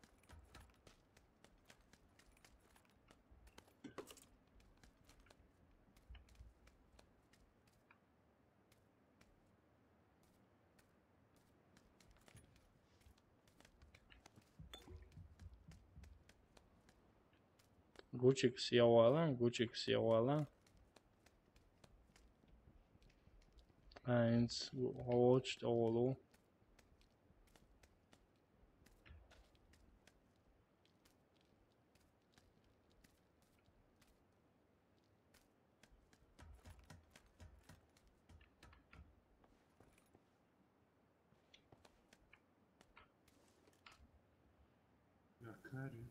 Гучик сиявала, гучик сиявала. Айнс, гочт олу. Якари.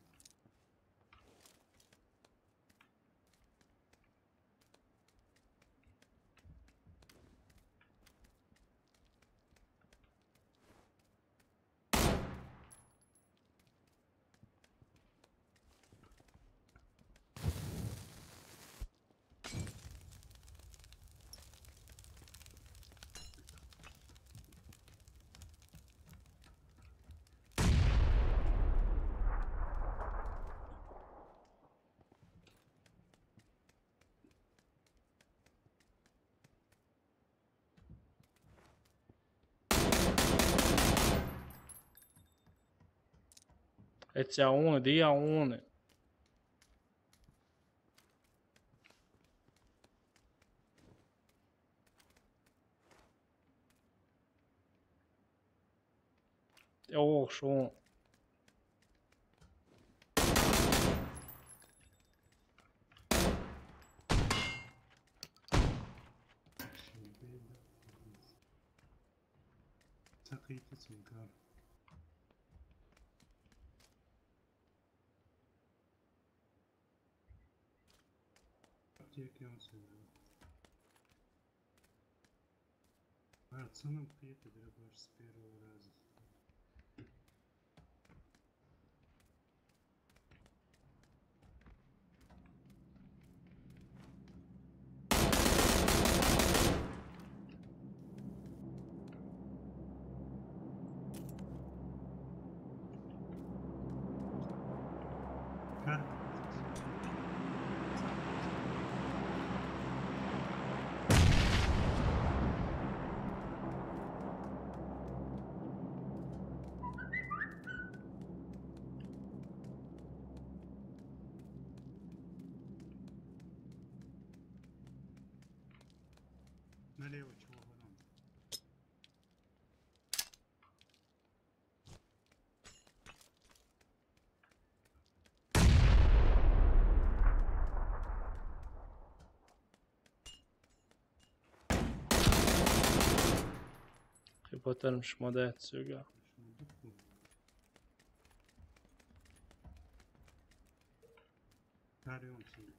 Etsä uuni, diä uuni. Joo, sun. Sakit, sakit. Аптеки он сюда. А, цена какая-то дробаш с первого раза. Налево чего гоним? Хипотарм шмадет сюга. Карион сюга.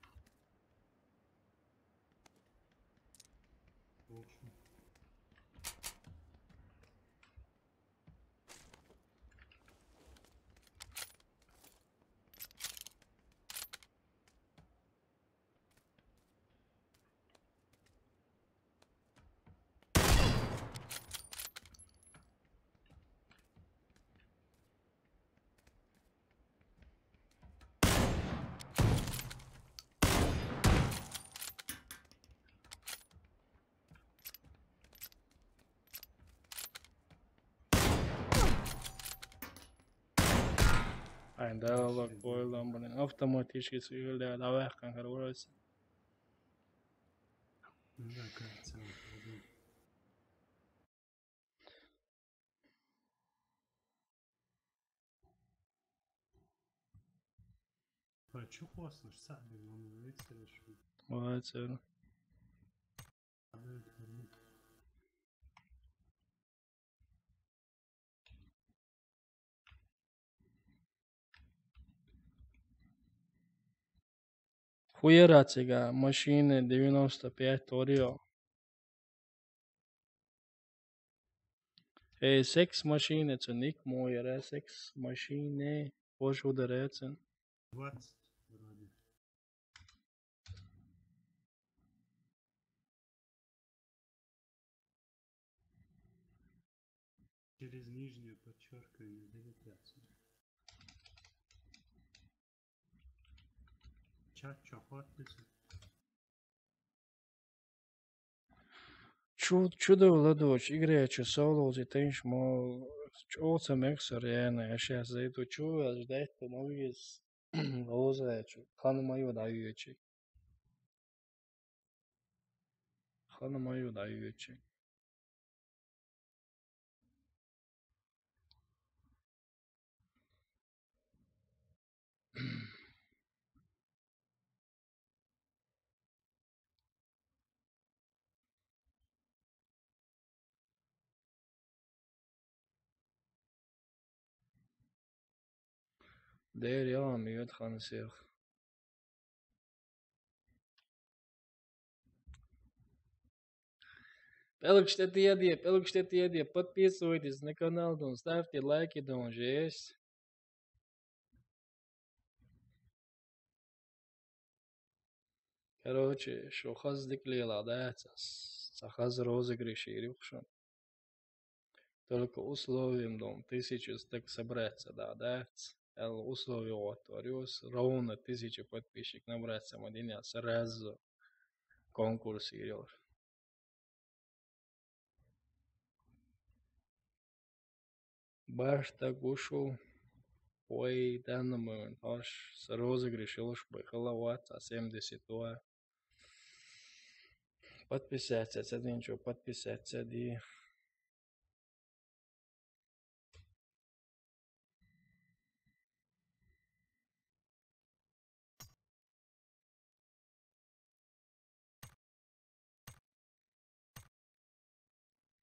Ай, да, лак, ой, ламбанин. Автоматически сюйле, да, вехкан, короче. Да, кажется, вот. А чё классно, что сами, он выцелишь. Молодец, Ира. Хуера цига машины девяносто пять Орио. Эй, секс машины, ценик мой, ре, секс машины. Позже ударяется. Двадцать вроде. Через нижнее подчеркивание залетаться. Чат чё, хватит? Чу-, чудо владоч, игры чу соло, зи тенш мо, чу-, оца мексор, я на, я щас зайду, чу, я ждать, то новый из, лоза, я чу, хана мою даю, я чу. Хана мою даю, я чу. Дер яла миют хансих. Пелкштетиеди, пелкштетиеди, подписывайтесь на канал, дон, ставьте лайки, дон, жесть. Короче, шо хаз дик лела, да, ца, ца хаз розыгрыш ирюхшон. Только условием, дом, тысячу стек собраться, да, да. Эл условия вот, вариус, ровно тысяча подписчик набраться, мадиня сразу конкурс ирёр. Башта гушу. Ой, данный момент, аж с розыгрыш лишь бы, халават, а семьдесят два. Подписаться, цадинчо, подписаться, ди.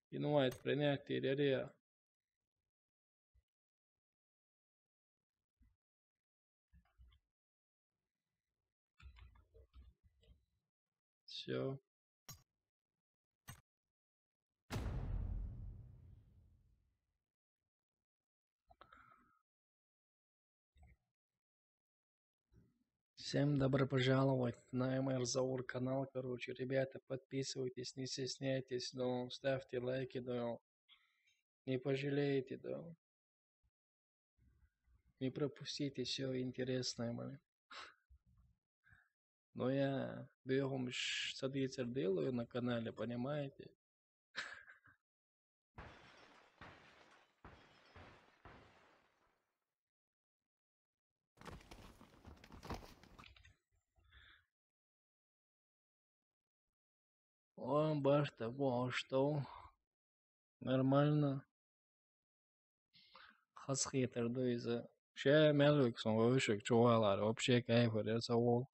Инвайт принять, ди, ди, ди. Всё. Всем добро пожаловать на M R Заур канал, короче. Ребята, подписывайтесь, не стесняйтесь, но ставьте лайки, но не пожалеете, да. Не пропустите всё интересное, блин. Но я бегом ш-, садиться делаю на канале, понимаете? О, башта, во, что? Нормально. Хас хетер ду иза. Ше мелвик сон вышек чуалар. Вообще кайф, я савол.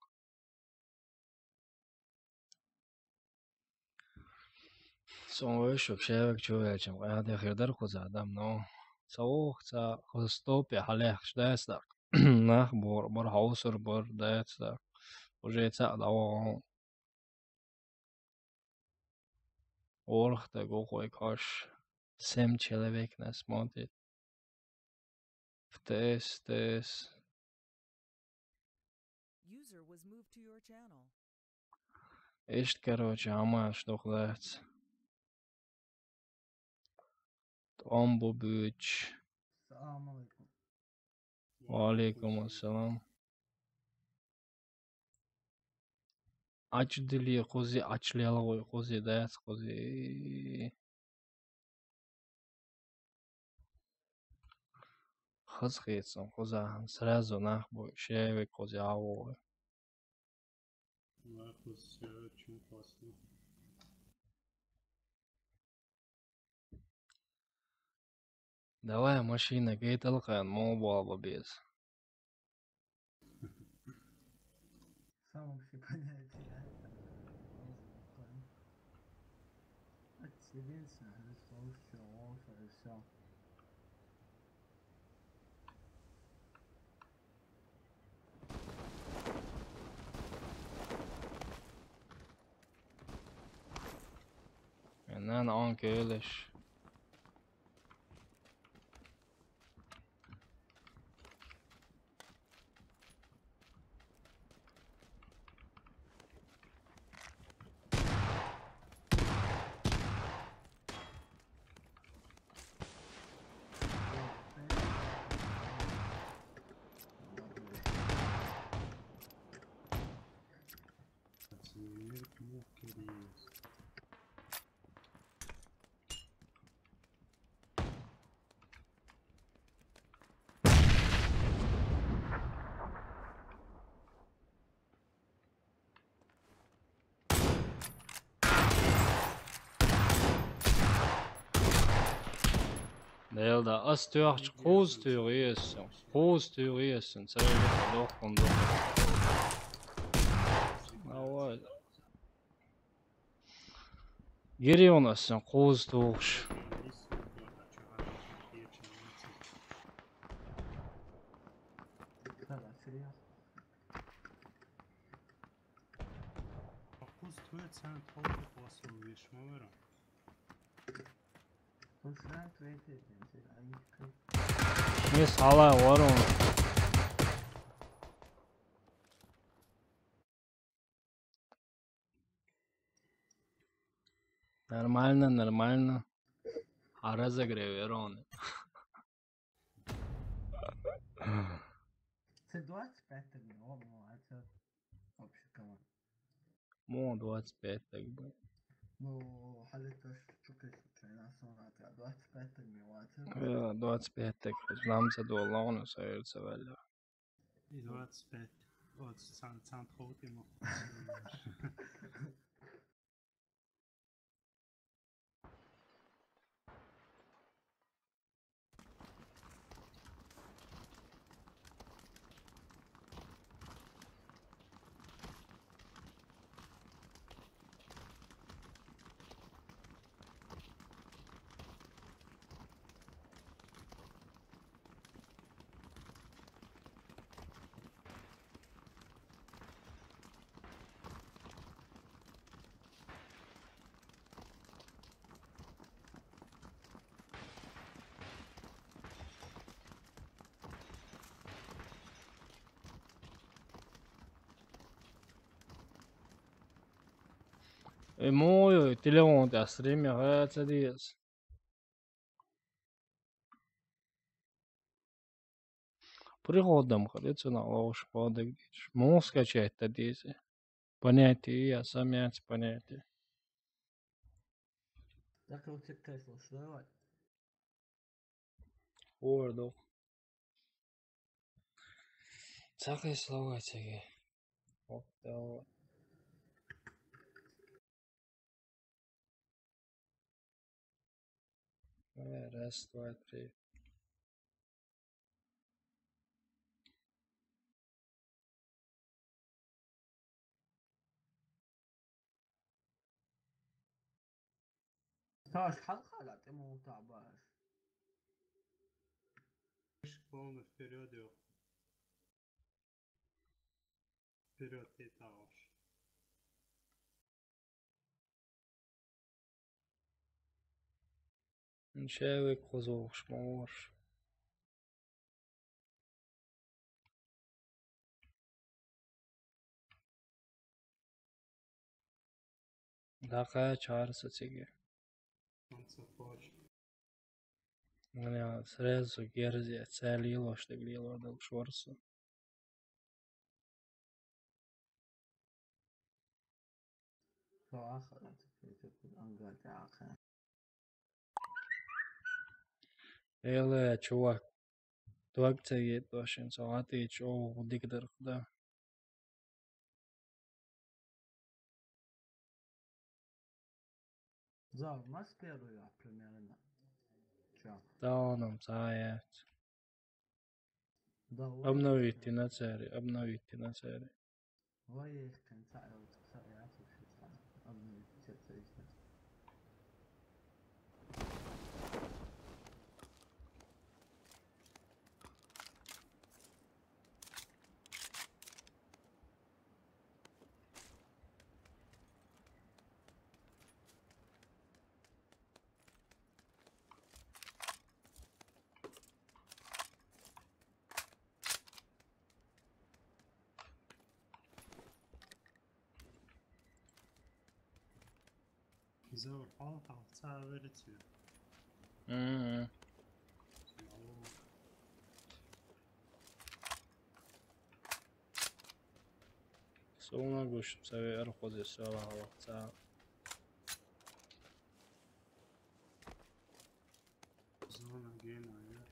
Сон вышек, шевик чуялчам. Я де хердер куза адам, но. Савох, ца хостопе халех шдайсдак. Нах бор, бор хаусур бор дайсдак. Уже ца даво. Орхта гохой каш. Семь человек нас смотрит. В Т С, Т С. User was moved to your channel. Ишт, короче, амаш дохлац. Томбу буч. Салам алейкум. Ва алейкум ассалам. Ач дили хузи, ач лелгой хузи, дайц хузи. Хаз хецун хузахан, сразу нах бу, шевик хузи авой. Нах хузи шевик чун классно. Давай машина гейтал кан мобал бабез. Сам вообще понятия. Отселился, слушай, слушай, всё. Менен он келиш. Нелда, ас тюахч куз тюгъесин, куз тюгъесин, цайда дохун дох. Давай. Гири у нас куз тюгъш. Куз тюгъесин толку классно вещь, мавера. Мес хала ворон. Нормально, нормально. А разогрев верон. Це двадцять пять так было, ну, а це вообще кого? Мо двадцять пять так было. Ну, хьалиташ чукхиссача, насан ватра двадцать пять минуты. Э, двадцать пять так, нам задоллоно, совершенно. И двадцать пять. Вот, сам, сам тхоутиму. Э, мой телефон да стример, э, ца диз. Приходам хали цуна лош подыгдиш. Мон скачать да дизе. Понятие, я сам яц понятие. Так вот, как кресло сдавать. Ордох. Цахай слово теге. Вот, да. Э, раз, два, три. Таш, хьалха ла тӀе мугӀ тӀа баш. Иш полный вперёд, ё. Вперёд, ты, Таш. Ничего, козовш, морш. Даха чарса циги. Меня сразу герзи, цели лошадь, гли лордал шорсу. Эле, чувак. Туак цеги тошин, соати чо дикдер да. За, мас первый, примерно. Чё? Да, он саят. Да, вот. Обновить на цели, обновить на цели. Ой, я их конца, я вот, я тут сейчас там обновить всё это. Заур, хьалха цаверици. Мм. Суна гуш цаве архозе сала хьалха ца. Зона гена, я.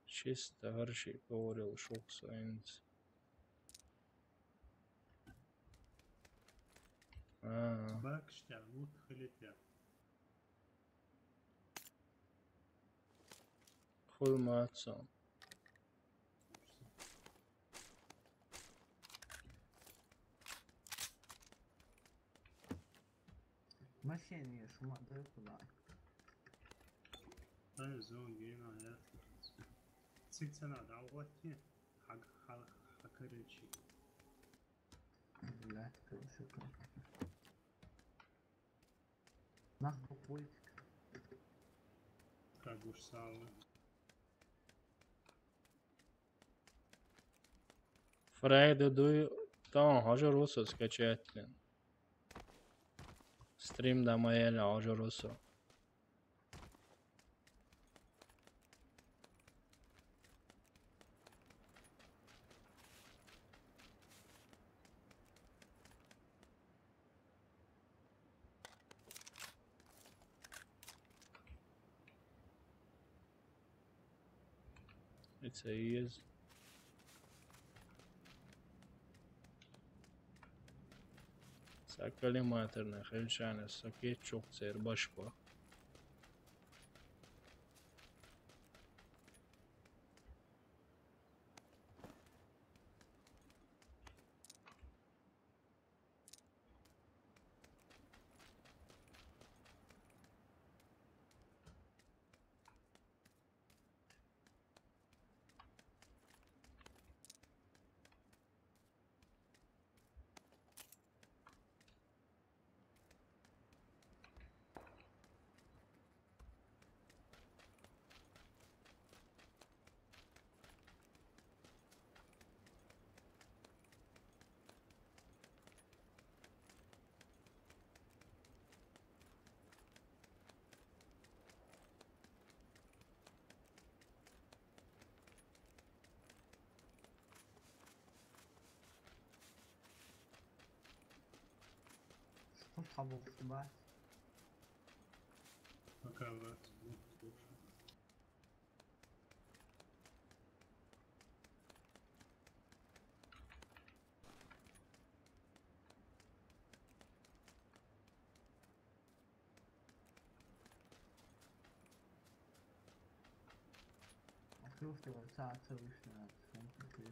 Чисто гьар ши говорил шух сайнц. А. Бакштя, вот хилитя. Хуй мацо. Машине шума дыркъула. Ай, зон гена, я. Цик цана давлатки, хаг, хаг, хакарычи. Блядь, короче, как. Нахуй. Как уж сало. Фрайда дуй, там, хожу русу скачать, блин. Стрим да маэля, хожу русу. Ца еза. Са коллиматорный хилча, са кеччух церан башха. Что там было снимать? Пока вроде звук слушаю. Открыл второй сад, вышли на самом деле.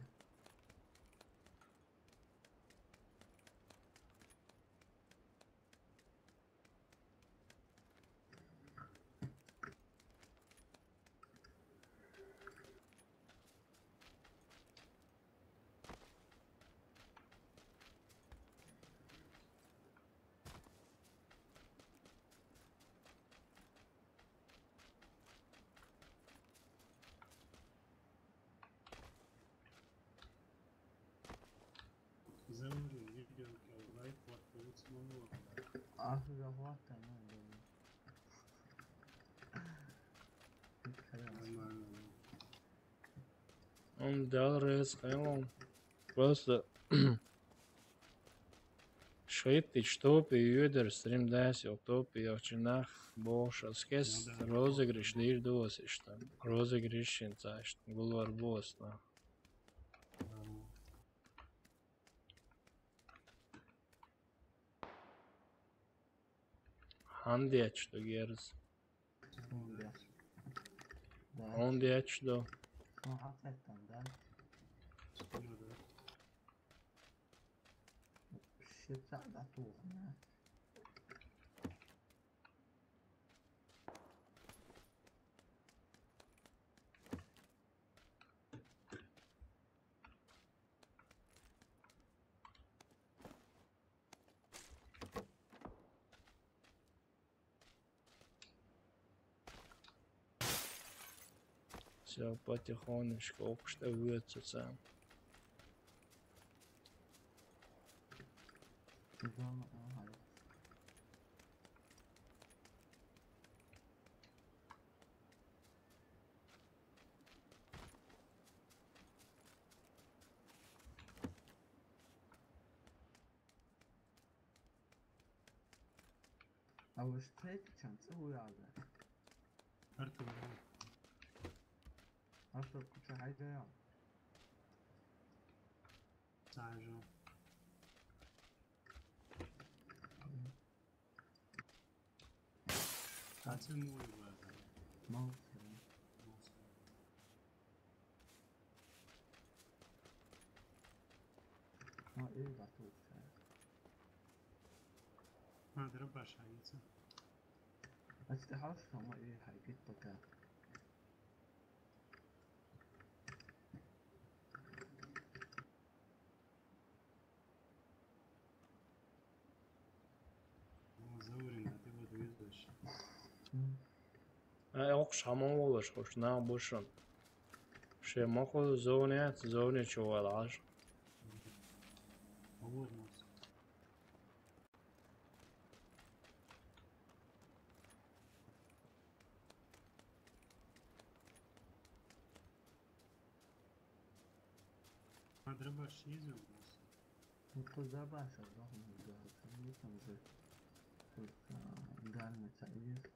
Заури, видео калгай, вот, получится много. А, захватывай, ну, блин. Нормально. Он дал рез, хайлон. Просто шийтта топе йоьдар стрим дас, йо топе йо чинах бош, аскес розыгрыш дир дос, ишта. Розыгрыш шин цашт, гулвар бос, на. Ханди ач ду герз. Ханди ач. Да. Ханди ач ду. Ну, хакетан, да. Шица да ту, да. Всё, потихонечку, ох уж ты выцеца. А вы встретитесь, он целый рада. Артур. А что, куча хайдая? Сажу. А ты мой, брат. Молодцы. А, и готовится. А, дробаш, а яйца. А ты хаш, что мы и хайгит пока. Заури, а ты вот видишь. Э, ох, шаман болаш, хош, на бошан. Ше маху зоне, зоне чувалаш. Вот нас. Надо рыбаш ездил у нас. Ну, куда баша, да, он же, там же, только, а, дальность, а есть.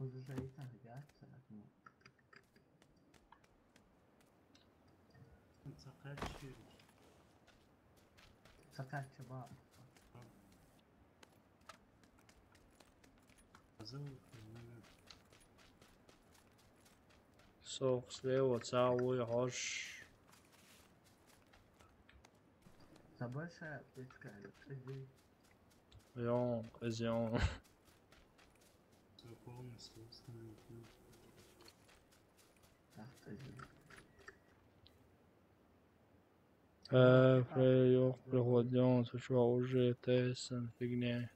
Уже это, ребят, ну. Ца кхаьчча хир. Ца кхаьчча баха. Сох слева цхьа вуй хьожаш. Ца большая аптечка, или кызый? Йо, кызый. Всё полностью восстановить надо. Так, кызый. Э, при-, ёх, приходил, он сначала уже тесен фигня.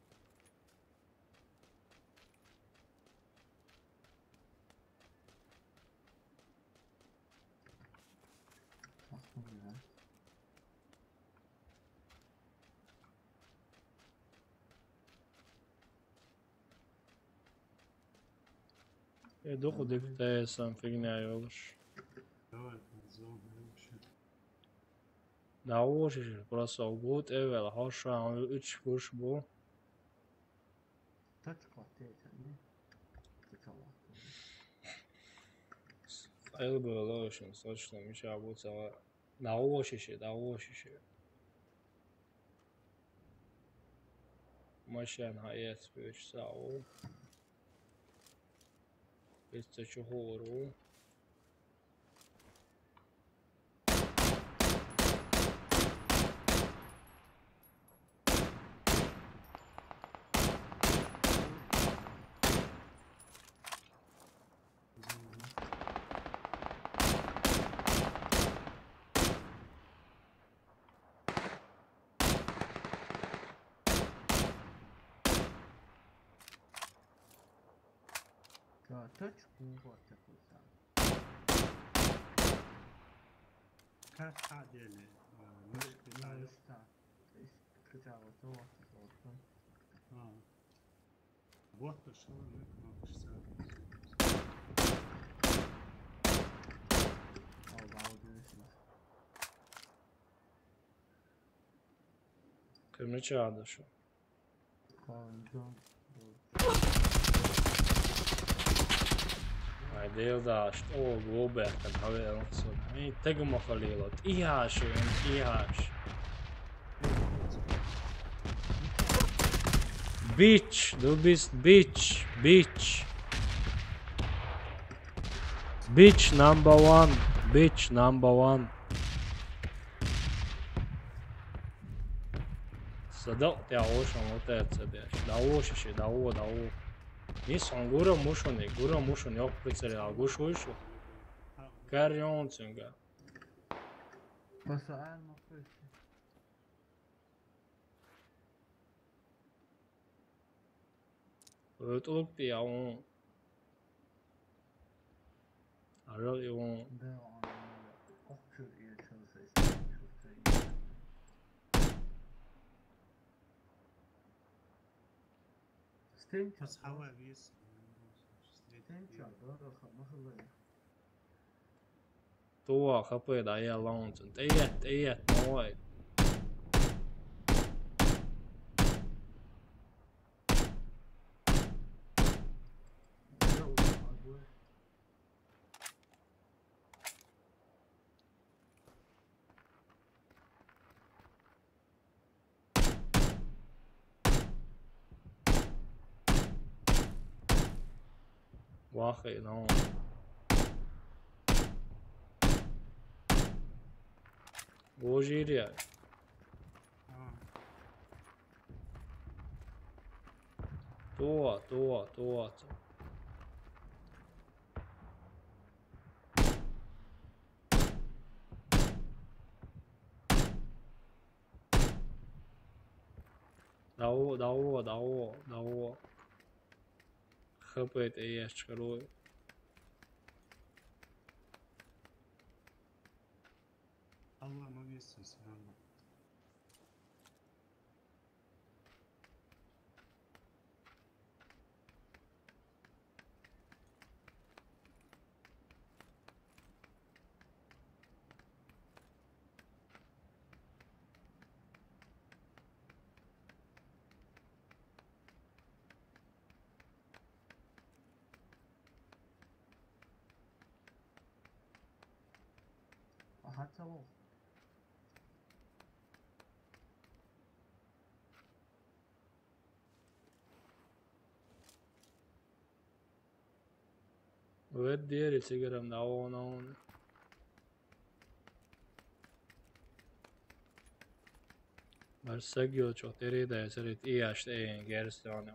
Э, дукха дика тайсан фигня йолуш. Давай, зона вообще. Да, очень просто гуд эвел, хьоша, он уьш гуш бу. Точка тайсан, не? Точка. Элбо лоушен, сочно, мича бу цава. Да, очень, да, очень. Машен хьаэца воьдуш ца ву. Иза ца чухур ву. Ца, точка, вот такой сам. Как падели, э, мышкой. Ну, даёшь? Что? Ты скачал вот, вот, вот, вот. А. Вот пошёл, ну, кнопка. Обалдеть. Кемеча да шо. Ай, Дела, что глубоко, наверное, отсюда. Ай, тегу махалило. Тихаш, тихаш. Bitch, du bist bitch, bitch. Bitch number one, bitch number one. Садал, тя ошан вот это, бля. Да оши, да о, да о. Нис он гура мушуни, гура мушуни, ёк прицелил, а гуш уйшу. Карион цинга. Пасаан махпыш. Ötülüp diye on. Arıl on. Да, он охчу и чё здесь, чё стоит. Стенча. Пасхава вис. Стенча, да, да, ха-, махалай. Туа хапыда я лаунцун. Тиет, тиет, ой. Вахай, ну. Божирия. Туа, туа, туа. Даво, даво, даво, даво. Хапает и ящик рой. Алла, ма висис, Алла. Хьа ца воху. Вед дери сигарам да он он. Бар саг йолчух тӀе да сарит и аш тӀе герстон.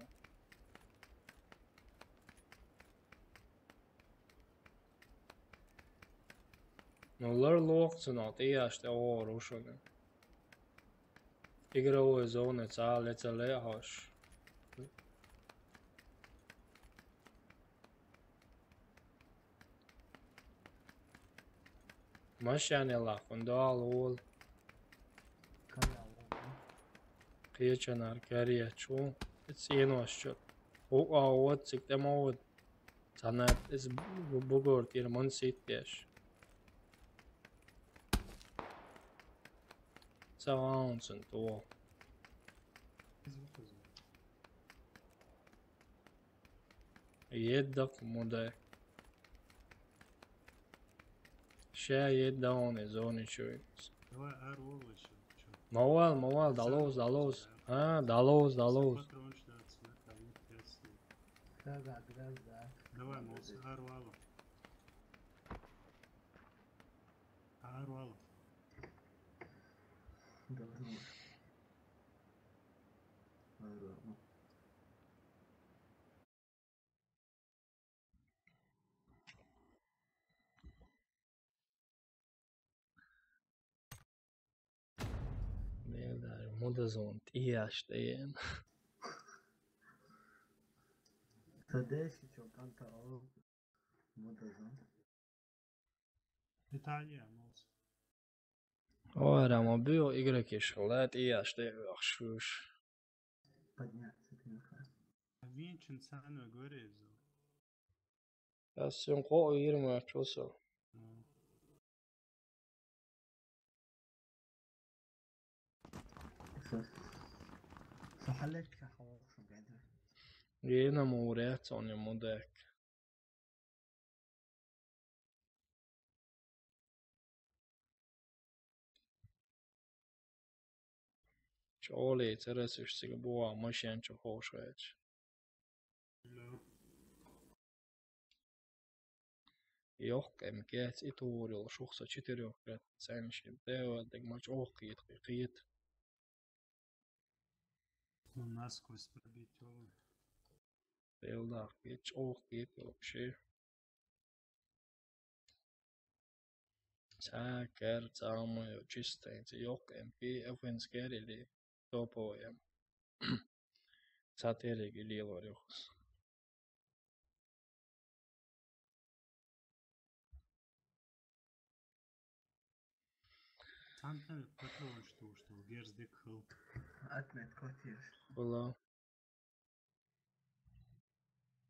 Ну, лар лохцуно тӀе аш тӀе ора ушуна. Игровой зоны цӀа ле ца ле хьош. Машен ялахун доал вол. Кхечанар карьячу. Ценош чу. У а вот цик тема вот. Цана из бугор тир мон ситтеш. Цаун сен то. Еддак мудай. Ша едда он из он чуй. Давай ар вол ещё. Чё? Мавал, мавал, далоз, далоз. А, далоз, далоз. Патрончик надо, цена кому-то пять сил. Да, да, да, да. Давай, Мауса, ар вала. Ар вала. Давай, давай. Ар вала. Муьлдер, мудазон, тӀияш тӀеен. Тадеши чо кантао мудазон. Италия, мос. Ой, рама бил игрокиш, ла тӀияш тӀе ахшуш. Подняться кверху. Винченцано говорит. Ас сен кхоъ йира ма чусал. Са хьалечка хьалха шун гайда. Гена мурецони мудек. ЧӀоле церасуьш цига богӀа машен чу ховшгӀерча. Да. Йохк эм кец и тур йолуш ву со четырёх кец цӀеншин. Дела дерг ма чӀогӀа кхета, кхета. Ну, насквозь пробить его. Дела даккхийта чӀогӀа кхета вообще. Ца кер, ца ма ю, чисто, ца йоккха эм пи, эфинскер или топовый эм. Ца терриги лелор юхус. Цхьаьна патронаш тохуш долу герз дика хила. Отметка отъеш. Была.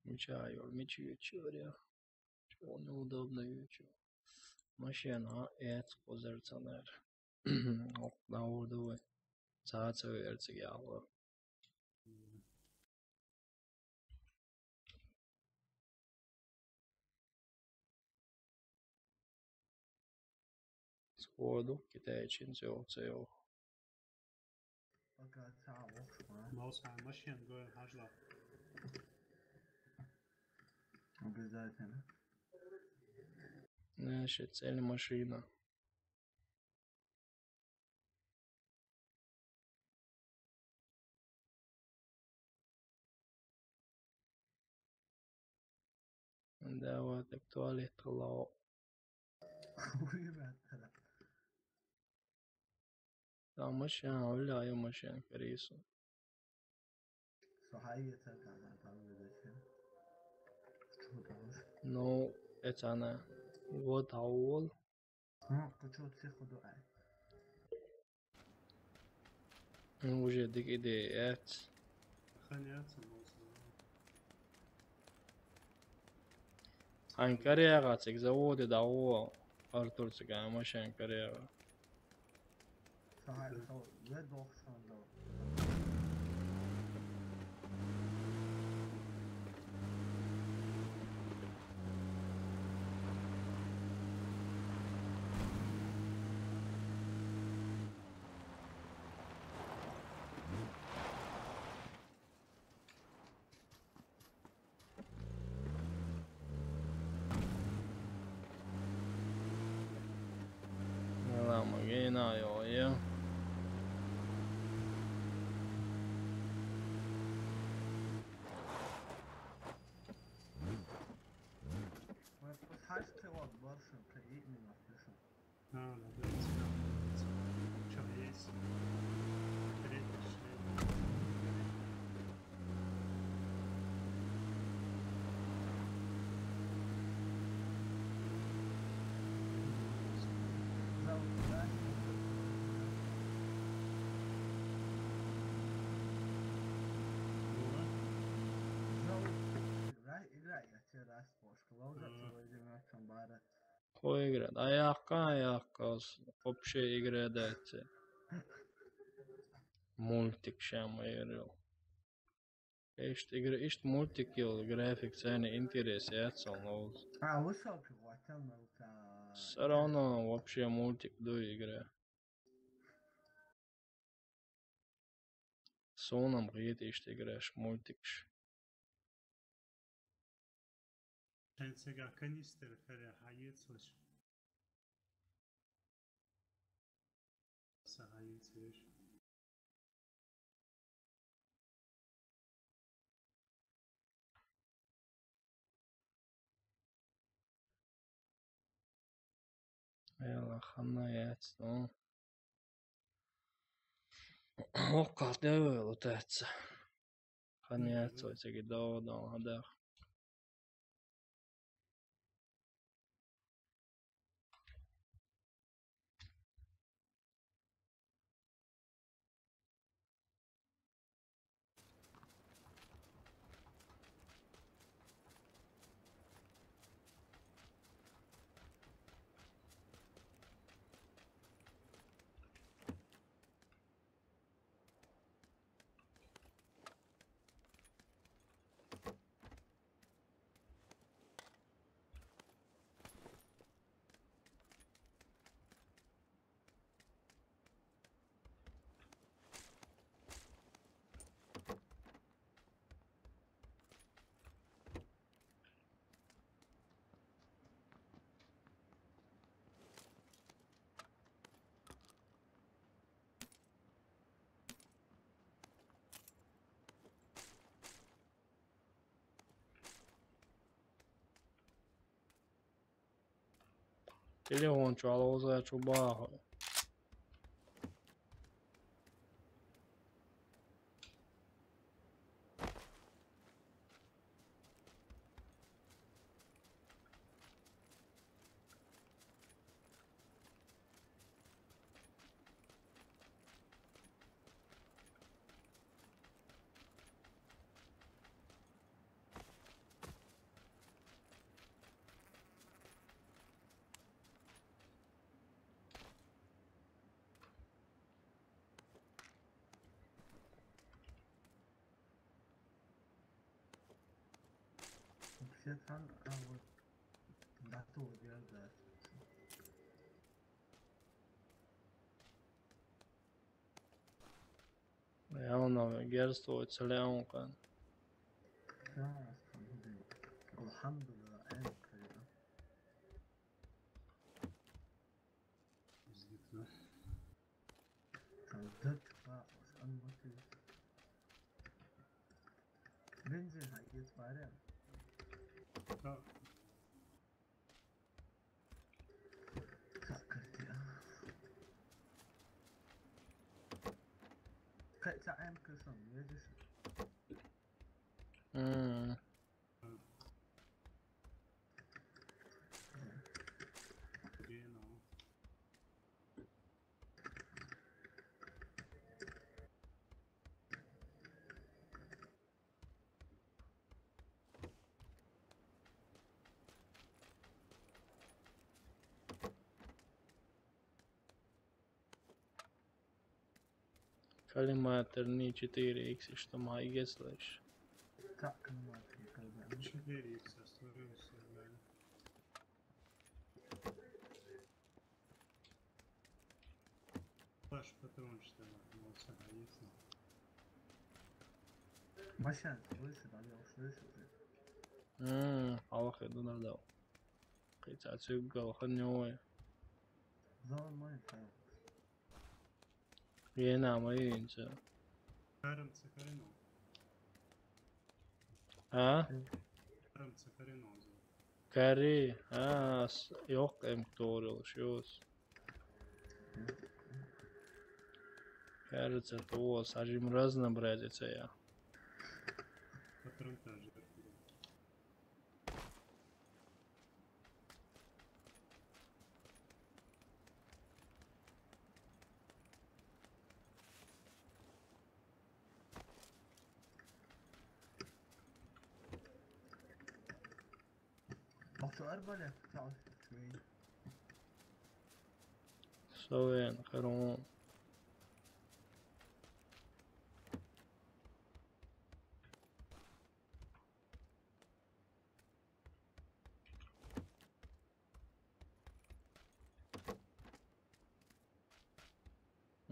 Мича йор, мича йоьчу йор я. Чего неудобно йоьчу. Машина, а, эц козырцанар. Ох, на урду. Цаца верциг ялло. Сходу китайчин цо цо. Пока цхьа вохуш ма. Мауса машина гойл хьажла. Обязательно. Наша цель машина. Да, вот актуалитало. Тамашан, оля, я машан карису. Ну, это она. Вот аул. А, кучу цих дуай. Ну, уже дик идея эц. Хан яц, а моза. Хан карьяга цик заводе да о, Артур цик а машин карьяга. Сахай, со, вед бохсан да. А, йо, йо. Ой, подхашка, вот, больше, приедем на крышу. А, да, да, да. Чё есть? Третий, что ли? Хо играет. Аякка, аякка, вообще играет эти. Мультик ща мы играл. Ишт игра, ишт мультик йыл, график цены интерес яцал ноз. А, высокий, ватан, ну-ка. Всё равно вообще мультик ду игра. Сонам гыйт ишт играш мультикш. Шен сега канистр хара хайыцлыш. Са хайыцлыш. Эла ханна яц, но. Оккал дявол утаца. Хан яц, ой, цеги доо, доо, хадах. Телефон чуала уза чубаха. Вообще там, а, вот, да, то, да, да. Явно герствуется Леонка. Да, الحمد لله, الحمد لله. Там дык, а, вот он вот и бензин, а, есть паря. Да. Так, как ты, а? Как ты, а, М К сам, видишь? М. Genau. Коллиматор не четыре икс, что магия слышь. Как коллиматор, когда? Четыре икс, а стоимость нормально. Ваш патрон, что ли? Ну, всё, а если? Машина, слышишь, да, я услышал, блядь. М, алах иду надо. Кыца цюггал ханёй. Зал мой, да. Vienā maīnca. Karam cakarinō. Ā? Karam cakarinō. Kari, ā, s-, jok em toril šos. Кажется, то сажим разнообразие, jā. Patron tāži. Ach, so arbalet, tā, švei. Savien, karon.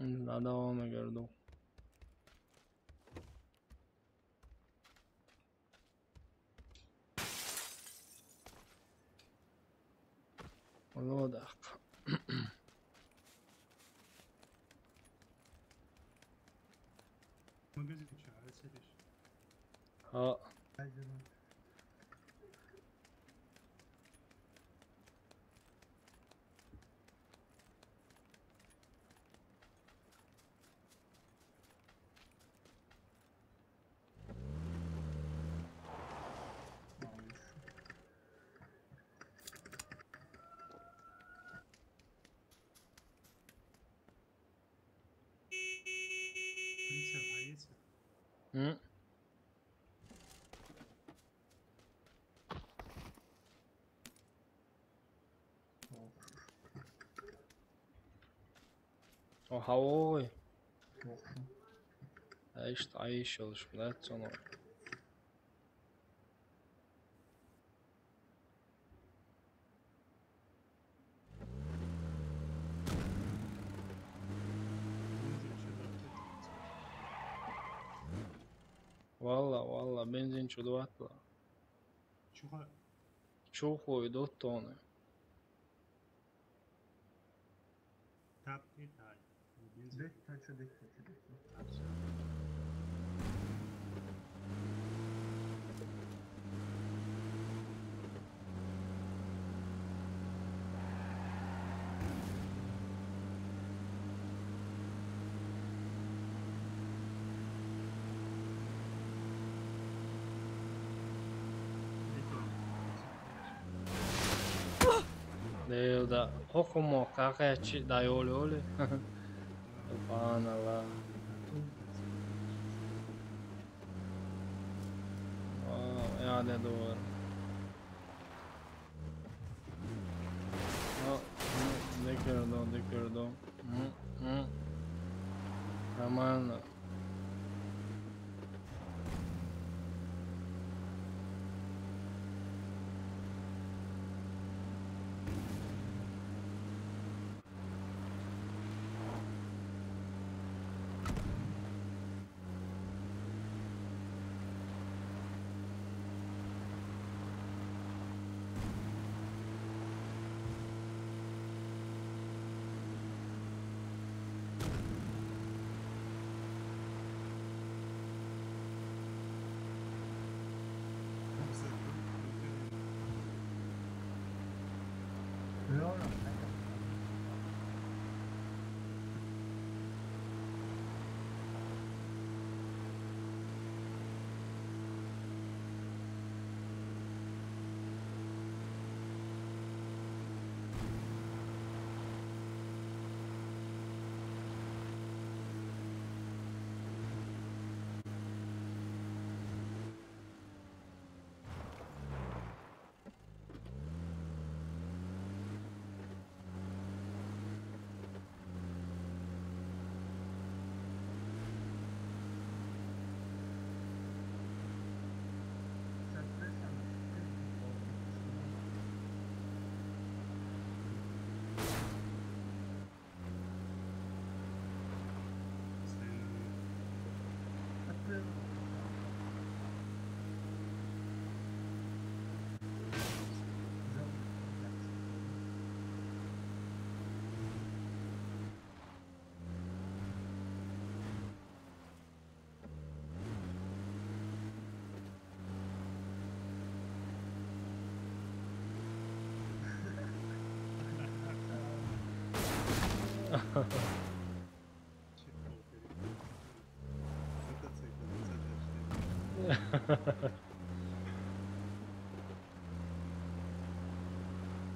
Надо вам, говорю. Лодак. Магазин чё, а, сидишь? А. М. Оха, ой. Ай, что, ай, ещё лишь, блядь, ценой. Валла, валла, бензин чудватла. Чуха. Чухло и дотоны. Тапки тай. Бензин. Дек, тачу, дек, тачу, дек. Dēl da, hokumo kakēči da joli oli. Subhanallah. Ā, jā, ne dor. Ā, м, декердо, декердо. М, м. Нормално.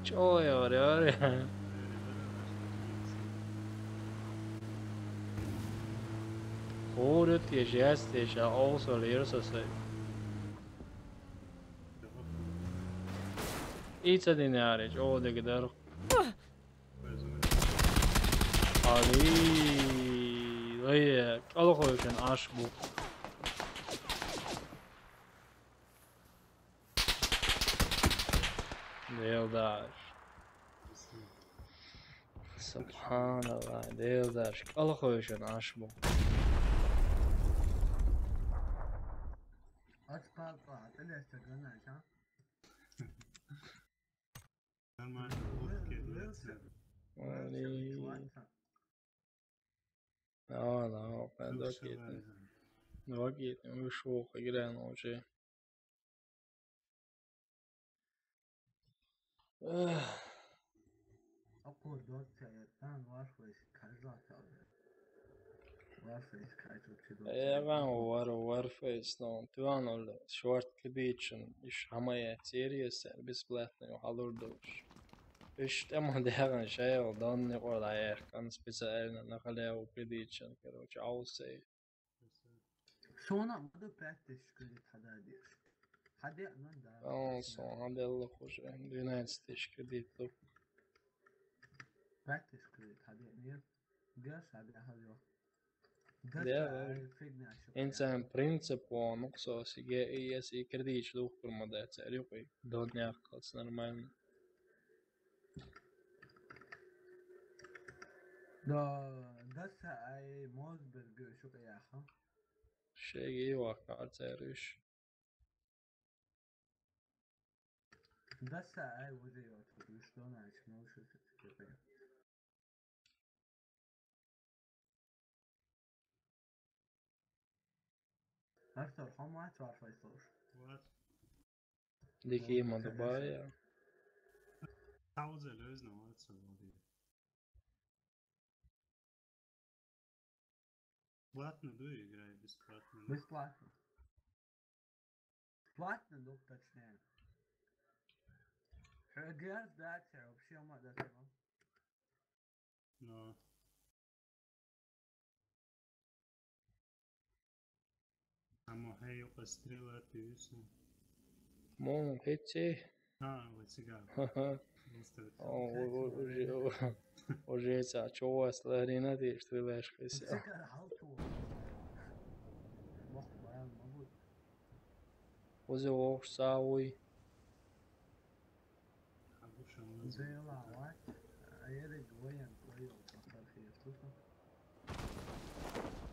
Чё, говорю, говорю. Хуурут ежестейша олсо лирсо сай. Ица динарич, о, дегдар. Али, ой, калхойшан аш бу. Делдаш. Субханалла, делдаш, калхойшан аш бу. Ач папа, ты лезь, ты гонишь, а? Нормально, лодки, Лезь, лезь. Али. Ладно, ладно, Лучше докидывай. Ладно. Докидывай, вышел, играем уже. Эх. Ако доця, там ваш весь каждый. Ваш весь каждый чудо. Эван вар, вар фейс, но ты ван ол шорт кредитшн, иш хамая сервис, бесплатный, халур душ. Иш тема дяган шай, ол донни ол аях, кан специально, на халяву кредитшн, короче, аусей. Шона мада пять тысяч кредит хада деш. Хада, ну да. О, сон, хада лох уже. Двенадцать тысяч кредит лук. Пять тысяч кредит хада, нет? Гаш хада хада. Да, да. Фигня ещё. Инсан принцип, он, уксо, сиге, и если кредит лук курмада, царюк, и донни аккалс нормально. Да, даса ай Мосберг шу яха. Шеги вака цериш. Даса ай уже вот, что начал, что ты. Артур, how much are five stores? What? Дикий Модубая. Thousand is no, it's a lot. Платно, да, играй, бесплатно. Бесплатно. Платно, ну, точнее. Газ дать, вообще, ма, да, ну. Но. Аммо хей юкъа стрела тюйсн. Мон хечи. А, вот сега. Ха-ха. Просто вот О, так о, о, вот. Уже, о, уже са чувас ларина де стрелаешь хеся. Сега халту. Мох баян мабут. Озе ох сауй. Зэла вач, а ерэг воен, воен, пахар хиетуха.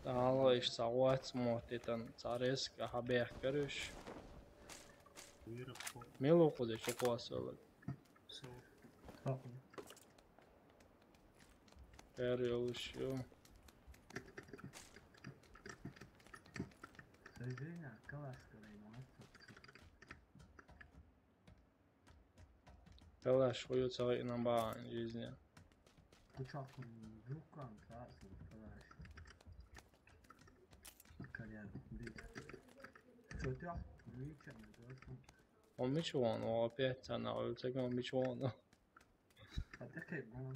Тала иш савац мотитан царес ка хабех карыш. Вира по. Мело кузе чукуас олог. Со. Папа. Кэр ёлыш ё. Сожаление, калаш карай, молодцы. Калаш хуюцагъа инанбагъан жизни. Бычакъ, м, дуккан, красный, калаш. Корян, бит. Чё ты, ах, лично, не должен. Он мичуон, о, опять она, о, так он мичуон. А ты как, ну?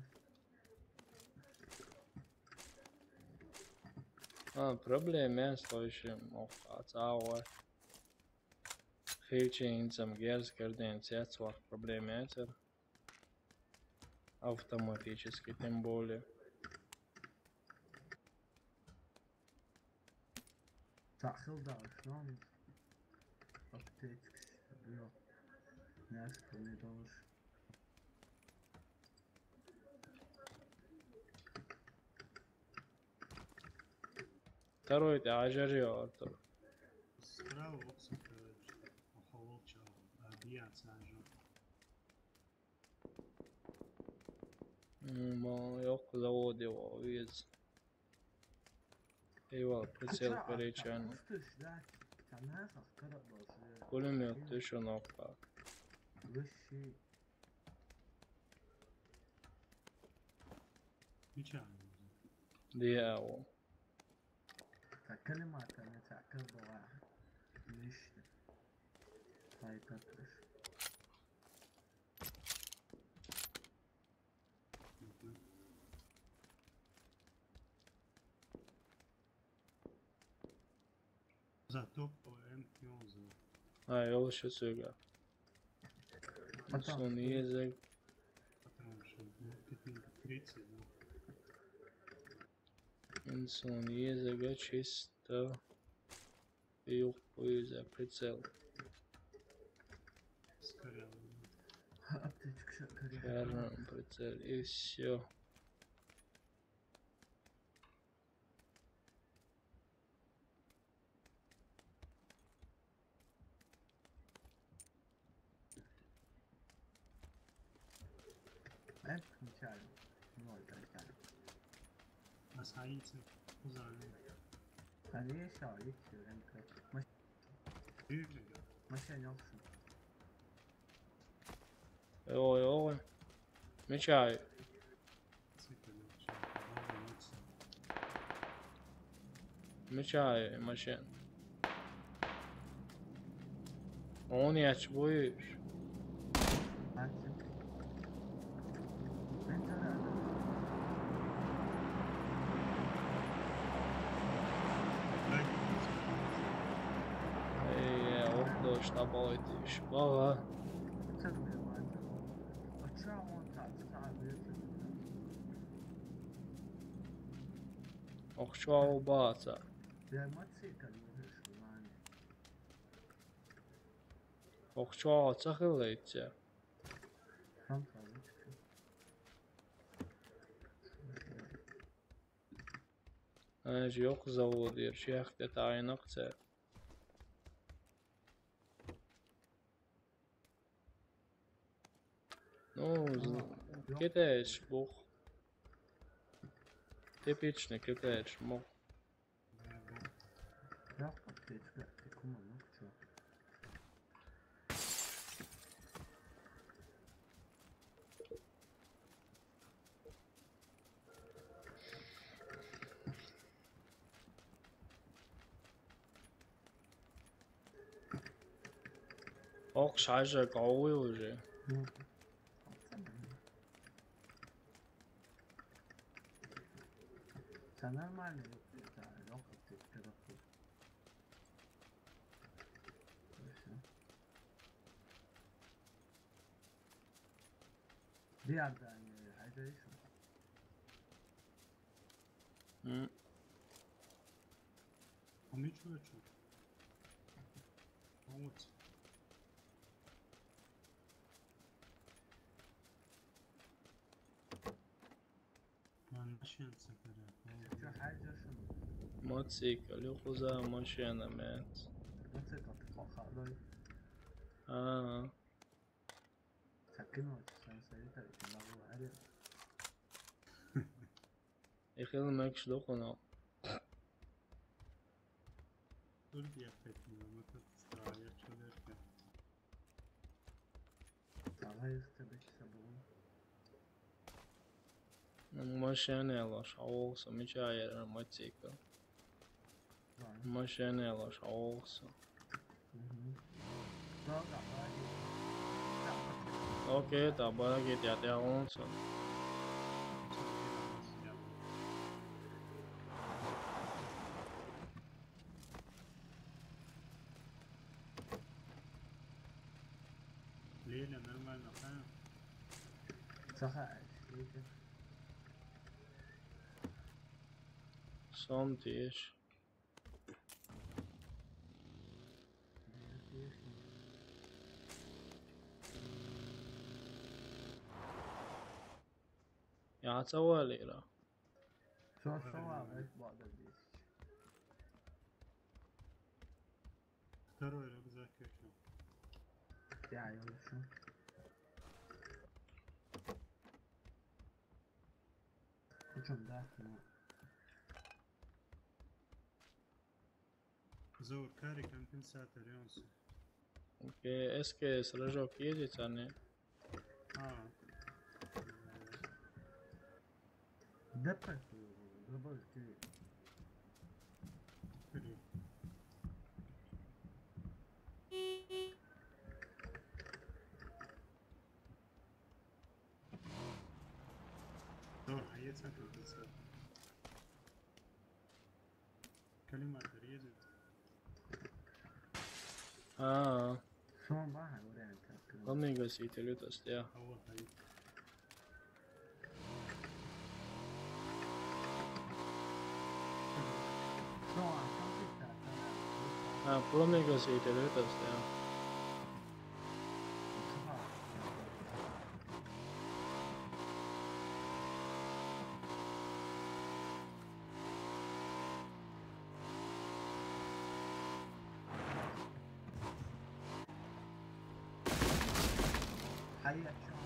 А, проблема, слушай, ох, а, цауа. Хилчи инцам герз карден цецвах проблематор. Автоматически, тем более. Тахил да, шон. Аптечкс. Бля. Мясо помидорш. Второй ты ажарё, Артур. Справа окса, короче. Охолоча. А, бия цажу. М, ма, ёх, завод его, вез. Эйвал, прицел, короче, ан. Пулемёт, ты шо, нокта. Вообще. Miča. Dijevo. Ta kalimat, ne, ta kalimat. Ništa. Taj Petroš. Za top M Q on za. Aj, ovo še svega. Pa da. Son jezek, Potrebno še pitanje trideset, da. Son jezek, čisto. I upuju za pricel. Skarjamo. Aptička šakar. Čarno pricel i sve. E, miča. Noj, taj, taj. A sajnice, uzajemno. Pa nije šao, ići u M K. Ma, Vidiš ga? ma še ne opšno. Evo, evo. Mičaj, Svi kad je uopće. Dobro, noć. mičaj, mašin. On je čbujiš. Znači. Ne to radi. Daj, Ej, evo, došla, boj ti špala. Crne vatre. A čemu on tako stavio? Oh, čuva ovo baca. Ja, ma cikar možeš u manje. Oh, čuva, cahilice. Sam to učinu. Znači, joku zavodi, jer će jahte taj nokce. No, z- kiteš, buh. Tipični kiteš, buh. Ja, aptička, ti kuma nokčo. Ok, šaže, kao uju že. Sa normalno je ta roka ti kada ti. Diğer de aynı, hydration. Mm. A mi čuveče. Pomoć. Ma, našenca kada. Şu hydration. Mocikl, joku za mašina, met. Nasıl kapı kaldı? Aa, Sakın ol, sen söyle tabii ki, ben bu her ich will make sure, no. Turbi je pet minuta, straja čovjeka. Daha üstte bir kişi bulun. Mašina je loša, ovo sam i čajer, mocikl. Var. Mašina je loša, ovo sam. Mhm. Dobra, hadi. Ok, ta bora git ja te avunca. Lele, normalno, ha? Saha, işte. Sam tieši. Jā, cavalīra. Šo, šo, već voda dići. Второй рюкзак, как его? Ja, još. Hoćem da, no. Zovur kari kompensator, on se. Ok, es ke sražo kjedica, ne? A. E, Дапа, забыл, ты. Doğru, hayır, sen kırmızı. Kalima, резать. Aa, Son var ha, oraya kalkın. Omega City Lotus, jā. Hava, hayır. Son var, son bir saat, sonra. Aa, Omega City Lotus, jā. Hayır, açamam.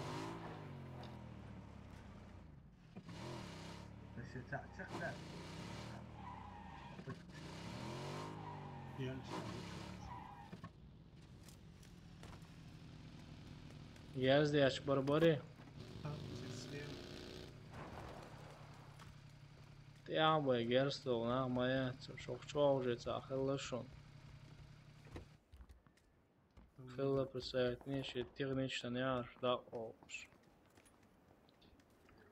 Dışı açık da. Yanlış. Герз деча барбари? Тӏехьа бай герз тӏо, нах ма яц, шух чӏоагӏа уже ца хилла шун. Хилла представить, нече технично не аш, да, олуш.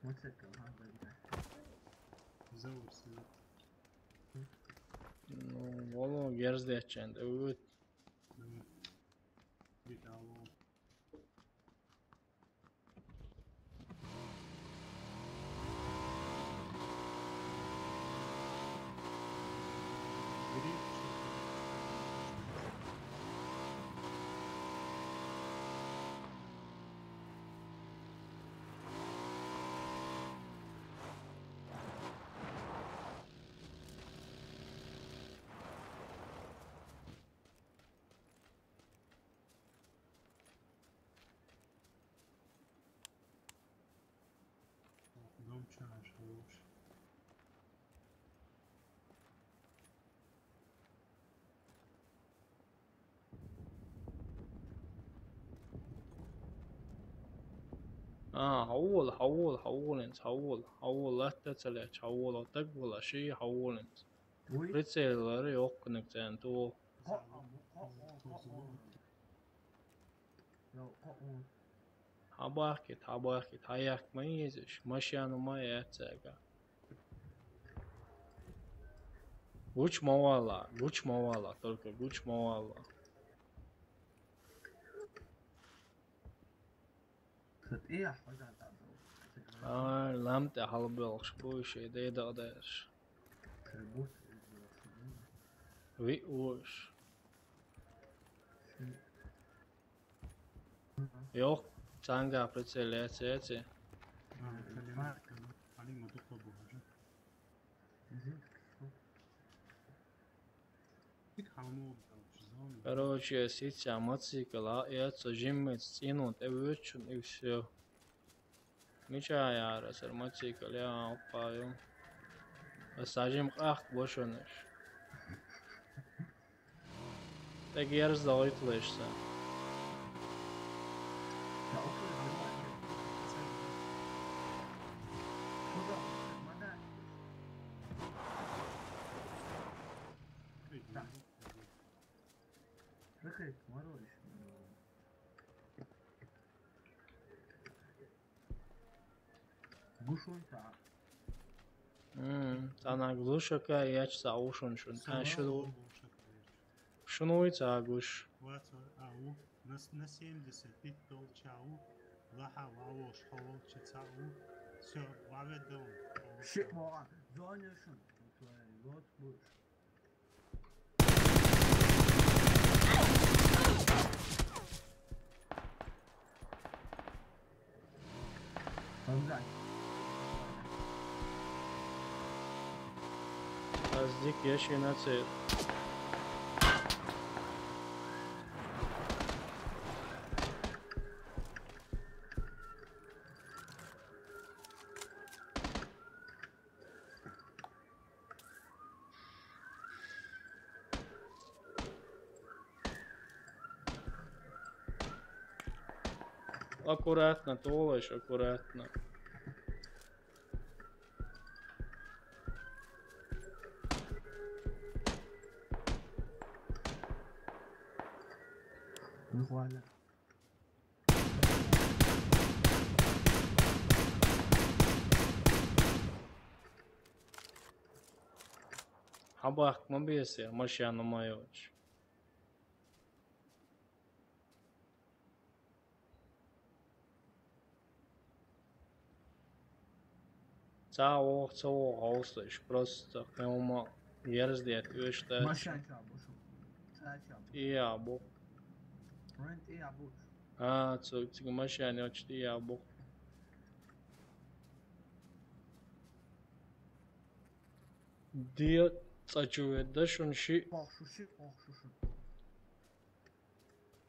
Вот это надо, да. Зовут себя. Ну, воло герз деча, да, вот. Давай. Битало. Дом чаша лучше. А, хьавола, хьавола, хьавола, хьавола, хьавола, латта ца леча, хьавола, таг вала, ши, хьавола. Уй. Прицел лара, йоккханиг цӀен тӀо. Кхоъ, кхоъ, кхоъ, кхоъ. Йо, кхоъ. Хьабахкит, хьабахкит, хьаяккха ма езаш, машена ма яц цаьрга. Гуча ма вала, гуча ма вала, только гуча ма вала. Ца тӀехьа хьажа дӀадала. Ай, лам тӀе хьалабоьлхуш бу уьш, шен ден дакъа дерш. Ца бу. Виъ ву уьш. Ши. Йох, цанга прицел яц, яц. А, калима, калима, калима дукха бу хьажа. Мгм. Короче, сица мотоцикл а, я со жиммец цӀинун тӀе вуьйцу и всё. Мича яра сар мотоцикл, я аппа ю. Аса жим къахк бошунаш. ТӀе герз дагӀитлаш сан. Слушай, морозишь. Гушунца. М, цӀана глушака яч ца ушун шун. А, шун. Шун вуй ца гуш. Вац, ау, на с-, на семьдесят пять долча у, лаха валош хаволча ца у, всё, ваведом. Ши моа, зоня шун. Вот будешь. Аз дик яшина цер. Аккуратно, туловище, аккуратно. Voilà. Хьабахка ма беса, машина ма йоцуш. Ца вогӀу, ца вогӀу хьовсалаш, просто хӀума ерзадетта оьшуш дац. Машен ча бу шу. Ца ча бу. ТӀе а бу. Вайн тӀе а бу. А, цу, цига машен йоцуш тӀе а бу. Де цӀа чу ведда шуна шиъ. Кхох шу шиъ, кхох шу шу.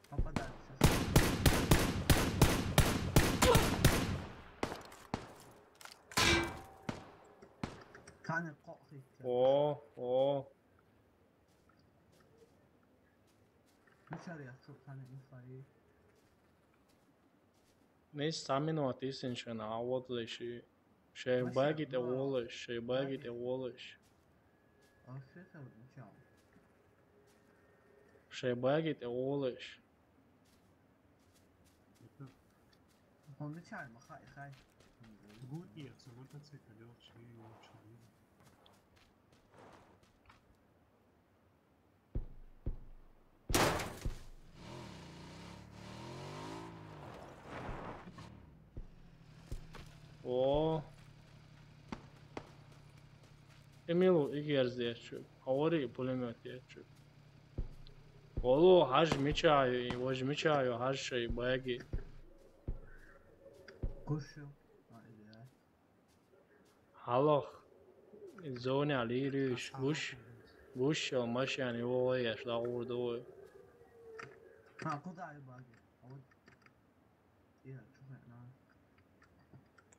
Попадает сейчас. Кхане кхоъ хӀитта. О, о. Мичара яц шу кхане инфа йий? Мис цхьа минот йисина шуна, а вот леши. Шайн баги тӀе волаш, шайн баги тӀе волаш. А что это вот начало? Шайн баги тӀе волаш. Он начало, махай, хай. Гуд я, цу мотоцикл йолчу, йолчу. О. Эмилу игерзечу. Хавари пулемет ечу. Олу хьаж мичаю, вож мичаю хьаж шай баги. Кушу. А, ия. Хьалах, зоне лийриш, гуш, гуш, машен йогӀу еш дагӀур ду вай. А, куда и баги? А вот, я, чё хай, на.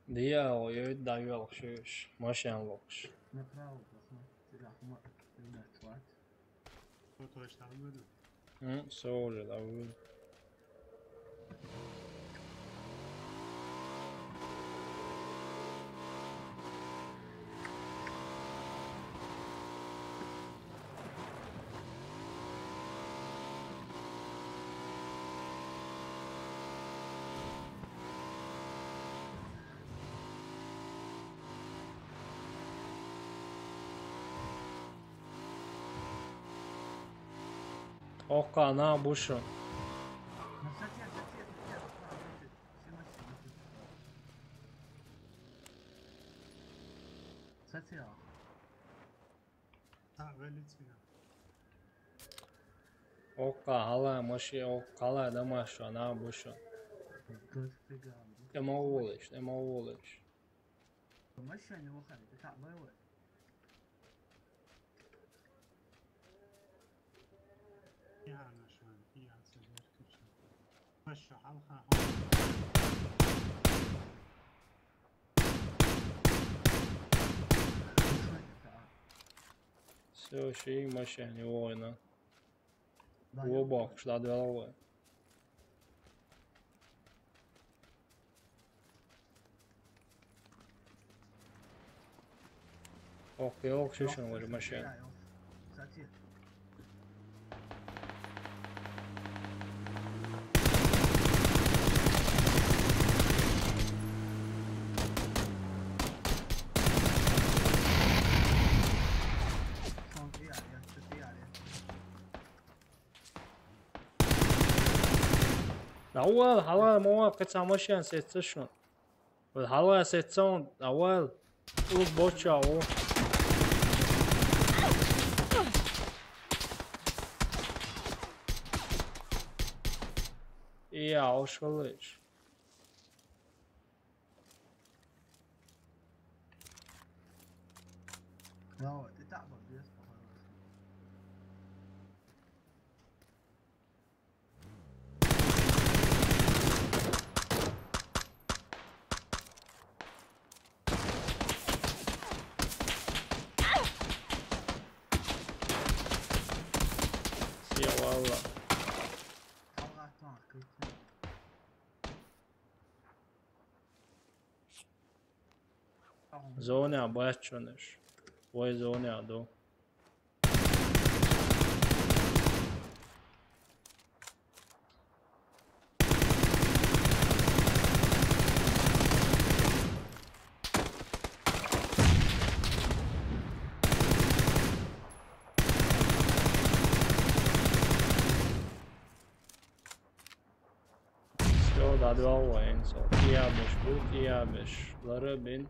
Дия, ой, ой, да, йоьлхуш, машен лохуш. Направо, пошла. Тебя хума, ты меня чувак. Кто точно выйдет? М, всё уже, да, вы. Окка, на, бушу. Сатира. А, велицина. Окка, хала, маши, окка, хала, да, маша, на, бушу. Дофига. Ты молодец, ты молодец. Машина не выходит, это боевой. Всё, ши машина, не война. Во бокуш, да, две головы. Ох, я ох, шишен вроде машина. Давай, давай, мама, кыца машина сетса шун. Вот, давай, сетса он, давай. Уж боча, о. Я, ошалыш. Давай, ты так вот без похоже. Все, валла. Зоне бачунеш. Вай зоне ду. Подвал вайн со. Тиабеш, бу тиабеш. Лара бин.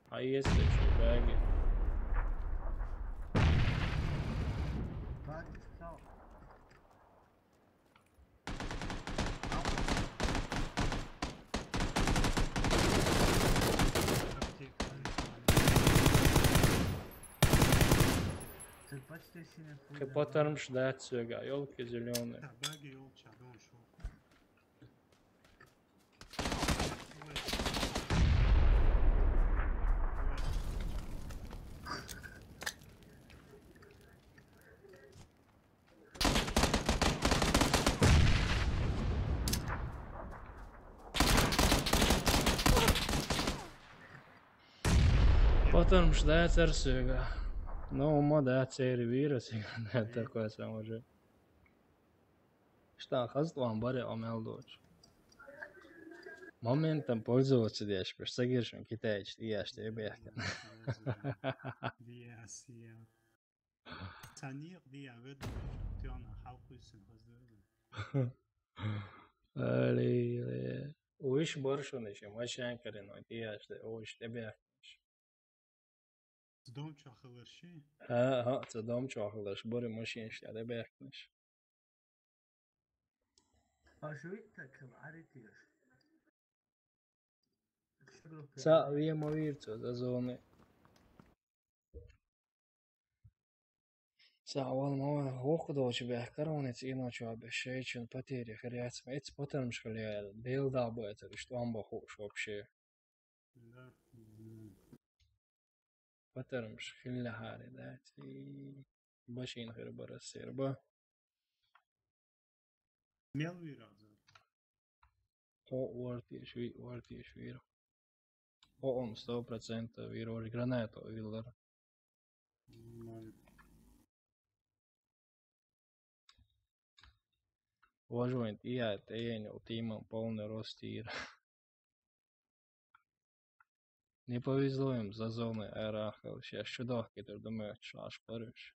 А если что, баги. Баги стал. Ты почти синий хуй, да? Капотармш да цвега, ёлки зеленые. Да, баги ёлча, да, он шёл. Потому что да, царь сюга. Но ума да, царь вира сюга, да, такое самое же. Что, хазт вам баре омел дочь. Моментом пользоваться деш, пеш сагиршим китайч, деш, тебе бехтен. Диас, я. Санир, диа, ведь, ты она халкуйсен, хазды. Али, уиш баршон ещё, машин карен, ой, деш, уиш, тебе бехтен. Дом чахаларши? Ха, ха, ца дом чахаларш, бари машин, ещё, тебе бехтен. А шуит так, аритиеш. Са вие ма вирцо за зоны. Са вал ма воху дочу бех, корониц ино чуа бе, шейчун потери хряц, эц потармш хлея, бел да бу это, что он бахуш вообще. Да. Потармш хилле хари, да, ти башин хыр бара серба. Мел вира за. О, уартиш, ви, уартиш вира. О, он сто процентов вира, ож граната виллар. Ноль. Важуент, я, это я не утимам полный рост ира. Не повезло им за зоны арахал, сейчас чудак, который думает, что аж парыш.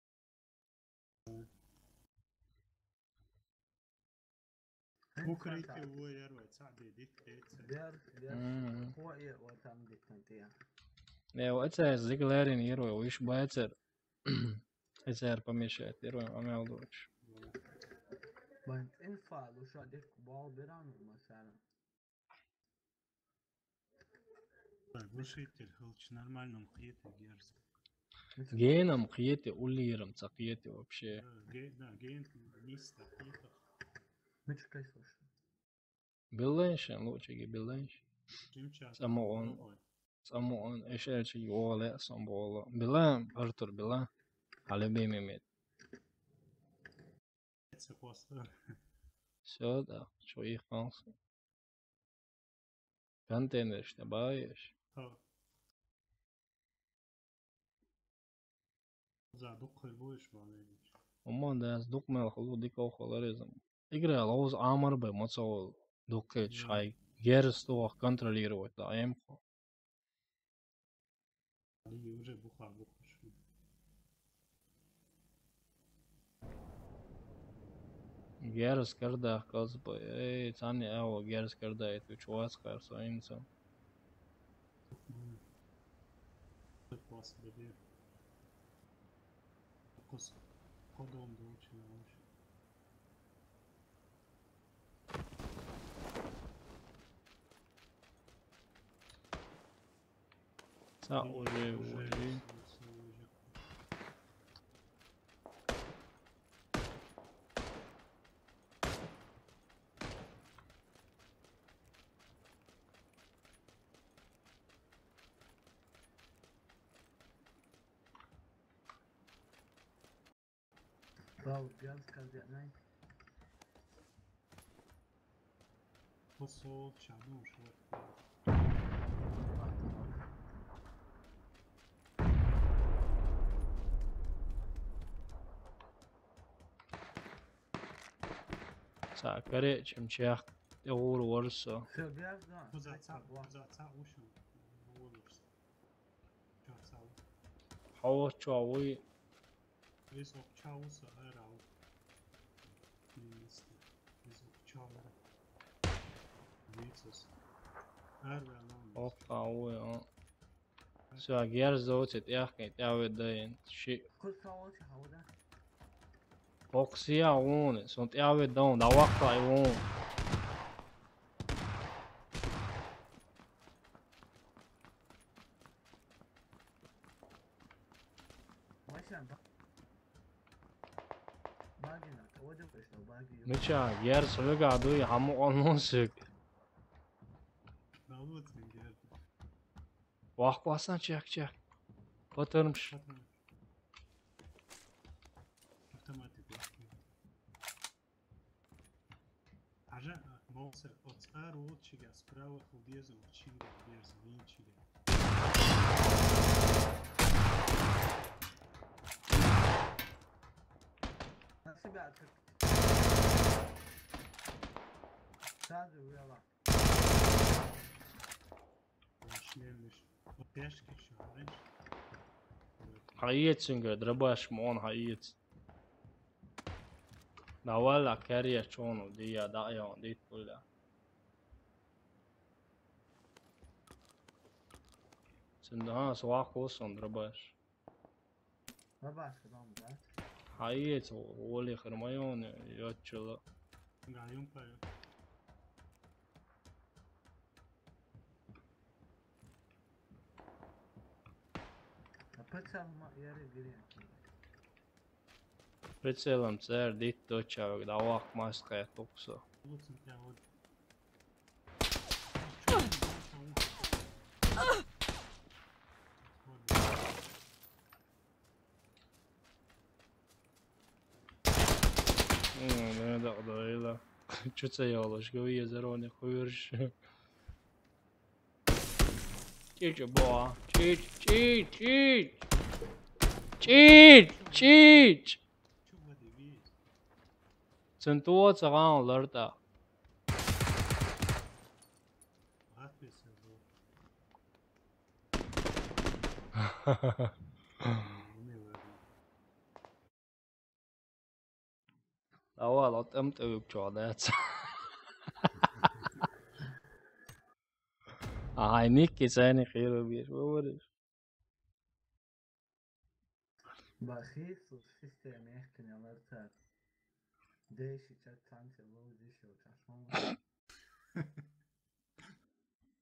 Укрытие вояр вай, ца де дит эце. Бер, бер, Мгм. Хуа е, вот там где-то, я. Не, вот это зиглерин герой, уж байцер. Эцер помешает, герой, омел дочь. Бан инфа, душа, дик бал беран, масана. Так, глушитель, хылч, нормальном хьете, герз. Геном хьете, улиром ца хьете вообще. Да, ге-, да, ген, миста хьете. Мичкай слушай. Биланшин, лучше ги биланш. Чимча. Само он. Ой. Само он, эшерчи оле, самбола. Билан, Артур, билан. А любимый мед. Всё, да, что их пансы. Контейнер, что баешь? Ха. За дукхай буйш валерич. Уман да, аз дукмел хулу диков холоризм. Игра лоуз амар бе, моцо дукхай. Мгм. Шай. Герс туох контролировать, да, эм хо. Али уже буха, буха шу. Герс кардах калз бе. Эй, цани ао герс кардах, это чувас карсо инсо. Класс бе. Кос, кодом дочи на уж. Са уже, уже. Бал, газ, газ, я, най. Посол, чаду, шо. Са, короче, мчах. Те гур ворсо. Всё, газ, да. Куза ца, куза ца, ушу. Ворсо. Ча ца. Хавас чавуй. Вис ок чавуса, эрал. Министи. Ицус. Арвелон. Окка, уй, а. Всё, герзоци тӀехкъин, тӀехведа ин. Ши. Кусаоча хавда. Оксия вон, сон тӀехведа, давахкай вон. Машин ба-, багина, оде вышла, баги. Ну чё, герз вега дуй, хаму он мусик. Да вот, герз. Вахквасан чек, чек. Котырмыш. Автоматик. Ажа, а, молса, оцар улчига, справа худезу, чинга, берз, винчига. На себя открыть. Сразу вела. Шлемиш. Пешки шариш. Хаецинга, драбаш мон хаец. Давай ла, кэрия чону, дия, да, я, дит, пуля. Син, ага, свах кусон, драбаш. Бабашка дома, да? Хаец, оли хырмайон, йочула. Гаюм паю. А прицел ма-, яри гири. Прицелом цер дит точавик, да вах мас кая туксо. Луцин тя вот. М, не, да, да, да. Чё це я ложка, я зароне хуёрш. Чич, бо. Чич, чич, чич. Чич, чич. Центуо цагаан ларта. Давай, латам тывык чуадац. Ай, Никки, сени хиру бир, говоришь. Бахи, слушай, система, я не ларта. Деши чат танцы, лоу, деши, чашмон.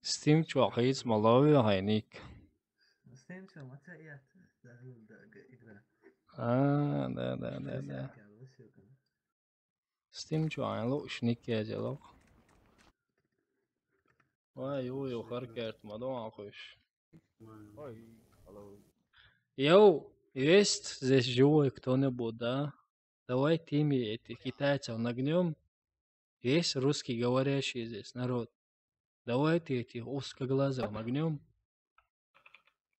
Steam чуахиц малави хайник. Steam чу мата ият. Да, да, да, игра. А, да, да, да, да. Steam чу айн ло шник я ло. Ой, ой, ой, харкерт мадо ахуш. Ой, алло. Йоу, есть здесь живой кто-нибудь, да? Давайте мы этих китайцев нагнём. Есть русский говорящий здесь народ. Давайте этих узкоглазых нагнём.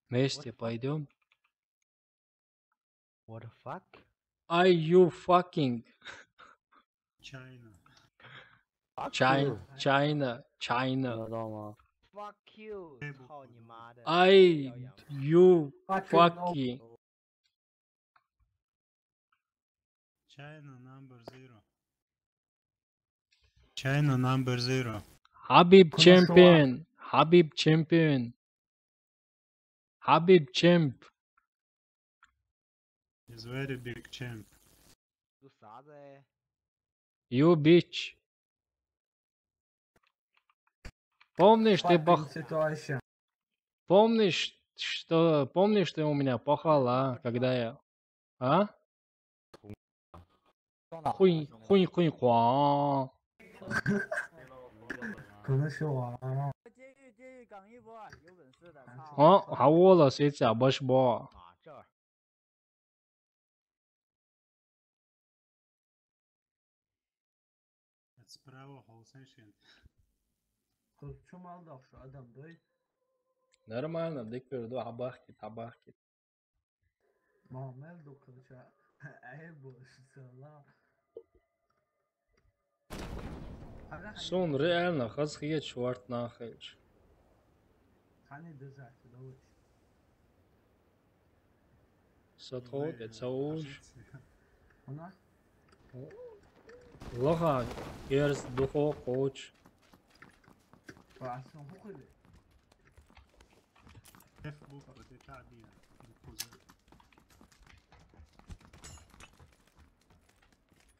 Вместе пойдём. What the fuck? Are you fucking China. Fuck China, you. China, China. Fuck you, 操你妈的。 I, you, fucking. China number zero. China number zero. Habib champion. Habib champion. Habib champ. He's very big champ. You bitch. Помнишь, ты пох-, помнишь, что, помнишь, ты у меня пахала, когда я, а? Хуй, хуй, хуй, хуа. 可能是我啊。 О, хавола сеца баш бо. Справа холсен шен. Чумал дахш адам дой. Нормально, дикпер до, хабахкит, хабахкит. Мамел дукача. Ай, бо, шсала. Сун реально хаз хие чварт нахилч. Хани деза, давай. Сатхо, пецауш. Она? Лоха, ерс духо коч. Passons beaucoup de.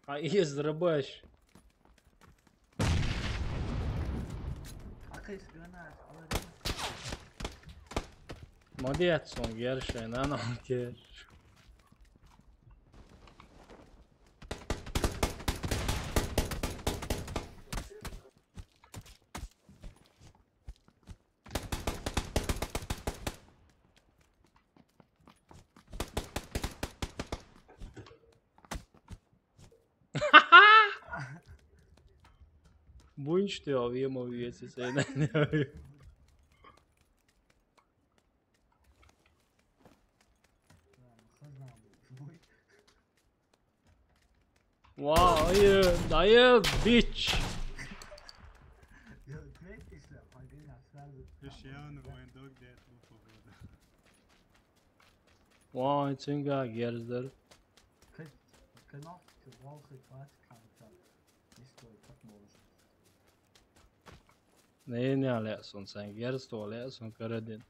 Ai, iezdrăbăși. Acá esse granate, olha. Ma di azzon gerše, na, no, gerše. Bunch te avem o viață să ne. Wow, hayır, hayır, bitch. Cristiano, mein Dog, der hat nur verloren. Wow, jetzt sind wir Gerster. Kann, kann auch die Woche Quatsch kann. Nicht so, ich hab morgen. Ne, ne alea sunt, sunt Gersto, alea sunt Cărădin.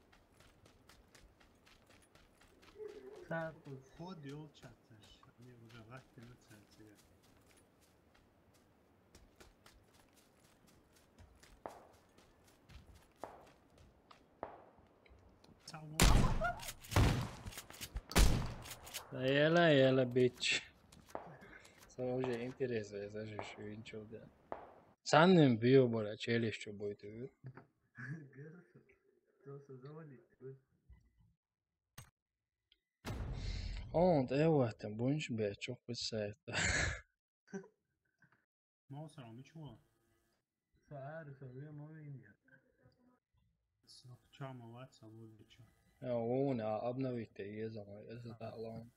Hodi olčacaš, nije uzavati na cence. Samo. Da jela, jela, bitch. Samo že interes, znaš, još vinču da. Sam nem bio, bora, čelišću bojte. To se zove. Onda, evo te, bunch be, çok bir sert. Malo sam mi čuo. Sa aer sa via moja Indija. Sa čamo vaca vodiča. Evo, ovo ne, obnovite, jezamo, jezamo, da, lom.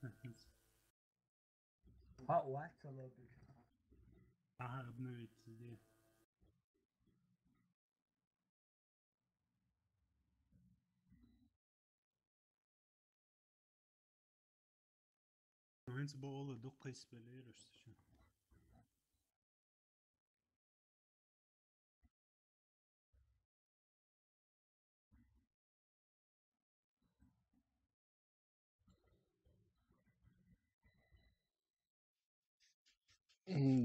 Pa, vaca vodiča. Aha, obnovite, gdje? Momentu bo ole dok kaj speliraš se.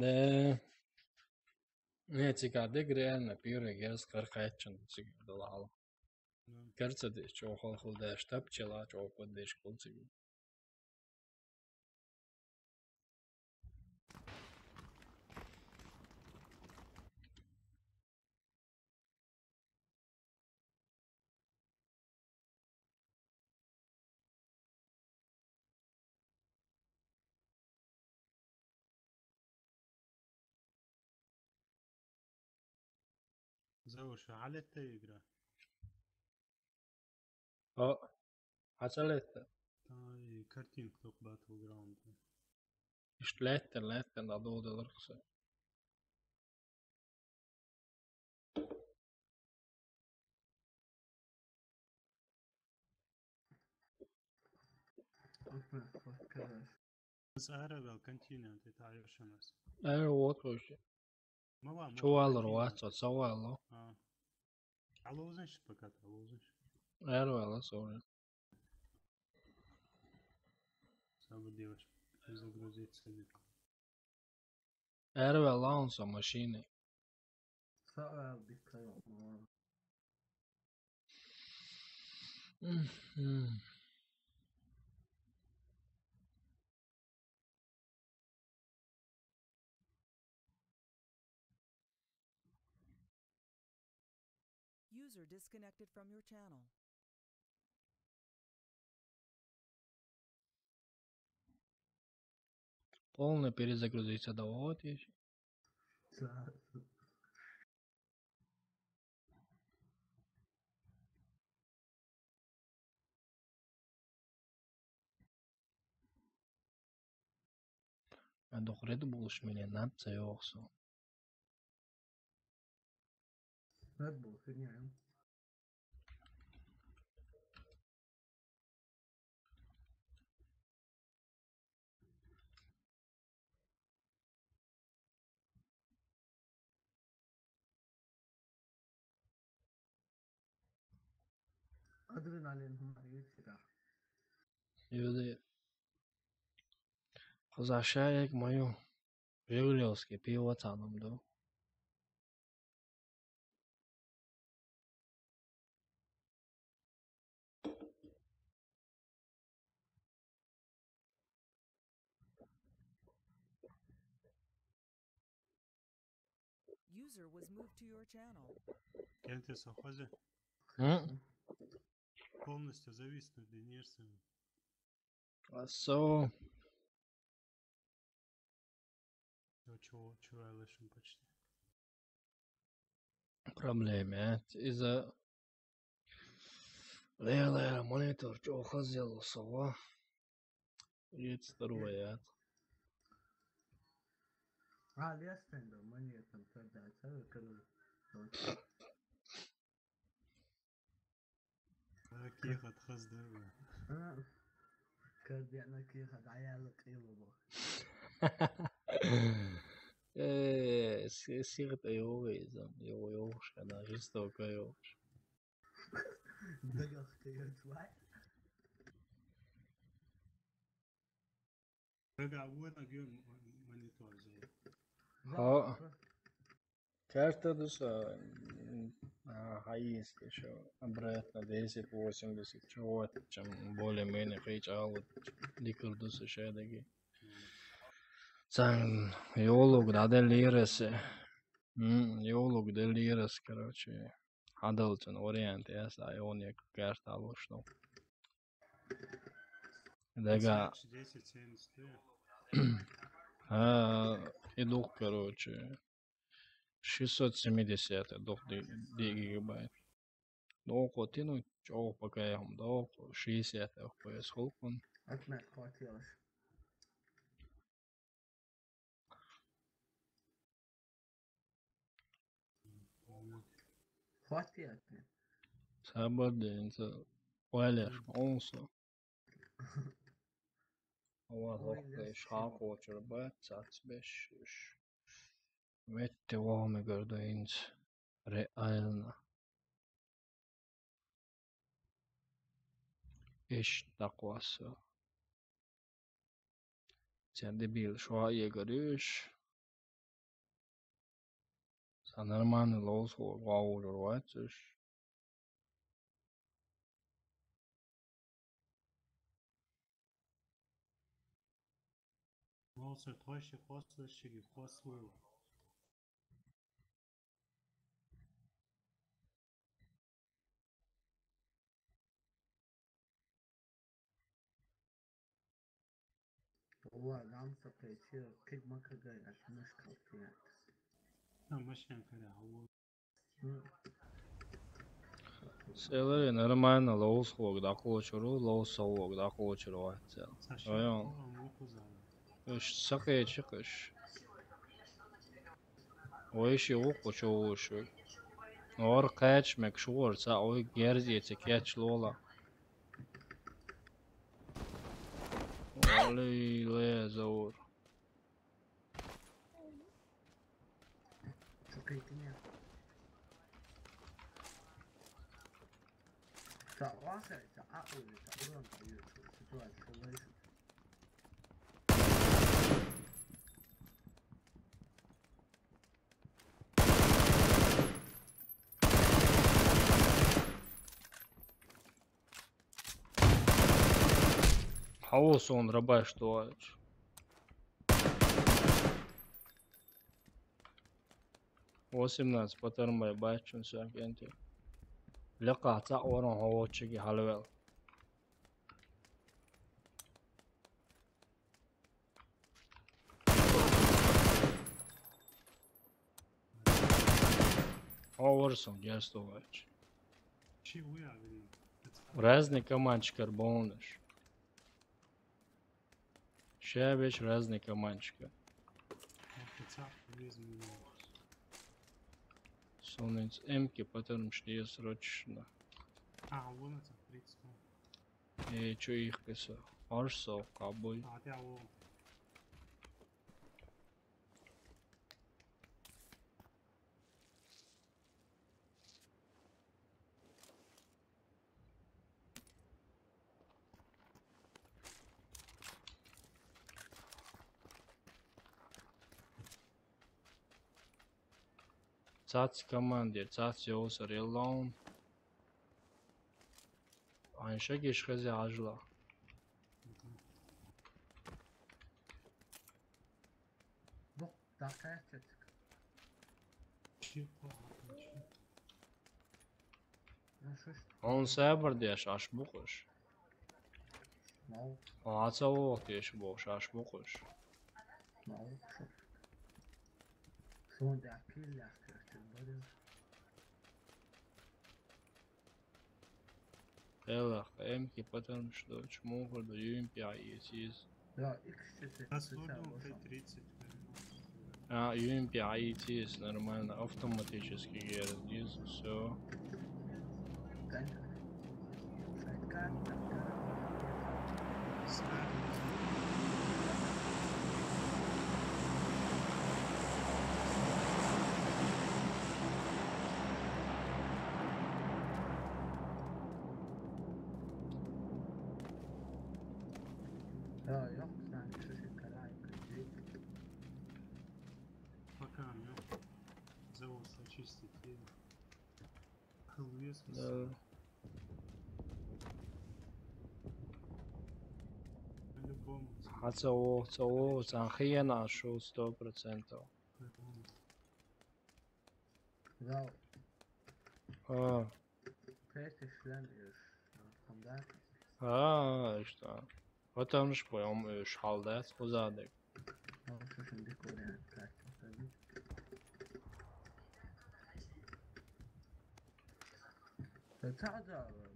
De. Ne, cik de grēna pīra gērs kar kaitšan, cik dalāla. Kercadiš, čohol hul dēš tapčelā, čohol dēš kulcīgi. Završa, alete igra. O, ačalete. Taj karting tok Battleground. Išt lete, lete, da dode vrhse. Kas ääre veel continue, te tā jošamas. Ääre otvoši. Ma vaan, ma Čuvalu vaan ruotsot, savalu. Aa. Aluusin špakat, aluusin. Ääre veel, sorry. Samo djelaš. Загрузиться. Ääre veel launsa mašini. Sa ääl bit kajo. Mhm. User disconnected from your channel. Полная перезагрузка, да, вот ещё. Да. А дохрет булыш менен нация оксо. Red Bull, херня, а? Адреналин хӀума юьйцира. Юди. Хоза шаек мою. Жигулевский пиво цаӀ-м ду. User was moved to your channel. Кенте со хоза. М? Полностью зависнуть динерсом. А со. Чё, чё, чё, айлашым почти. Проблема, э? Из-за лела монитор, чё, хоза лосова. Тридцать второй, а? А, лестен, да, монетом тогда, целый круг. Кехат хаздар ба. А, кардиана кехат, аяла кило ба. Э, си-, сихат айогы изам, йо-, йош, ана, жестоко йош. Дагах кайот вай. Кага вуна гё монитор зо. Хо. Карта дуса, м, а, хайис ещё обратно десять восемьдесят, чего-то, чем более-менее хейч, а вот ликер дуса шедаги. Цан йолуг да де лиресе. М, йолуг де лирес, короче. Хадалчан вариант, я са, и он як карта лошно. Дега. Десять, семьдесят, да? А, и дух, короче. Шестьсот семьдесят дух ди-, ди гигабайт. Доку тину, чё, пока я вам доку, шестьдесят F P S хулкун. Отмет хватилось. Хватит мне. Сабаденца. Валяш, онсо. Ава лохтеш хакочур бат, сац беш. Ветте вами гордоинц. Реально. Иш такваса. Ця дебил, шо я горюш? Са нормально лоус хо, вау, рвацеш. Лоус тойши хосла, шиги хосла. Ва, гамса печи, кид макагай, аш мышкал тият. А, машин кара, а вот. М. Селери нормально, лоус хлог дакулачуру, лоус хлог дакулачуру, а, цел. Саша, Ойон. Ова, муку зала. Иш сакъе чыкъыш. Ой, ши укъу чоушу. Ор къач мек шугъур ца ой герзи ца кеч лола. Али ле заур. Чакай тиня. Та ваха, та а ой, та уран, та ой, ситуация, Хаос он рабаш товарищ. Восемнадцать патармай бачун сакенти. Лекъа ца орон хавочиги халвел. Оверсон, герстовач. Чи уя, блин. Разный командчик арбонаш. Ща вещь разный командчик. Сонец эмки, потом что срочно. А, вон это, тридцать. Э, чё их кеса? Арсо, кабой. А, ты, а, вон. Цац командир, цац йоусар, йоллаун. Айн шагиш хези ажла. Бу, дакъа чечик. Чи по-, чи. Ну, шо ж. Он сабар деш, аш букъуш. Мал. Аца вохт еш бохш, аш букъуш. Мал шо. Шон да кил яхтыр, тир бадыр. Элах, эмки патарм шдоч, мухар да юм пя ес ес. Да, икс четыре. Расходуем пять тридцать. А, юм пя ес ес, нормально, автоматически гердис, всё. Да, ёх, знаешь, что шикарай, кредит. Пока, ёх. Завод очистить, и хылвес. Да. По-любому. А цело, цело, сан хиена шо сто процентов. Зал. А. Пети шлем иш. Хамда. А, ишта. Потому что поем иш халдас узадык.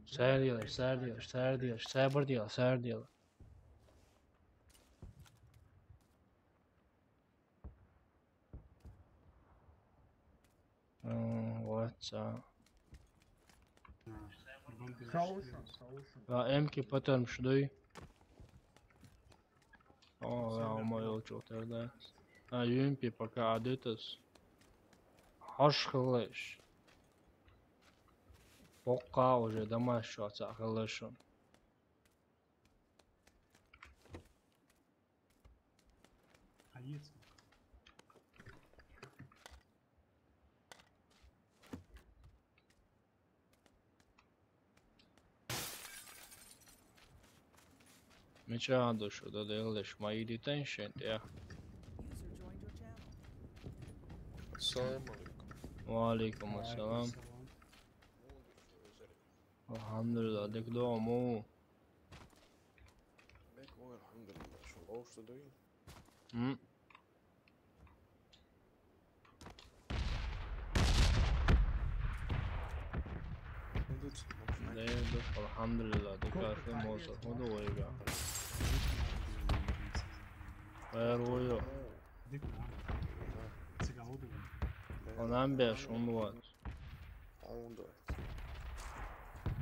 Сэр дийлер, сэр дийлер, сэр дийлер, сэр бир дийлер, сэр дийлер. М, вот, всё. Solution, solution. А, эмки потом шдуй. О, я умоёл чё тогда. А, юмпи пока адытас. Хош хылыш. Пока уже домашнего ца хылышын. А если? Мича душу да делдеш ма иди теншен, я. Салам алейкум. Ва алейкум ассалам. Алхамдулилла, дек дому. Бек ой, алхамдулилла, шо лоуш да дуй. М. Да, да, алхамдулилла, дек ашо моза, ходу ойга. Эр ойо. Дек. Цыган оду. Онан беш, он вот. Он да.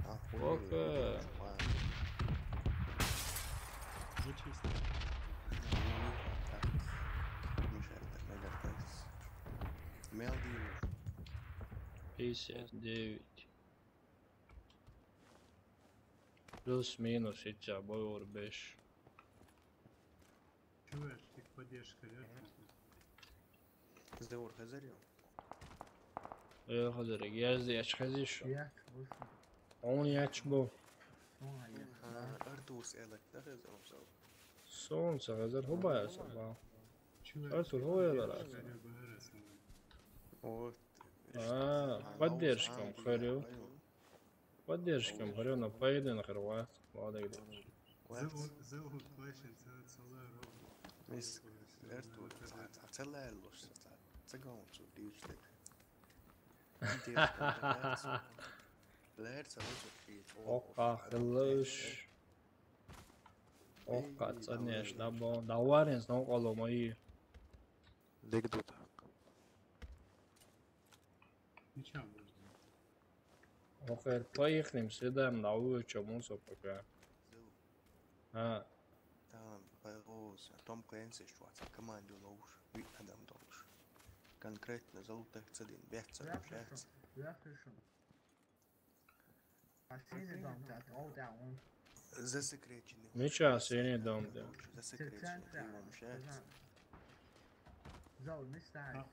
А, окей. Зачистил. Так. Мешает, так, наверное. Мел дилер. Пятьдесят девять. Плюс-минус, итя, бой ур беш. Чуваш, тик поддержка, да? Заур хазарил. Э, хазар, я здесь хазиш. Я, вышел. Он я чбу. Ага, Артур с Элек, да, хазар, он взял. Солнце, хазар, хубая собака. Чуваш, Артур, хубая поддержка, собака. Да, бахара сама. Вот. А, поддержка, а, харю. Поддержка, говорю, на поеден хрват. Молодец. Зовут, зовут Паша, целый, целый ровно. Мис, эрту, целый луш, цыган цу дивчтек. Лерца лучше пить. Окка, хылыш. Окка, цанеш, да бо. Да варен, снова коло мои. Дегдута. Ничего, можно. Окей, поехали, следом на улицу, мусор пока. А. Там, пойгоз, Том Клэнси, что там, команду ловушь, вид адам долушь. Конкретно золотых целин, вет целин, вет. Я слышу. А синий дом, так, о, да, он. Засекреченный. Ничего, синий дом, да. Засекреченный, ты его мешается. Зал, не ставь. А.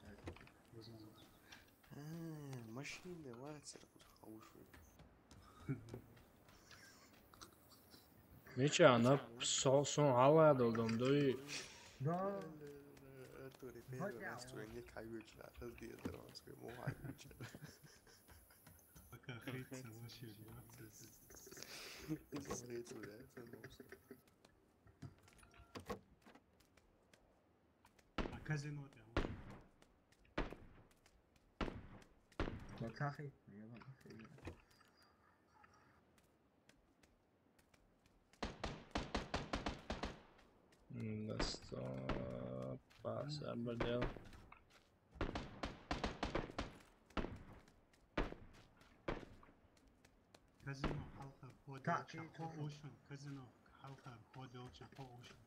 Возможно. А, машина, вацар, куда хавуши. Мича, на со-, сон гьала долдум дуй. Да. Артур, первый раз твой не кайвича, раз где-то он свой муха. Пока хриться вообще. Хриться, да, это муха. А казино там. Макахи, я вам. Даста пас арбадел. Казино халха ходил чахо ушун. Казино халха ходил чахо ушун.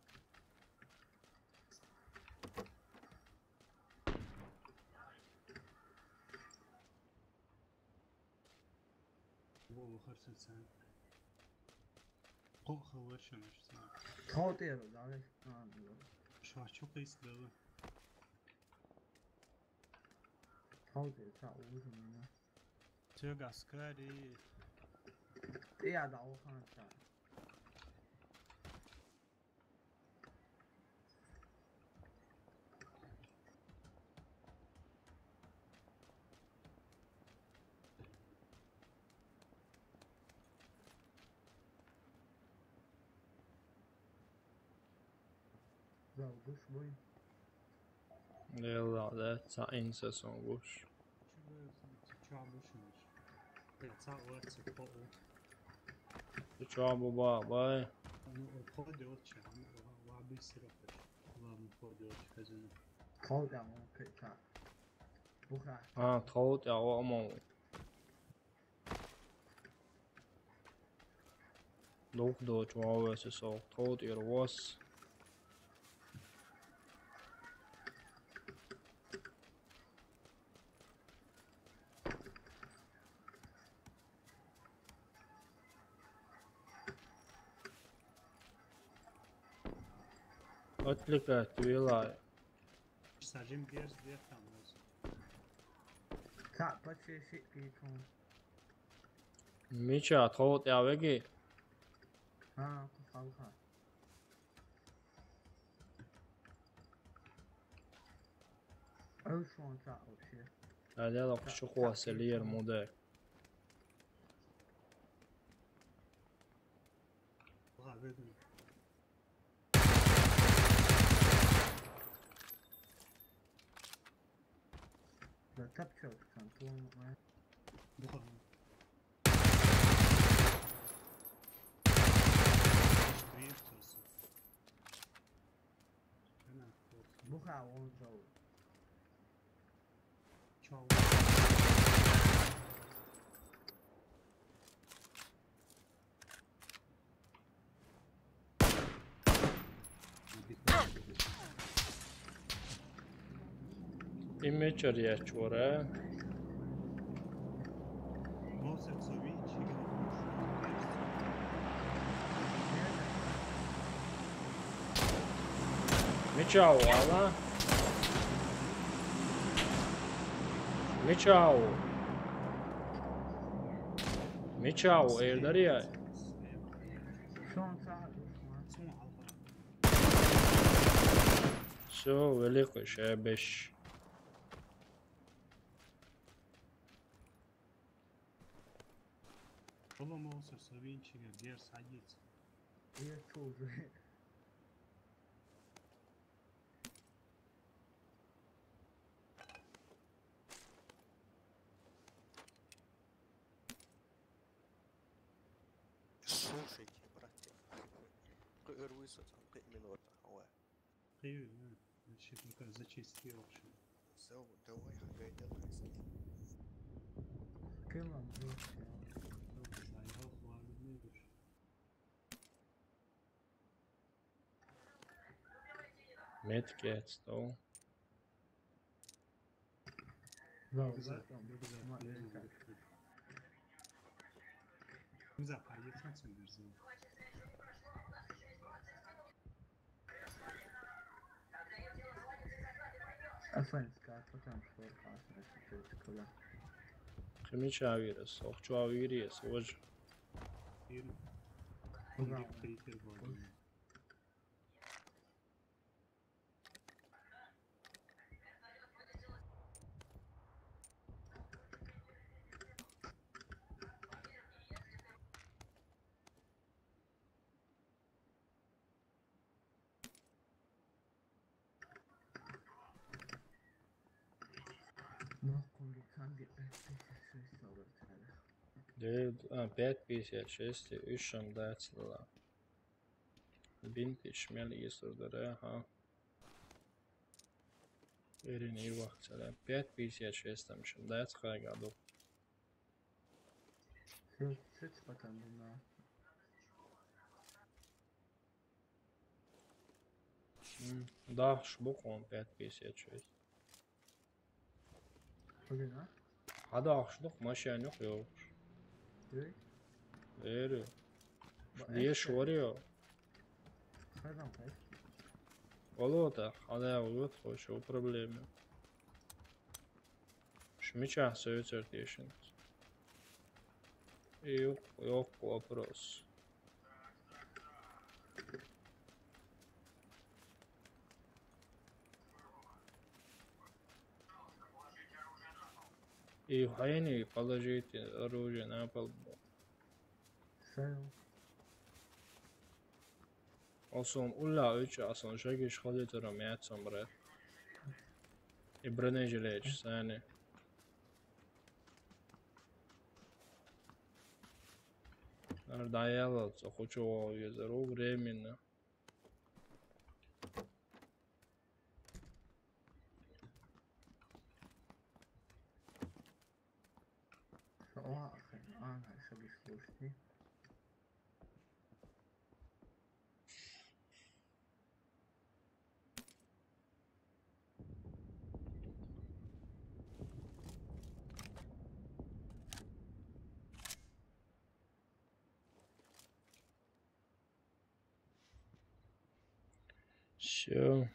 Во, во, харсан сан. Ко хавар шамаш сан. Тотер, да, не? А, ну. Швачу кис бела. Тотер, та ужин, да. Тёга скари. Ты, я дал хан, та. Зал гуш буй. Лела, да, ца инса сон гуш. Чуба, чуба шумиш. Я ца уа ца по у. Чуба ба, бай. Ну, ходи очи, ва би сирапаш. Ва ходи очи казино. Ходи, а, окей, та. Буха. А, ходи, а, о, мо. Лух доч вавес со, ходи ир вос. Отвлекать, вилай. Сажим герз дер там, оз. Та, почти шик пикун. Мича, тхо тӀявеги? Гьа, хъалха. Ай, шуан ца вообще. Адала хъшу хъваселир муде. Ва, ведун. Да тапчал кантон, а? Буха. Штрих, просто. Буха, он жал. Чё? Имечер я чора. Мичау, ала? Мичау. Мичау, эрдария. Всё, великий шебеш. Шолом олсун, Савинчиге, гер садится. Я тоже. Слушайте, братья, кы ырвысо там, кы минута, ой. Привет, да. Значит, пока зачистки, в общем. Всё, давай, хагайда, хайски. Кылам, жёстко. Только заявал, хвалю, видишь. Метки отстал. Ва, ва, ва, ва, ва. Муза, поехать, мерзу. Афанска. Потом что, классно, если что, это куда? Кхы мича вийра, охча вийра, важа. Ир. Куда? Куда? Ну, куликан где пять пятьдесят шесть долларов треба. Девять, а, пять пятьдесят шесть, уьш шам дац ала. Бинт иш мел ийсур дара, ага. Эрин ир вахт цала. Пять пятьдесят шесть там шам дац хайгадо. Сеть потом на. М, да, шбук он пять пятьдесят шесть. Блин, а? Хада ахшдук, машина ёх, ёх. Эй? Эри. Ба, Еш эште. Варио. Хайдан хайс? Олота, хада вот, хош, о проблема. Шмича советер тешин. И ёх, ёх вопрос. И хайни положите оружие на пол. Сел. Осон улла уьч, осон шагиш холи турам яцам, брат. И бронежилет, сани. Ар даяла, цо хочу езеру временно. О, а, а, шагиш слушайте. Всё.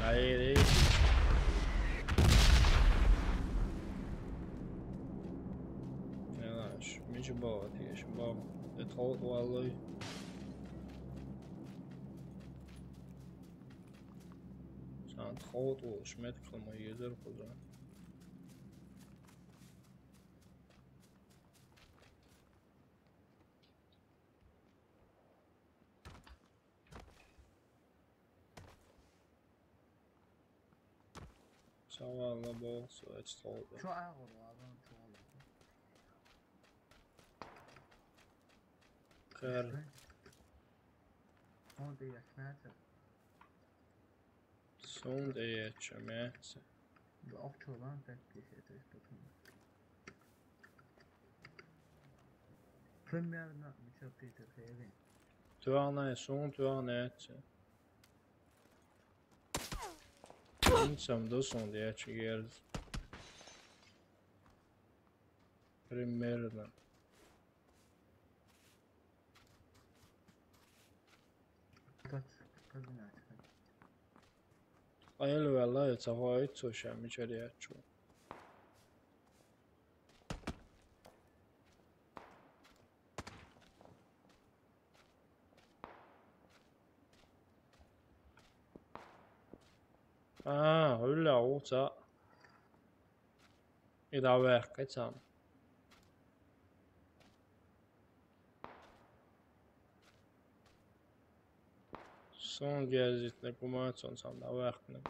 Ай, эй. Не знаю, мичи бава, тиеш бава. Это хол валой. Сан тхоот ол шмет кылма езер куза. Савала болса, это столда. Чё, а, вот, ладно, чё, ладно. Кэр. Он ты я снятся. Сон дэ яча мяца. Да, охчо лан пять пятьдесят, то есть потом. Примерно, мича Питер Хейли. Туана, сон туана яча. Инсам да сон дэ яча герз. Примерно. Как, как иначе? Айлу валла, это хой, цо ша мича ячу. А, улла, уца. И да вэх кэцам. Сон герзит на кумацон сам да вэхтнэ.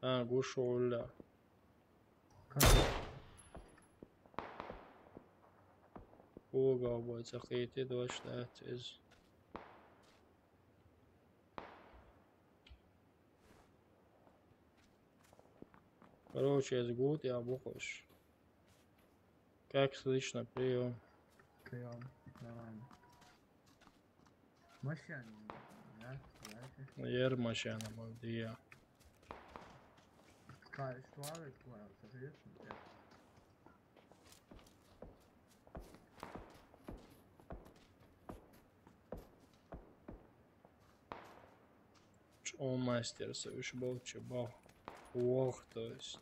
А, гушо улла. Уга бойца хейте дочь да тез. Короче, из гуд я бухаешь. Как слышно, прием. Прием. Нормально. Машина, да? Знаете? Ер машина, мол, дия. Скажешь, славы, славы, соответственно. Чё мастер совершил, чё бах. Ох, то есть.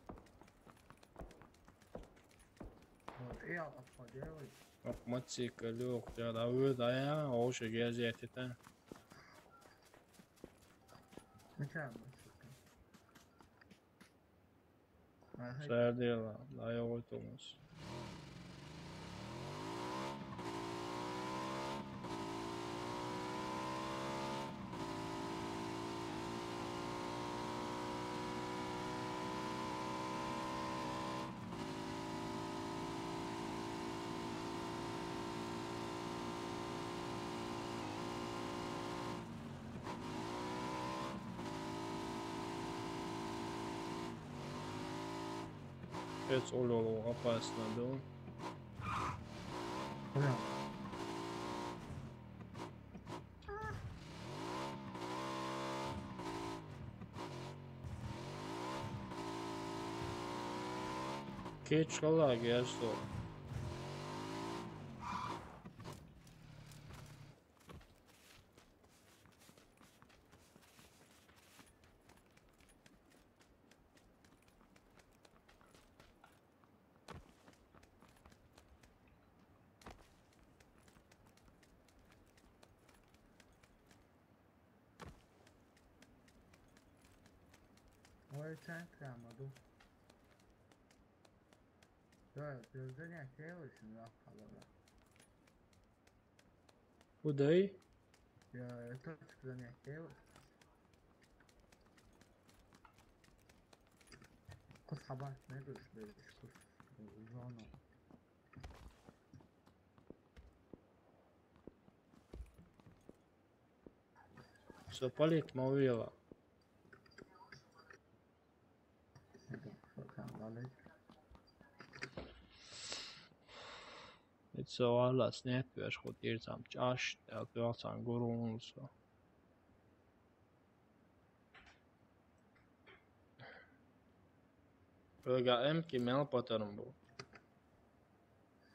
Вот, и я подделаю. Ак маци калюк, я да вы, да я, оши газетита. Ну чё, мальчик? Ага. Сэрдила, да я вот у нас. Эц олёлу опасно, да? Бля. Кеч калак, я что? Ой, чё прямо, ду. Да, ты занятие очень лапало, да. Удай? Я это занятие. Кус хабар, не душ, беш, кус зону. Что палит мовила? Там балет. Эцо алла снять веш хот ирцам чаш, а пёсан гурунсо. Ага, эм ки мел паттерн был.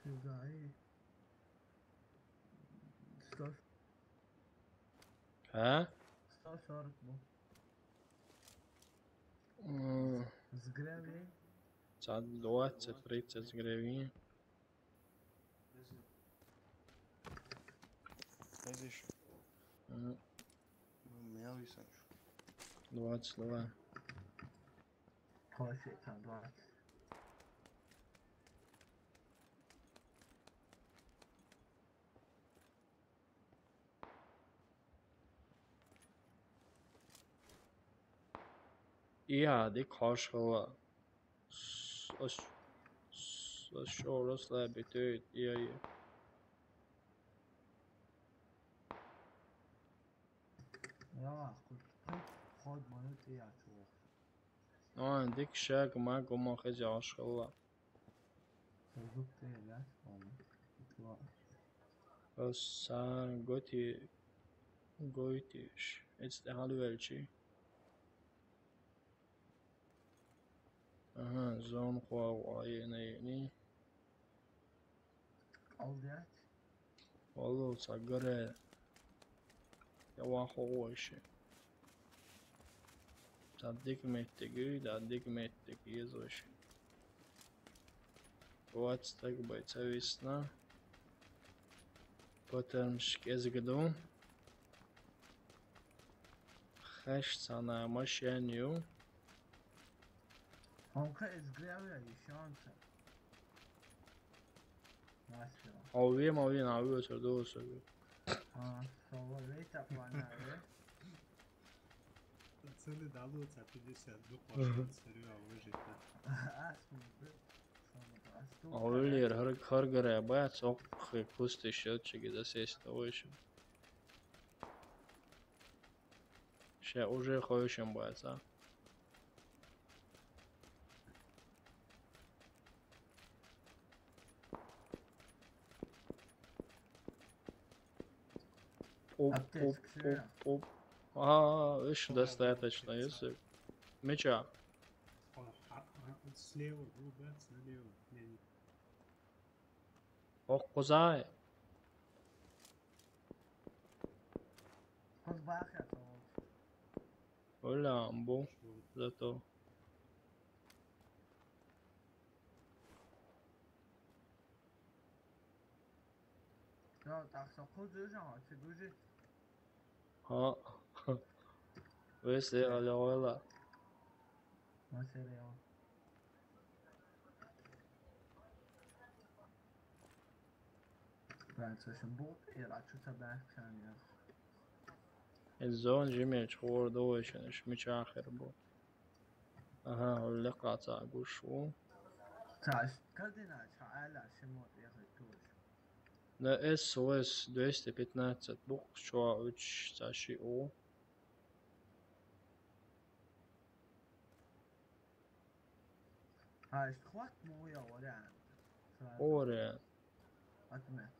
Сюда и... Сто, А? сто сорок был. М, С гряви. Цад двадцать, тридцать гривен. Здесь ещё. М, Ну, меня висанчу. двадцать два. Вообще там двадцать. Я, ди кашала. Аш, аш, аш, орос лабитет, я, я. Я, хоть, хоть, хоть мою ты я чего. А, дик шаг, ма, гома, хези ашала. Созук ты, да, помню. Два. Оса, готи, гойтиш. Эц, халуэлчи. Ага, зон хуа, ва, ени, ени. Алдять. Олу, сагаре. Я ва хуоши. Та дик меттеги, да дик меттеги езоши. Вот так бойца весна. Потом шкезгду. Хэш цана машеню. Он-ка из гряви, а ещё он-то. Мастер. Овим, овим, овим, сордо, сордо. А, соловей-то планаве. Цены дало ца пятьдесят, ну, пошёл, сырьё, а выжить, да. А, смотри. Самый простой. Овлер, хар, хар гаре, бая, цок, хы, кусты счётчики, да, сесть того ещё. Ща уже хоющим бая, а. Оп, оп, Аптечка, оп, оп. А, видишь, достаточно, если. Меча. О, а, а, слева, ну, бац, налево. Не, не. Ох, кузай. Кузбах я, то. Оля, амбу. Зато. Yo, tak sa kuzey, ha, çıkıcı. Ha. Ve se alyola. Nasıl ya? Ben sesini bu, ya, açıksa ben sen ya. Ez zon jimel çor doyşun, şu müçahir bu. Aha, öyle kata guşu. Taş, kadına çağla şimdi yakıtıyor. На S O S двести пятнадцать, букв чуа уч цаши у. Ай, хват му я вариант. Оре. Отмет.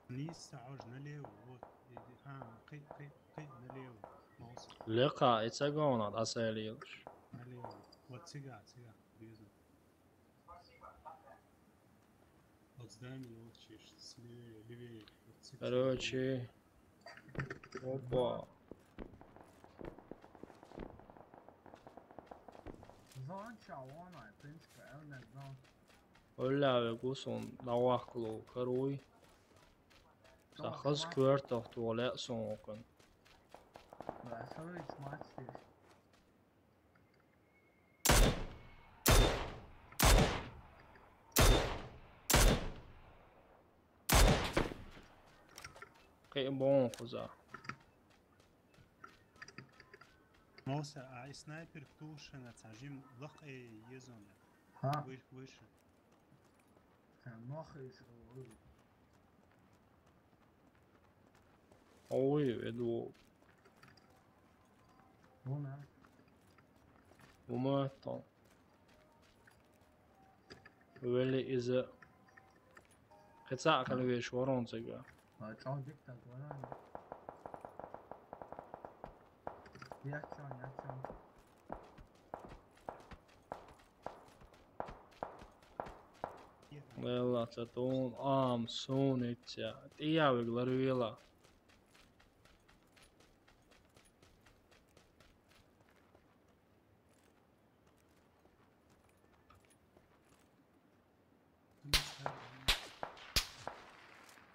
Вниз сааж налево, вот. Иди. А, кый, кый, кый налево. Маус. Лека, это гона, да, селилш. Налево. Вот сига, сига. Безу. Вот здание, вот чеш, левее, левее. Вот сига. Короче. Опа. Зон ча вон, в принципе, элнет зон. Öyle abi, gusun, davaklu, karuy. Sa hız kör tohtu ole son okun. Bra, sorry, it's much this. Kıy bon kuza. Mosa, a sniper tuşena, sa jim lak e yezon. Ha. Выше, выше. Sen mah iş olur. Oy, edu. Bu ne? Bu mu? Tamam. Öyle izi. Kısa akıllı bir iş var on sega. Ha, çok dik tak var ha. Yatacağım, yatacağım. Lēlā, ca tūn ām sūnīca. Tījāvig larvīlā.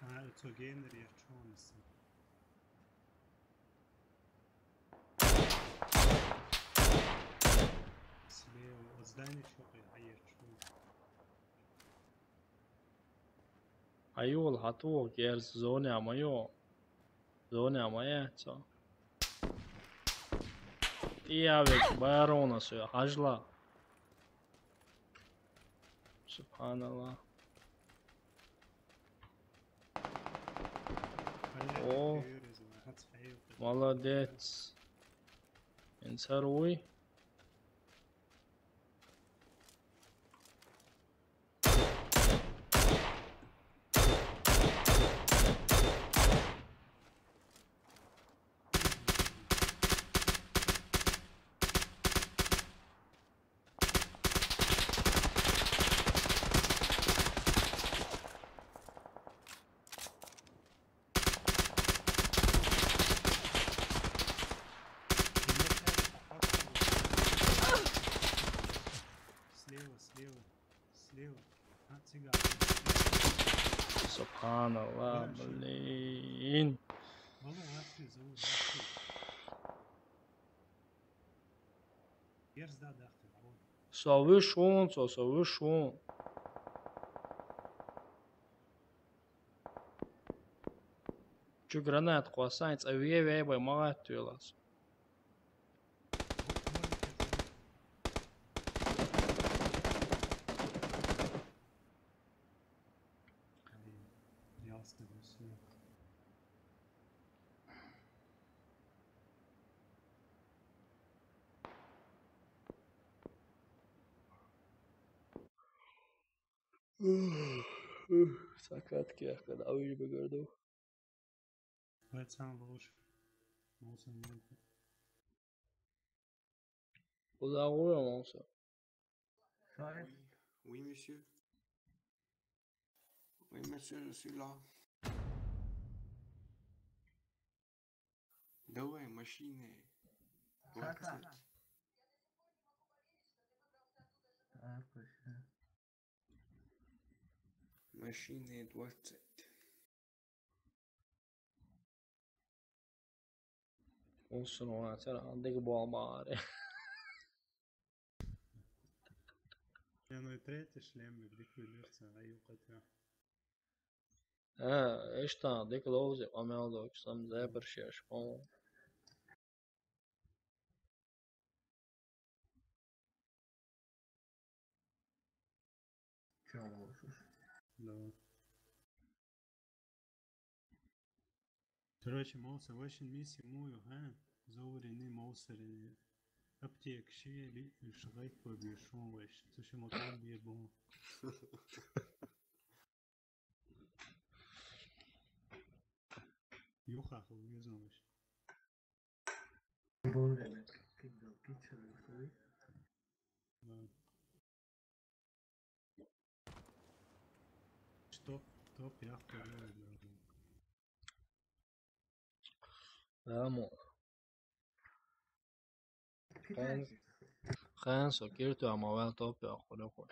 Ha, ötogēneri ya çoğunası. Слева, от здания щёлкает, а я чё? Ajol, hatu, kērs zonjā majo. Zonjā majā, co. Tījāvik bērūnas, jo, hažlā. Subhanallah. О, молодец. Инсаруй. Слева, слева, слева. А, цыган. Субханаллах, блин. Валу, лапти, залу, лапти. Ерз да дахты, валу. Со выш он, со, со выш он. Чу гранат квасай, ца вие вие бай магат туелас. Цхьа катка яхкар, а уж бигар ду. Вай цхьан лош. Муса муса. Куда гура муса? Sorry. Oui, oui, monsieur. Oui, monsieur, je suis là. Давай, машине. Ха-ха. Двадцать. А, точно. Машине двадцать. Унсун уна цара андыг болмаары. Я, ну и третий шлем, и ликвидируется, а ю хотя. А, эштан, дык лоузи, помялдок, сам запрещаешь, по-моему. Чё лучше? Да. Короче, мауса вашин миси мую, ха? Зоврени маусарени аптек шели шагайт по бешон ваш. Слушай, мотор бебон. Юха, хыл везон ваш. Бон, кидал, кидал, кидал. Да. Стоп, стоп, я второй, да. Аму. Хан, хан со кирту ама вал топ я хо хо.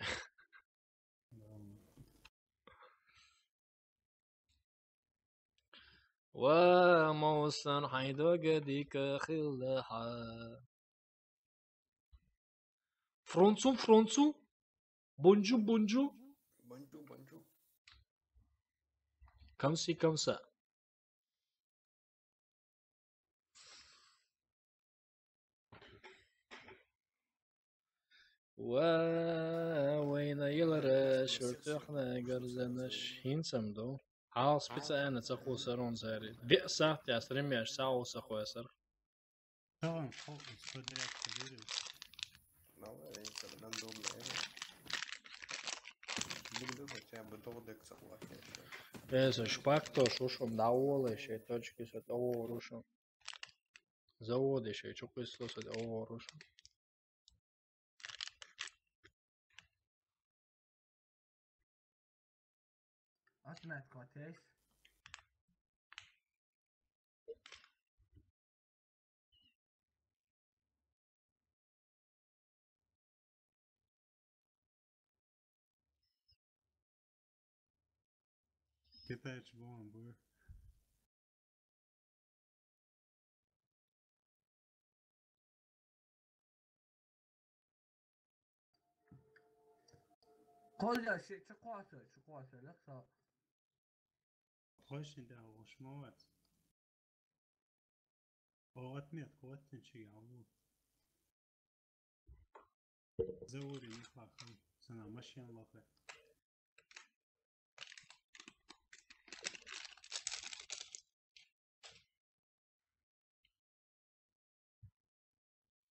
Ва маусан хайдога дика хилла ха. Фронцу, фронцу. Бонжу, бонжу. Бонжу, бонжу. Камси, камса. Ва, вайна йылара шуртухна гарзанаш хинсам ду. Хал специально цаху сарон сари. Де сахт я стримеш сау саху сар. Tamam, tamam, подряд поверил. Ну, это рандомно, это. Буду хотя бы долго согласен. Эсо шпак то шушум да олы, точки со то рушум. Заводы ещё, чё кое-что с этого оружия. Отметка есть. Китайцы бомбы. Kolya şey, çıkıasa, çıkıasa, laksa. Hoşin da hoşmavat. Oğatmiyat, kuvatın çi yavu. Zavuri ne fakın. Sana maşin lafı.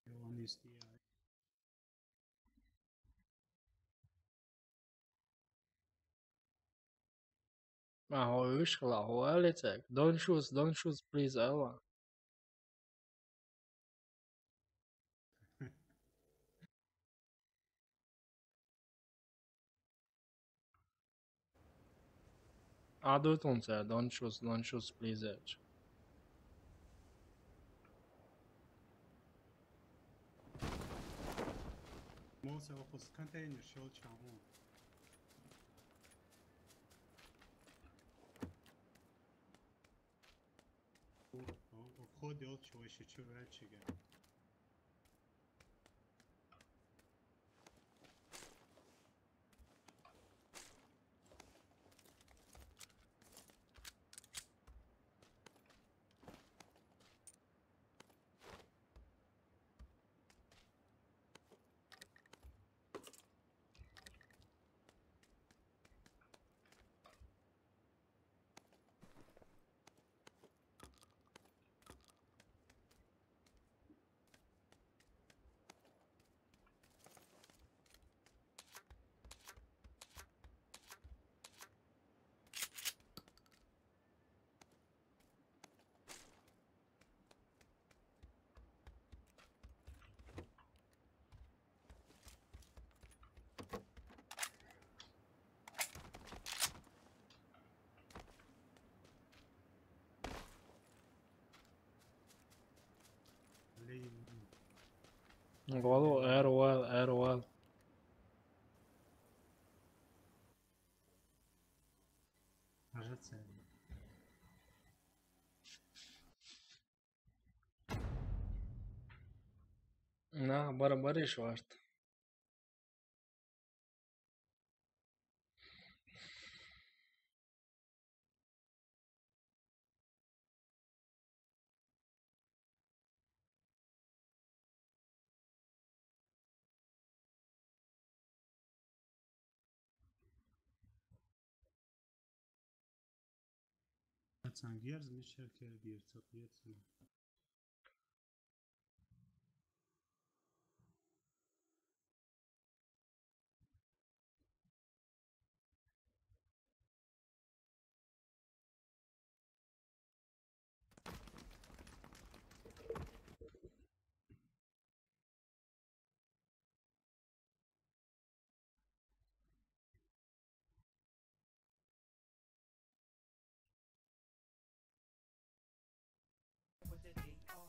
Yalan istiyor. Ма хӀо вишхила хӀу алицӀаг. Don't shoot, don't shoot, please, Алла. Адут унца, don't shoot, don't shoot, please, эч. Моса охус контейнер шел чаму. Вход делчего еще чего раньше. Golo, er ol, er ol. Кажется. Na, bara, bara iş var. Sen gerz mi çerker bir tık yetsin.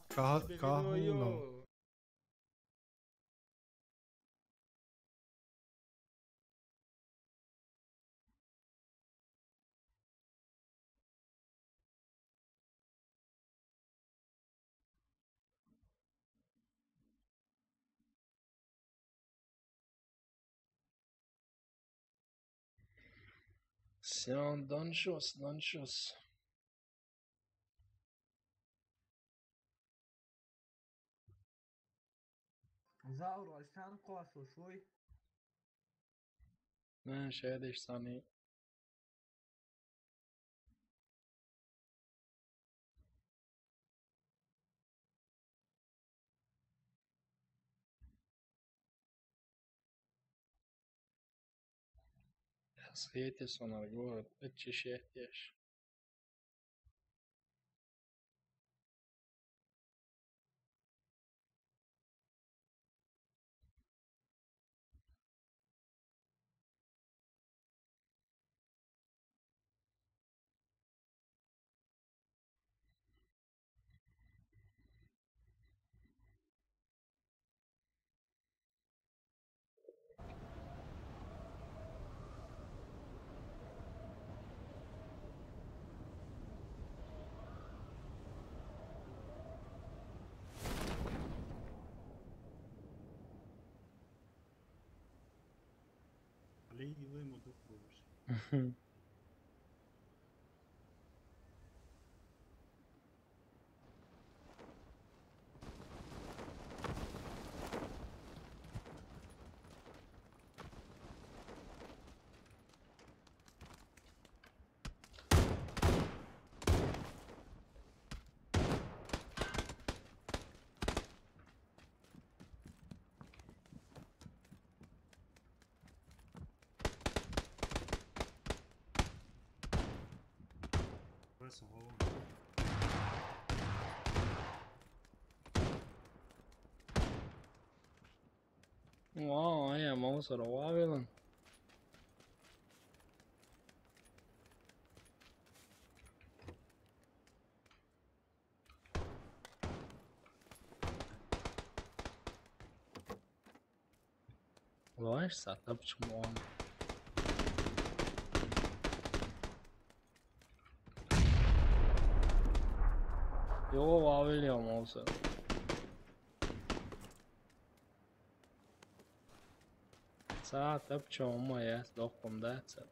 Ka-, kahuna. Sen danışıyorsun, danışıyorsun. Zaur, sen kuasu şuy. Ne şey de işte hani. Sjetil sam na govor, već je šest još. Alei, ilai mo duk roš. Wow, ja, mogu se rovavilan. Loš, sad topčemo on. Jo, vavilio mogu se. Sad topčemo, ma jes, dokom deca.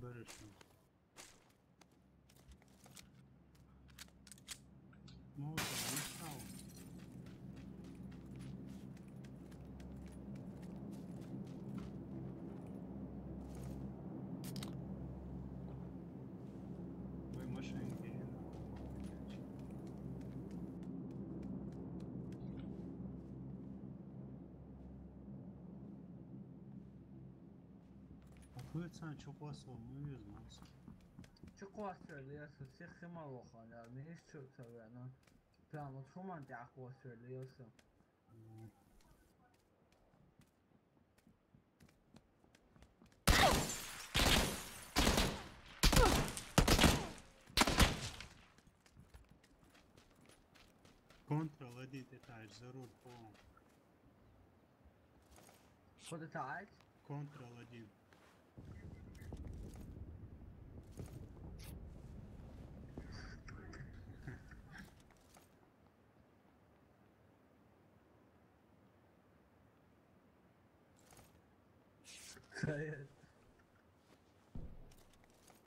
Хорошо. Ну, там, ну, стал. Ой, машинки. А кыцан чукъас ва муюз маса? Чукъас верли яса, сихима лоха, я, не иш чу цавена. Прямо вот хуман тя къас верли яса. Контрол один этаж, за руль полный. Куда-то ать? Контрол один.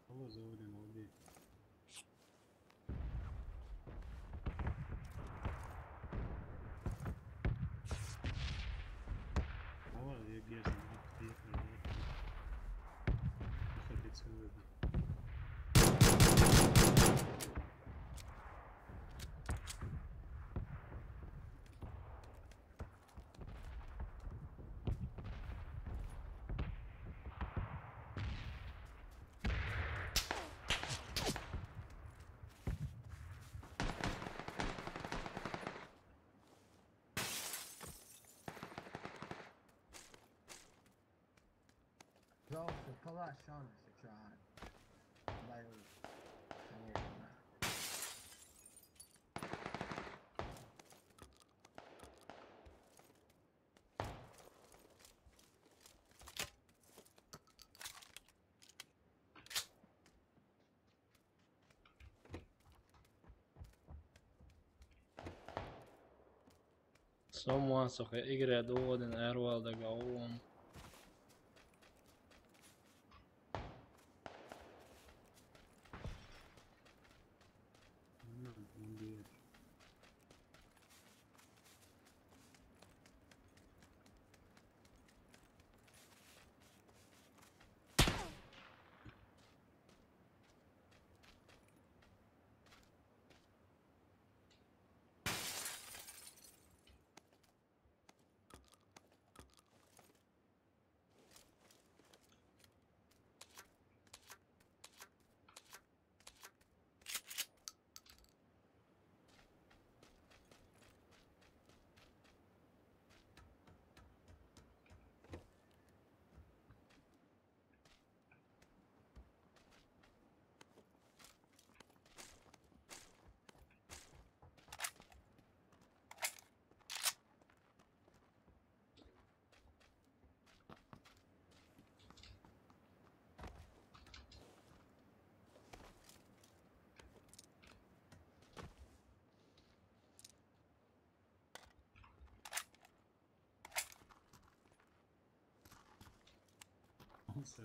Алло, заводим, молодец. Алло, я герзан, я приехал, я приехал. Жалко, палаш, он еще чё. Даю, конечно. Someone so he igre doden erwal da gaun.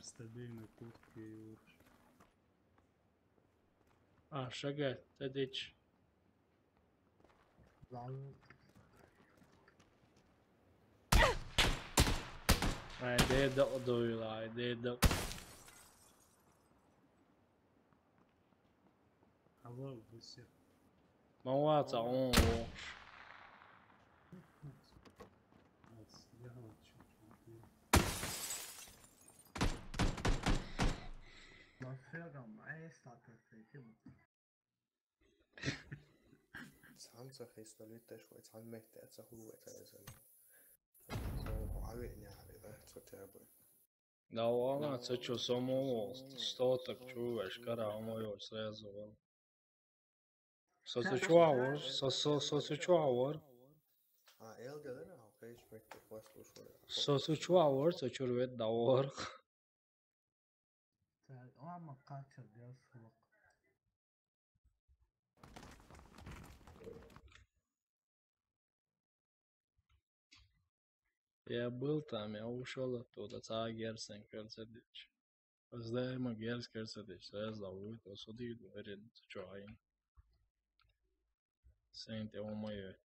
Стабильно куртки и лучше. А, шагать, тадич. Ай, де да дуйла, ай, де да. Алло, вы все. Маваца он. Нафига, ай, статус, Цхьан ца хистолитташ вай, цхьан меттаца хӀу вай цаэсана. Цо хӀу авиъняхьарира, цо тяба. Да ладно, цо чу само стотак чу вешкара, а моё сразу вон. Со цу чу авар, со, со, со цу чу авар. А, элдер, да, хӀу хеш метте послушай. Со цу чу авар, со чур вет давар. Ца, ама кача дел сулак. Я был там, я ушёл оттуда, ца герсен кёрцедич. Zdaje ma gerz kerceteš, zdaje zlavujt, osudit, verit čuhajin. Sen te oma jött.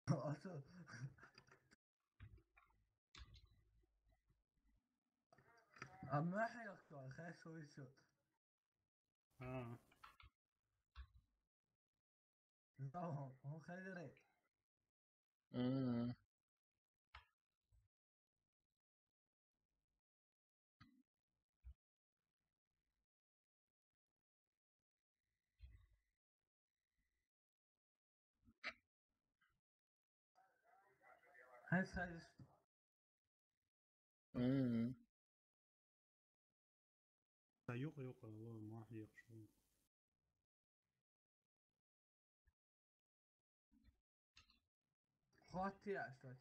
Also. Amma hajak to, khas so isu. Ah. No, ho khadere. Mm. Hajs, hajs. Mm. Sa yok, yok, Allah, mah yok şu. Hot ya, işte.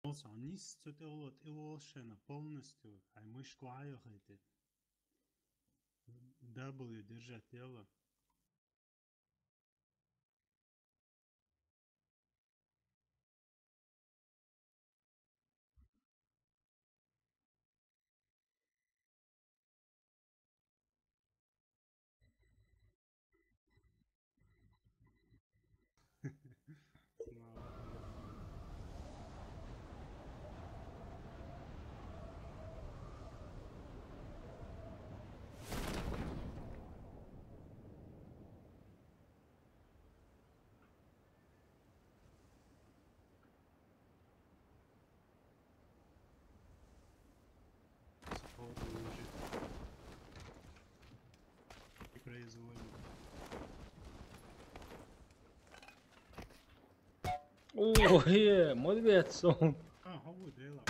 Olsa, nis цо те оло, те олшена полностью, ай мышку айо хайте. W держать тело. О, е, молодец он. А, хаву дела.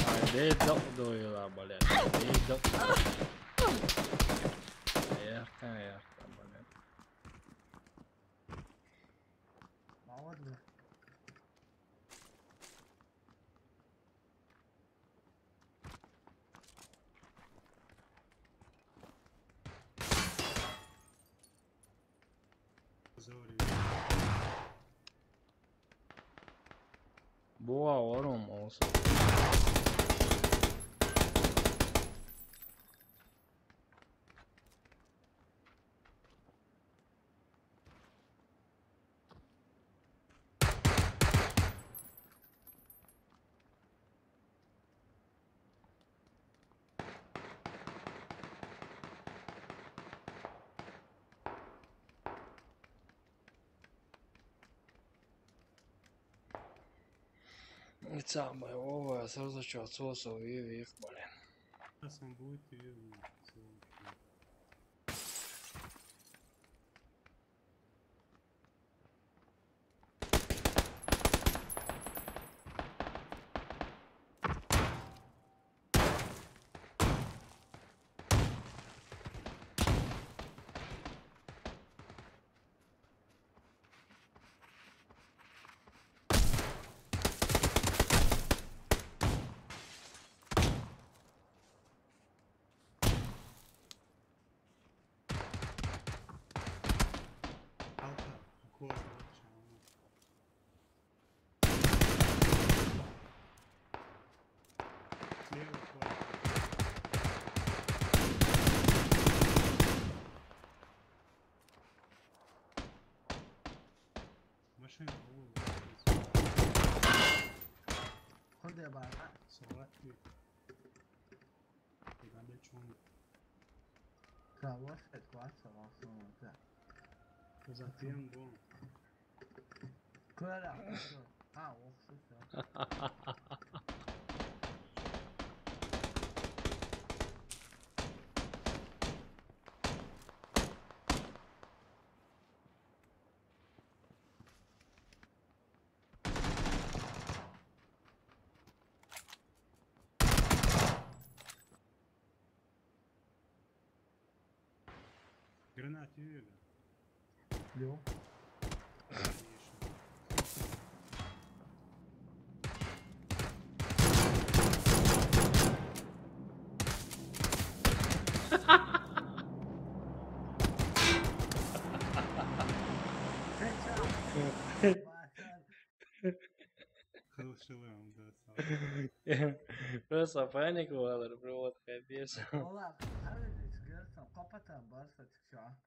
Ай, де док доила, блядь. Де док. Ярко, ярко, блядь. Молодец. Boa, oğlum olsun. It's on my over, сразу чё, отсосал, и их, блин. Сейчас он будет, и всё. Машина, о, здесь. Ходи, бара. Салат. Куда бечон? Кого шет кваса васуна? Затем бон. Квара. А, ох, всё. Гранат юве? Йо. Kılıçlı vuruyorum da sağ ol. Просто панику alır, bro, вот капец. Ola, abi, görürsen, kapat abi, varsa çık şu an.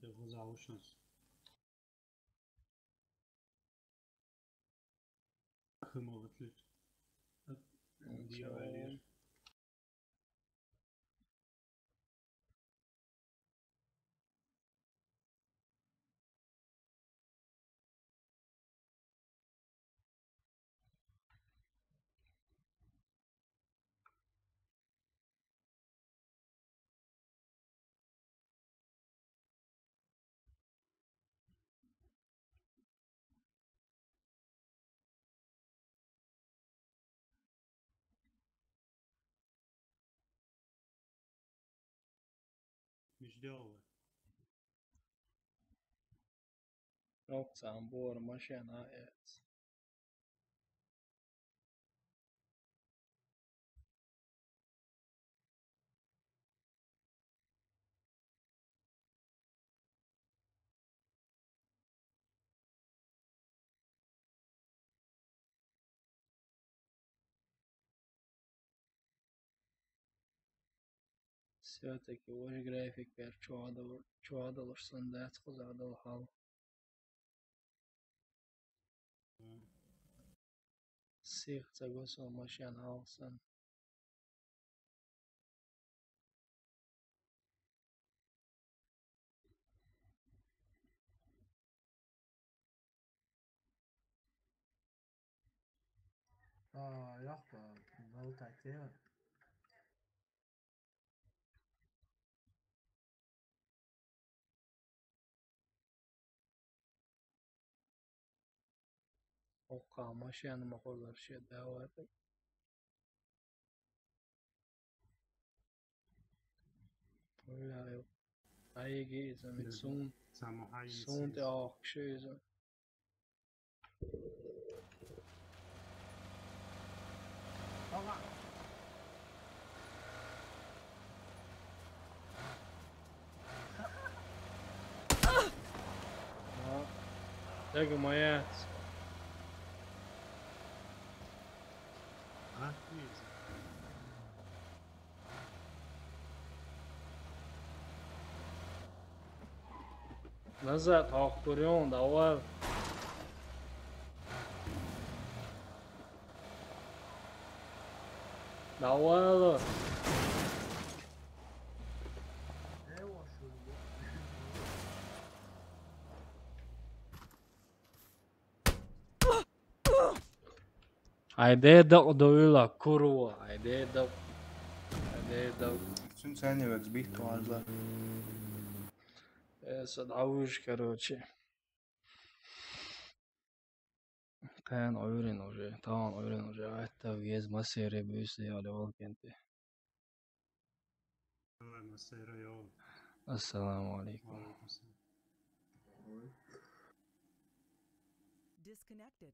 Де го заушнас. Хы могут лют. Дио элир. Миш дело. Рокцам бор машина эц. Всё-таки уж график пер чуадал-, чуадалуш сан дац хоза дал хал. Сих ца госо машин алсан. А, яхта, валтатева. Окка машина махордар ше давар. Ой, ай, айги иза мит сун. Самохай сун те ах шиза. Теги моя. А? Назад, ах, курён, давай. Давай, ало. Айде док довила, курва, айде док. Айде док. Сюн сен евек сбит ванзла. Э, сад ауж, короче. Тан уйрен уже, тан уйрен уже. Айта вез масере бюсе али валкенте. Давай, масере, йо. Ассаламу алейкум. Ва алейкум салам. Disconnected.